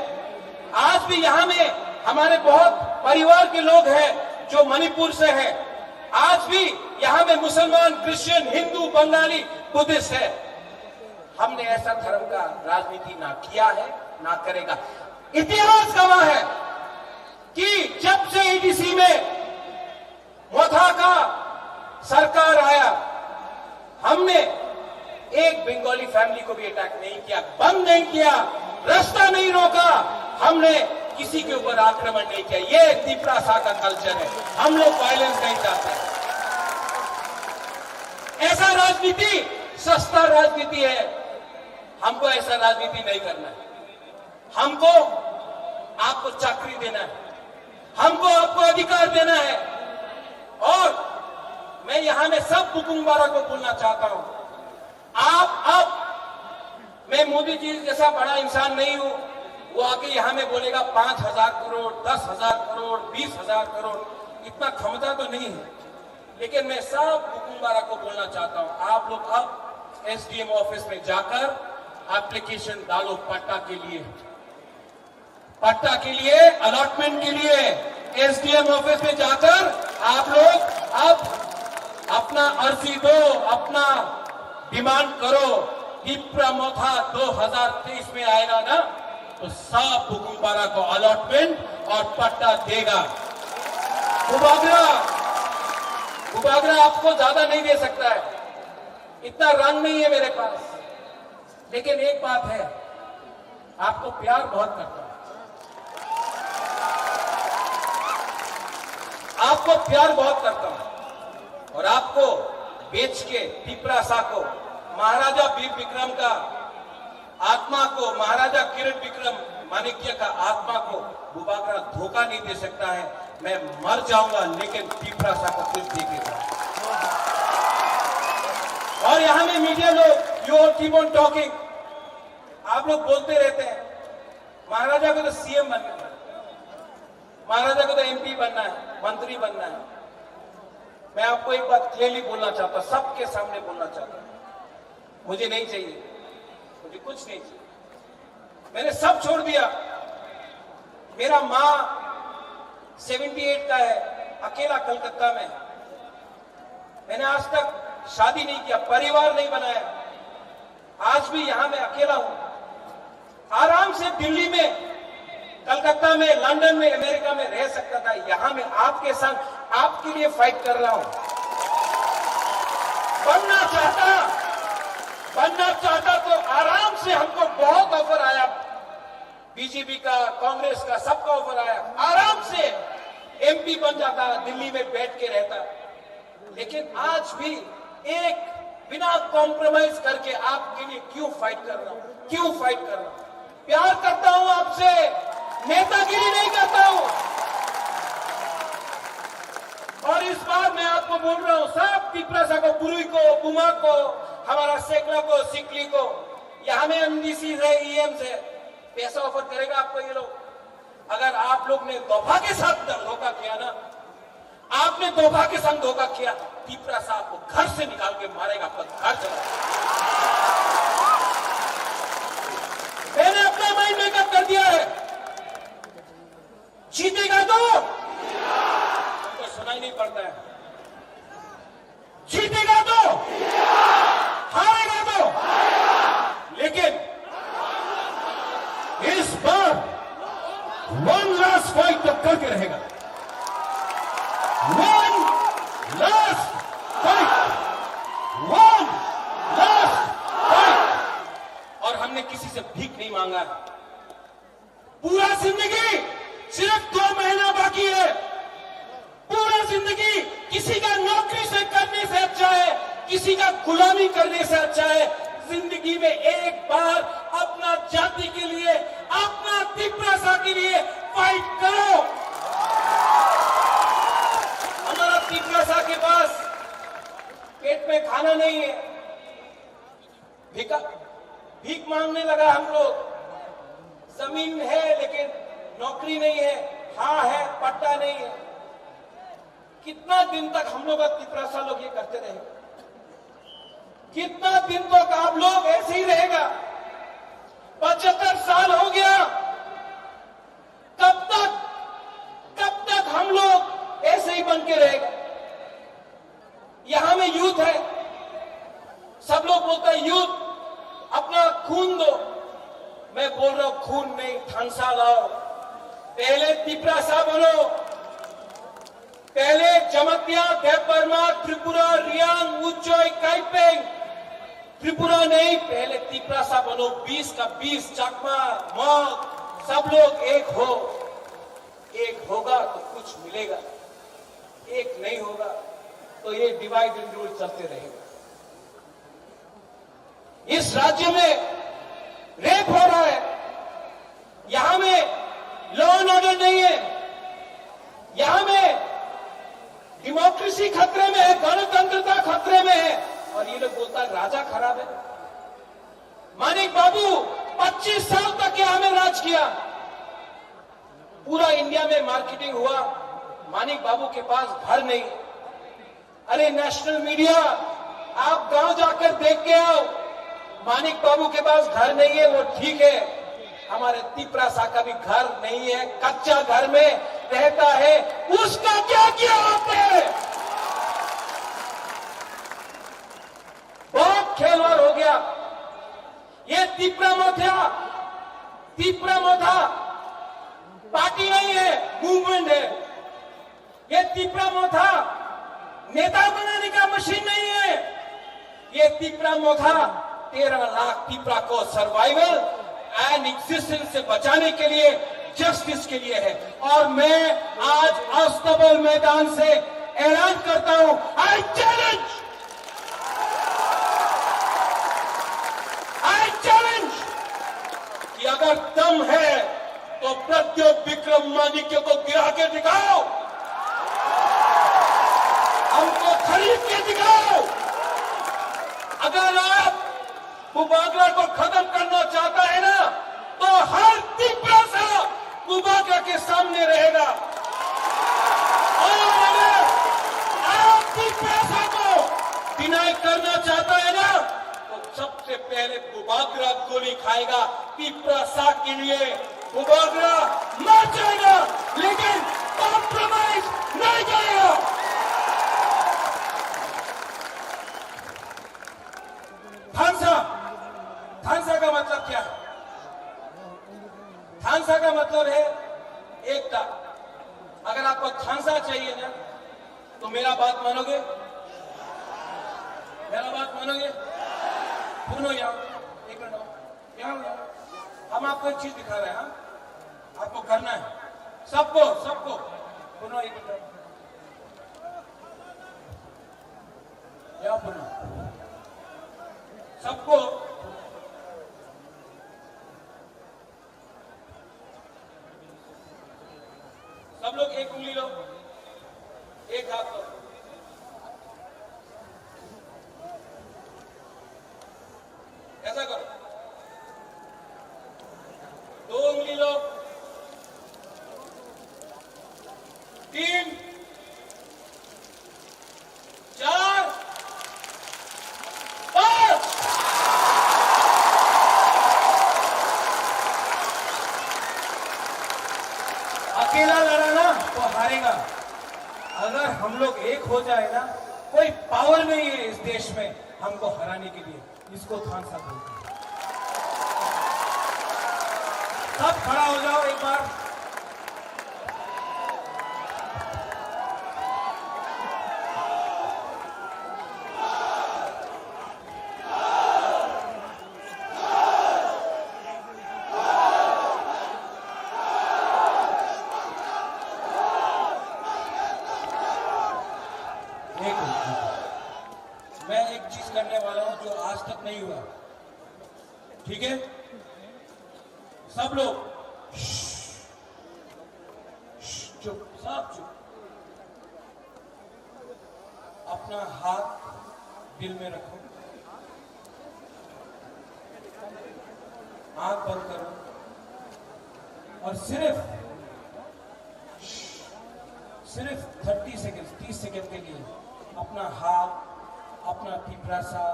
आज भी यहाँ में हमारे बहुत परिवार के लोग हैं जो मणिपुर से हैं। आज भी यहाँ में मुसलमान, क्रिश्चियन, हिंदू, बंगाली, बुद्धिस्ट है। हमने ऐसा धर्म का राजनीति ना किया है, ना करेगा। इतिहास गवाह है कि जब से ईडीसी में मोथा का सरकार आया, हमने एक बंगाली फैमिली को भी अटैक नहीं किया, बंद नहीं किया, रास्ता नहीं रोका, हमने किसी के ऊपर आक्रमण नहीं किया। ये तिपरासा का कल्चर है, हम लोग वायलेंस नहीं चाहते। ऐसा राजनीति सस्ता राजनीति है, हमको ऐसा राजनीति नहीं करना है। हमको आपको चाकरी देना है, हमको आपको अधिकार देना है। और मैं यहां में सब बुकुंग बारा को बोलना चाहता हूं, आप अब, मैं मोदी जी जैसा बड़ा इंसान नहीं हूं, वो आके यहां में बोलेगा पांच हजार करोड़, दस हजार करोड़, बीस हजार करोड़, इतना क्षमता तो नहीं है। लेकिन मैं सब बुकुंग बारा को बोलना चाहता हूं, आप लोग अब एसडीएम ऑफिस में जाकर एप्लीकेशन डालो पट्टा के लिए, पट्टा के लिए, अलॉटमेंट के लिए एसडीएम ऑफिस में जाकर आप लोग अब अपना अर्जी दो, अपना डिमांड करो। तिपरा मोथा दो हज़ार तेईस में आएगा ना, तो सब बुकुंग बारा को अलॉटमेंट और पट्टा देगा। बुबागरा, बुबागरा आपको ज्यादा नहीं दे सकता है, इतना रंग नहीं है मेरे पास, लेकिन एक बात है, आपको प्यार बहुत करता हूं, आपको प्यार बहुत करता हूं, और आपको बेच के तिपरासा को, महाराजा वीर विक्रम का आत्मा को, महाराजा किरण विक्रम माणिक्य का आत्मा को बुबागरा धोखा नहीं दे सकता है। मैं मर जाऊंगा लेकिन तिपरासा को कुछ दे के जाऊंगा। और यहां में मीडिया लोग, you all keep on talking, आप लोग बोलते रहते हैं महाराजा को तो सीएम बनना है, महाराजा को तो एमपी बनना है, मंत्री बनना है। मैं आपको एक बात क्लियरली बोलना चाहता हूं, सबके सामने बोलना चाहता हूं, मुझे नहीं चाहिए, मुझे कुछ नहीं चाहिए। मैंने सब छोड़ दिया। मेरा माँ सेवेंटी एट का है, अकेला कलकत्ता में। मैंने आज तक शादी नहीं किया, परिवार नहीं बनाया। आज भी यहाँ मैं अकेला हूँ। आराम से दिल्ली में, कलकत्ता में, लंदन में, अमेरिका में रह सकता था। यहाँ मैं आपके साथ, आपके लिए फाइट कर रहा हूँ। बनना चाहता, बनना चाहता तो आराम से, हमको बहुत ऑफर आया, बीजेपी का, कांग्रेस का, सबका ऑफर आया, आराम से एमपी बन जाता, दिल्ली में बैठ के रहता। लेकिन आज भी एक बिना कॉम्प्रोमाइज करके आपके लिए क्यों फाइट कर रहा हूं, क्यों फाइट कर रहा हूं? प्यार करता हूं आपसे, नेतागिरी नहीं करता हूं। और इस बार मैं आपको बोल रहा हूं, सब तिपरासा को, बुरुई को, बुमा को, हमारा सेगला को, सिकली को, यहाँ में एमडीसी है, ईएम है, पैसा ऑफर करेगा आपको ये लोग। अगर आप लोग ने दोफा के साथ धोखा किया ना, आपने दोफा के संग धोखा किया, तिपरासा आपको घर से निकाल के मारेगा, आपका घर जला देगा। मैंने अपना माइंड मेकअप कर दिया है, जीतेगा तो हमको सुनाई नहीं पड़ता है, जीतेगा तो, हारेगा तो, लेकिन इस बार वन लास्ट फाइट तो करके रहेगा। One last fight, one last fight. और हमने किसी से भीख नहीं मांगा है। पूरा जिंदगी, सिर्फ दो महीना बाकी है। पूरा जिंदगी किसी का नौकरी से करने से अच्छा है, किसी का गुलामी करने से अच्छा है। जिंदगी में एक बार अपना जाति के लिए, अपना तिपरासा के लिए फाइट करो। हमारा तिपरासा के पास पेट में खाना नहीं है, भिका, भीख मांगने लगा हम लोग। जमीन है लेकिन नौकरी नहीं है, हाँ है, पट्टा नहीं है। कितना दिन तक हम लोग, तिपरासा लोग ये करते रहेंगे? कितना दिन तक आप लोग ऐसे ही रहेगा? पचहत्तर साल हो गया, कब तक, कब तक हम लोग ऐसे ही बन के रहेगा? यहाँ में यूथ है, सब लोग बोलता है यूथ, अपना खून दो। मैं बोल रहा हूं, खून नहीं, थानसा लाओ। पहले तिपरासा बनो, पहले जमातिया, देबबर्मा, त्रिपुरा, रियांग, उच्चय, काइपेंग, त्रिपुरा नहीं, पहले तिपरासा बनो, बीस का बीस, चकमा, मग, सब लोग एक हो, एक होगा तो कुछ मिलेगा, एक नहीं होगा तो ये डिवाइड एंड रूल चलते रहेगा। इस राज्य में रेप हो रहा है, यहाँ में लॉ एंड ऑर्डर नहीं है, यहाँ में डेमोक्रेसी खतरे में है, गणतंत्रता खतरे में है, और ये लोग बोलता है राजा खराब है। मानिक बाबू पच्चीस साल तक यहाँ में राज किया, पूरा इंडिया में मार्केटिंग हुआ। मानिक बाबू के पास घर नहीं। अरे नेशनल मीडिया, आप गांव जाकर देख के आओ। मानिक बाबू के पास घर नहीं है, वो ठीक है, हमारे तिपरासा का भी घर नहीं है, कच्चा घर में रहता है, उसका क्या किया आपने? बहुत खेलवाड़ हो गया। ये तिपरा मोथा, तिपरा मोथा पार्टी नहीं है, मूवमेंट है। ये तिपरा मोथा नेता बनाने का मशीन नहीं है। ये तिपरा मोथा तेरह लाख तिपरा को सर्वाइवल एंड एग्जिस्टेंस से बचाने के लिए, जस्टिस के लिए है। और मैं आज अस्तबल मैदान से ऐलान करता हूं, आई चैलेंज, आई चैलेंज कि अगर दम है तो प्रद्योत विक्रम माणिक्य को गिरा के दिखाओ, हमको खरीद के दिखाओ। अगर आप बुबागरा को खत्म करना चाहता है ना, तो हर तिपरासा बुबागरा के सामने रहेगा। और अगर आप तिपरासा को डिनाई करना चाहता है ना, तो सबसे पहले बुबागरा गोली खाएगा। तिपरासा के लिए बुबागरा मर जाएगा, लेकिन कॉम्प्रोमाइज नहीं करेगा। थांसा, थांसा का मतलब क्या? थांसा का मतलब है एकता। अगर आपको थांसा चाहिए ना, तो मेरा बात मानोगे? मेरा बात मानोगे? सुनो यहाँ, एक मिनट आओ। यहाँ, यहाँ। हम आपको एक चीज दिखा रहे हैं, हाँ? आपको करना है। सबको, सबको। सुनो एक मिनट। यहाँ सुनो। सबको। सब लोग एक उंगली लो, एक हाथ लो, ऐसा करो, दो उंगली लो, तीन, चार, पांच। अकेला लड़ा ना तो हारेगा। अगर हम लोग एक हो जाए ना, कोई पावर नहीं है इस देश में हमको हराने के लिए। इसको थांसा बोलते हैं। सब खड़ा हो जाओ एक बार। एक मिनट। मैं एक चीज करने वाला हूं जो आज तक नहीं हुआ, ठीक है? सब लोग चुप, सब चुप। अपना हाथ दिल में रखो, आंख बंद करो और सिर्फ सिर्फ थर्टी सेकेंड, तीस सेकेंड के लिए अपना हाथ, अपना तिपरासा,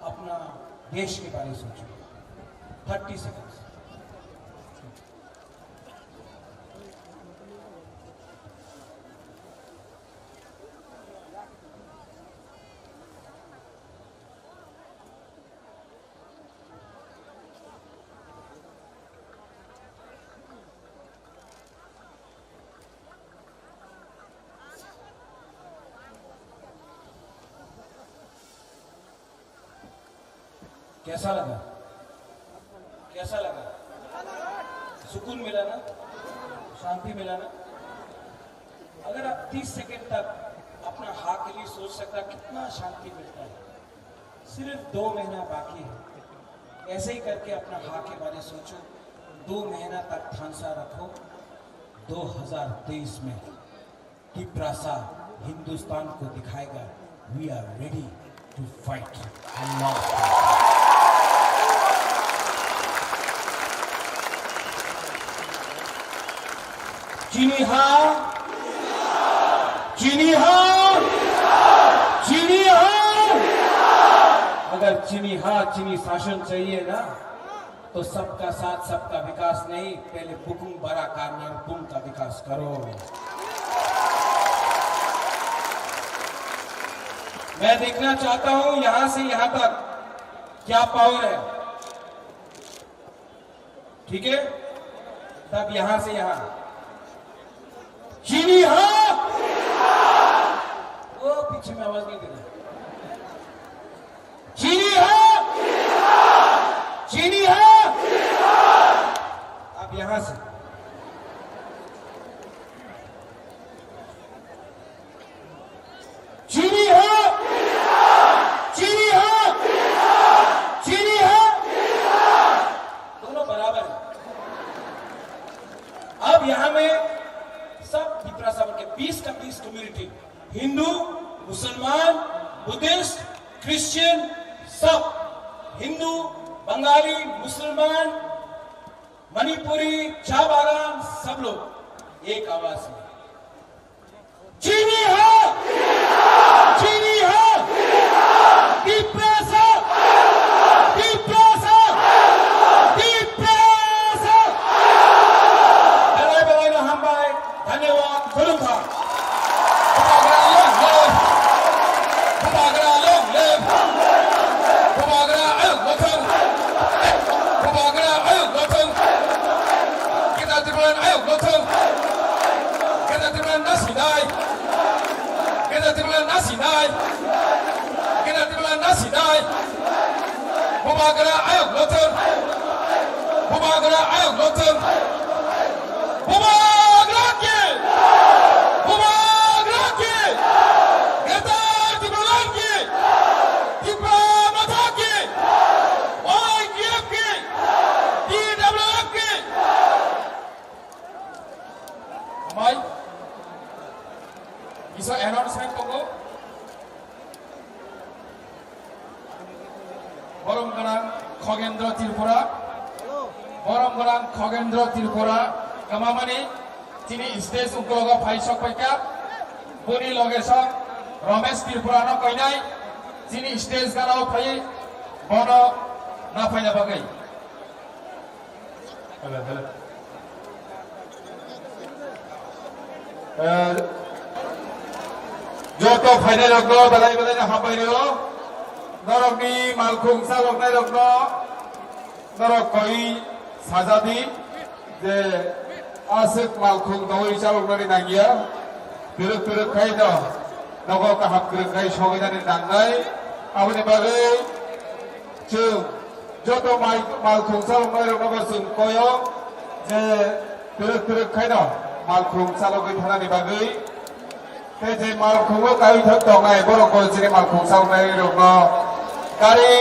अपना देश के बारे में सोचो। Thirty seconds. कैसा लगा? कैसा लगा? सुकून मिला ना? शांति मिला ना? अगर आप तीस सेकंड तक अपना हाँ के लिए सोच सकता, कितना शांति मिलता है। सिर्फ दो महीना बाकी है, ऐसे ही करके अपना हाँ के बारे सोचो। दो महीना तक थानसा रखो। दो हज़ार तेईस में तिपरासा हिंदुस्तान को दिखाएगा, we are ready to fight and not fight। चीनी हाँ, चीनी हाँ, चीनी हाँ। अगर चीनी हाँ, चीनी शासन चाहिए ना, तो सबका साथ, सबका विकास नहीं, पहले बुकुंग बरा कार्नर बुंग का विकास करो। मैं देखना चाहता हूं यहां से यहां तक क्या पावर है, ठीक है? तब यहां से यहां चीनी हाँ, वो पीछे में आवाज नहीं देना। चीनी हाँ, चीनी हाँ। अब यहां से चीनी हाँ, चीनी हाँ, चीनी हाँ। दोनों बराबर है। अब यहाँ में सब तिपरासा बोल के बीस का बीस कम्युनिटी, हिंदू, मुसलमान, बुद्धिस्ट, क्रिश्चियन, सब हिंदू, बंगाली, मुसलमान, मणिपुरी, चाबागान, सब लोग एक आवाज में चीनी हाँ, चीनी हाँ, तिपरासा, तिपरासा, Tiprasa. Belai belai no hambai, dhanyawad, khulumkha. Bubagra long live, Bubagra long live, Bubagra ayuk lothong, Bubagra ayuk lothong, Gita Tripura ayuk lothong, Gita Tripura nasinai. Gita Tripura nasinai. Gita Tripura nasinai. Bubagra ayuk lothong. Bubagra ayuk lothong. Bubagra ki. Bubagra ki. Gita Tripura ki. Tripura mata ki. Y T F ki. T W F ki. Amai, kisa announcement tongo. Borom gwnang Khogendra Tripura, borom gwnang Khogendra Tripura, kwmamani chini stage ukologo phai sok paikha, boni loge sok Romesh Tripura no koinai, chini stage gana o phai bono na phaina bagwi. Hello, hello. Eh, joto phainai rokno belai belai no hambai rw. Norokni malkhung chaloknai rokno norok koi sajadi je aswk malkhung dogwi chaloknani nangya. Twrwk twrwk khai no nogo kaham kwrwng khai sogwi nani nangnai. Aboni bagwi chwng joto mai-, malkhung chaloknai rokno bo chwng koyo je twrwk twrwk khaino malkhung chalogwi thanani bagwi. Tei je malkhungo kaui thok tongnai borok bo chini malkhung chaloknai rokno gari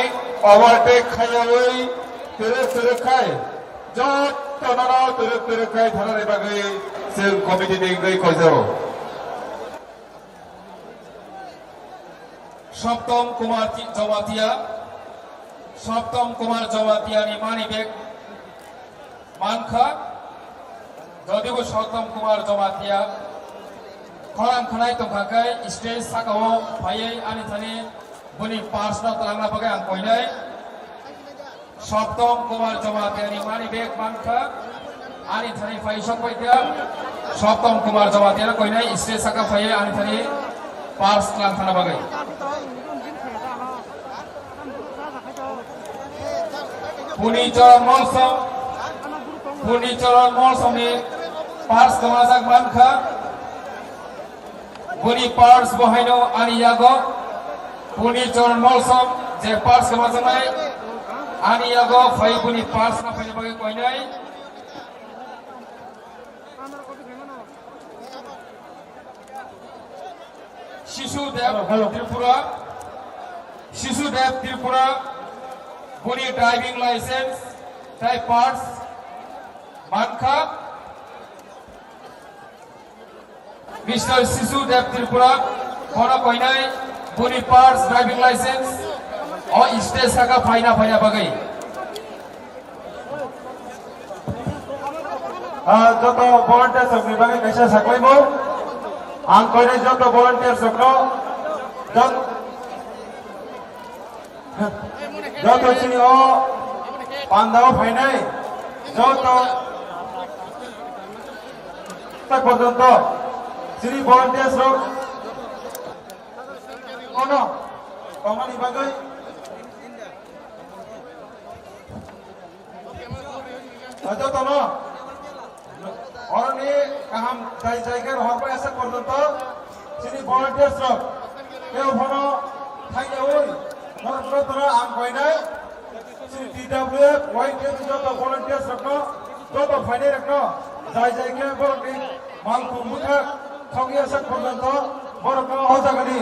overtake khaiyaui twrwk twrwk khai jotono twrwk twrwk khai thanani bagwi chwng committee ni wngwi koijago. Soptom Kumar Ti-, Jamatia, Soptom Kumar Jamatia ni money bag mankha, jodibo Soptom Kumar Jamatia khorang khnai tongkha khe stage sakao phaiwi ani thani boni purse no twlangna bagwi ang koinai. Soptom Kumar Jamatia ni money bag mankha, ani thani phai sok paikha. Soptom Kumar Jamatia no koinai stage saka phaiwi ani thani purse twlang thana bagwi. Puni Charan Molsom, Puni Charan Molsom ni purse kwmajak mankha. Boni purse bo haino ani yago. Puni Charan Molsom je purse kwmajaknai, Ani yago phai buni pars na phaina bagwi koinai. Shishu Dev Hello, hello. Tripura. Shishu Dev Tripura. Buni driving license, tei pars mankha. Mister Shishu Dev Tripura, bono koinai buni pars driving license o stage saka phaina phaina bagwi. Ah, joto volunteers rokni bagwi kaisa saklaimo. Ang koinai joto volunteers rokno jot-, joto chini o pandao phainai joto tak porjonto chini volunteers rok ono tongmani bagwi jotono oroni kaham jai jai khe rohor bai aswk porjonto chini volunteers rok kebo phano thangyaui norok jotono ang koinai chini T W F, Y T F joto volunteers rokno, joto phainai rokno jai jai khe borokni malkhung bwkhak thokya sak porjonto borokno o jagani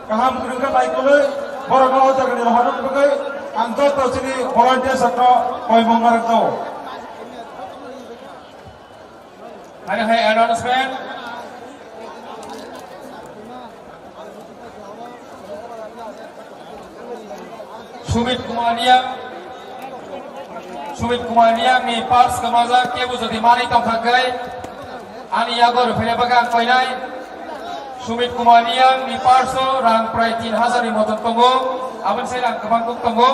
kaham kwrwngkhe naikolwi borokno o jagani rohorna bagwi ang joto chini volunteers rokno koimung narwkjago. Ani hai announcement. Sumit Kumar Riang, Sumit Kumar Riang ni pars kwmajak, kebo jodi manwi tongkha khe ani yago rwphaina bagwi ang koinai. Sumit Kumar Riang ni pars o rang prai tin hajar ni moton tongo, aboni se rang kwbang kuk tongo.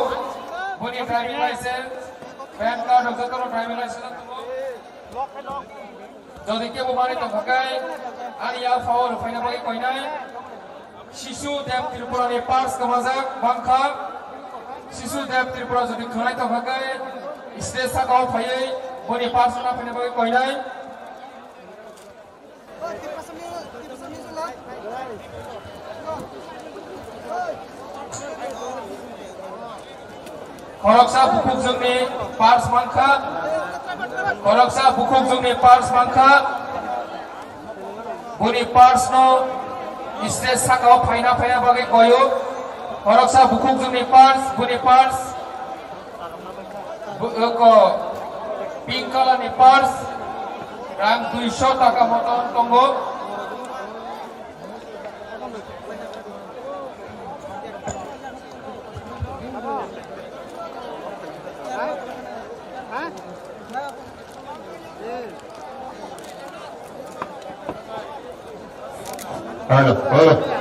Boni driving license, pan card rok jotono driving license tongo. Jodi kebo manwi tongkha khe ani yago rwphaina bagwi koinai. Shishu Dev Tripura ni pars kwmajak mankha. Shishu Dev Tripura jodi khwnai tongkha khe stage saka o phaiwi boni pars na phaina bagwi koinai. Khoroksa bukhukjwkni pars mankha, khoroksa bukhukjwkni pars mankha, boni pars no stage saka o phaina phaina bagwi koyo, khoroksa bukhukjwkni pars, boni pars, bu-, ko, pink colour ni pars, rang duiso taka moton tongo. Hello, hello.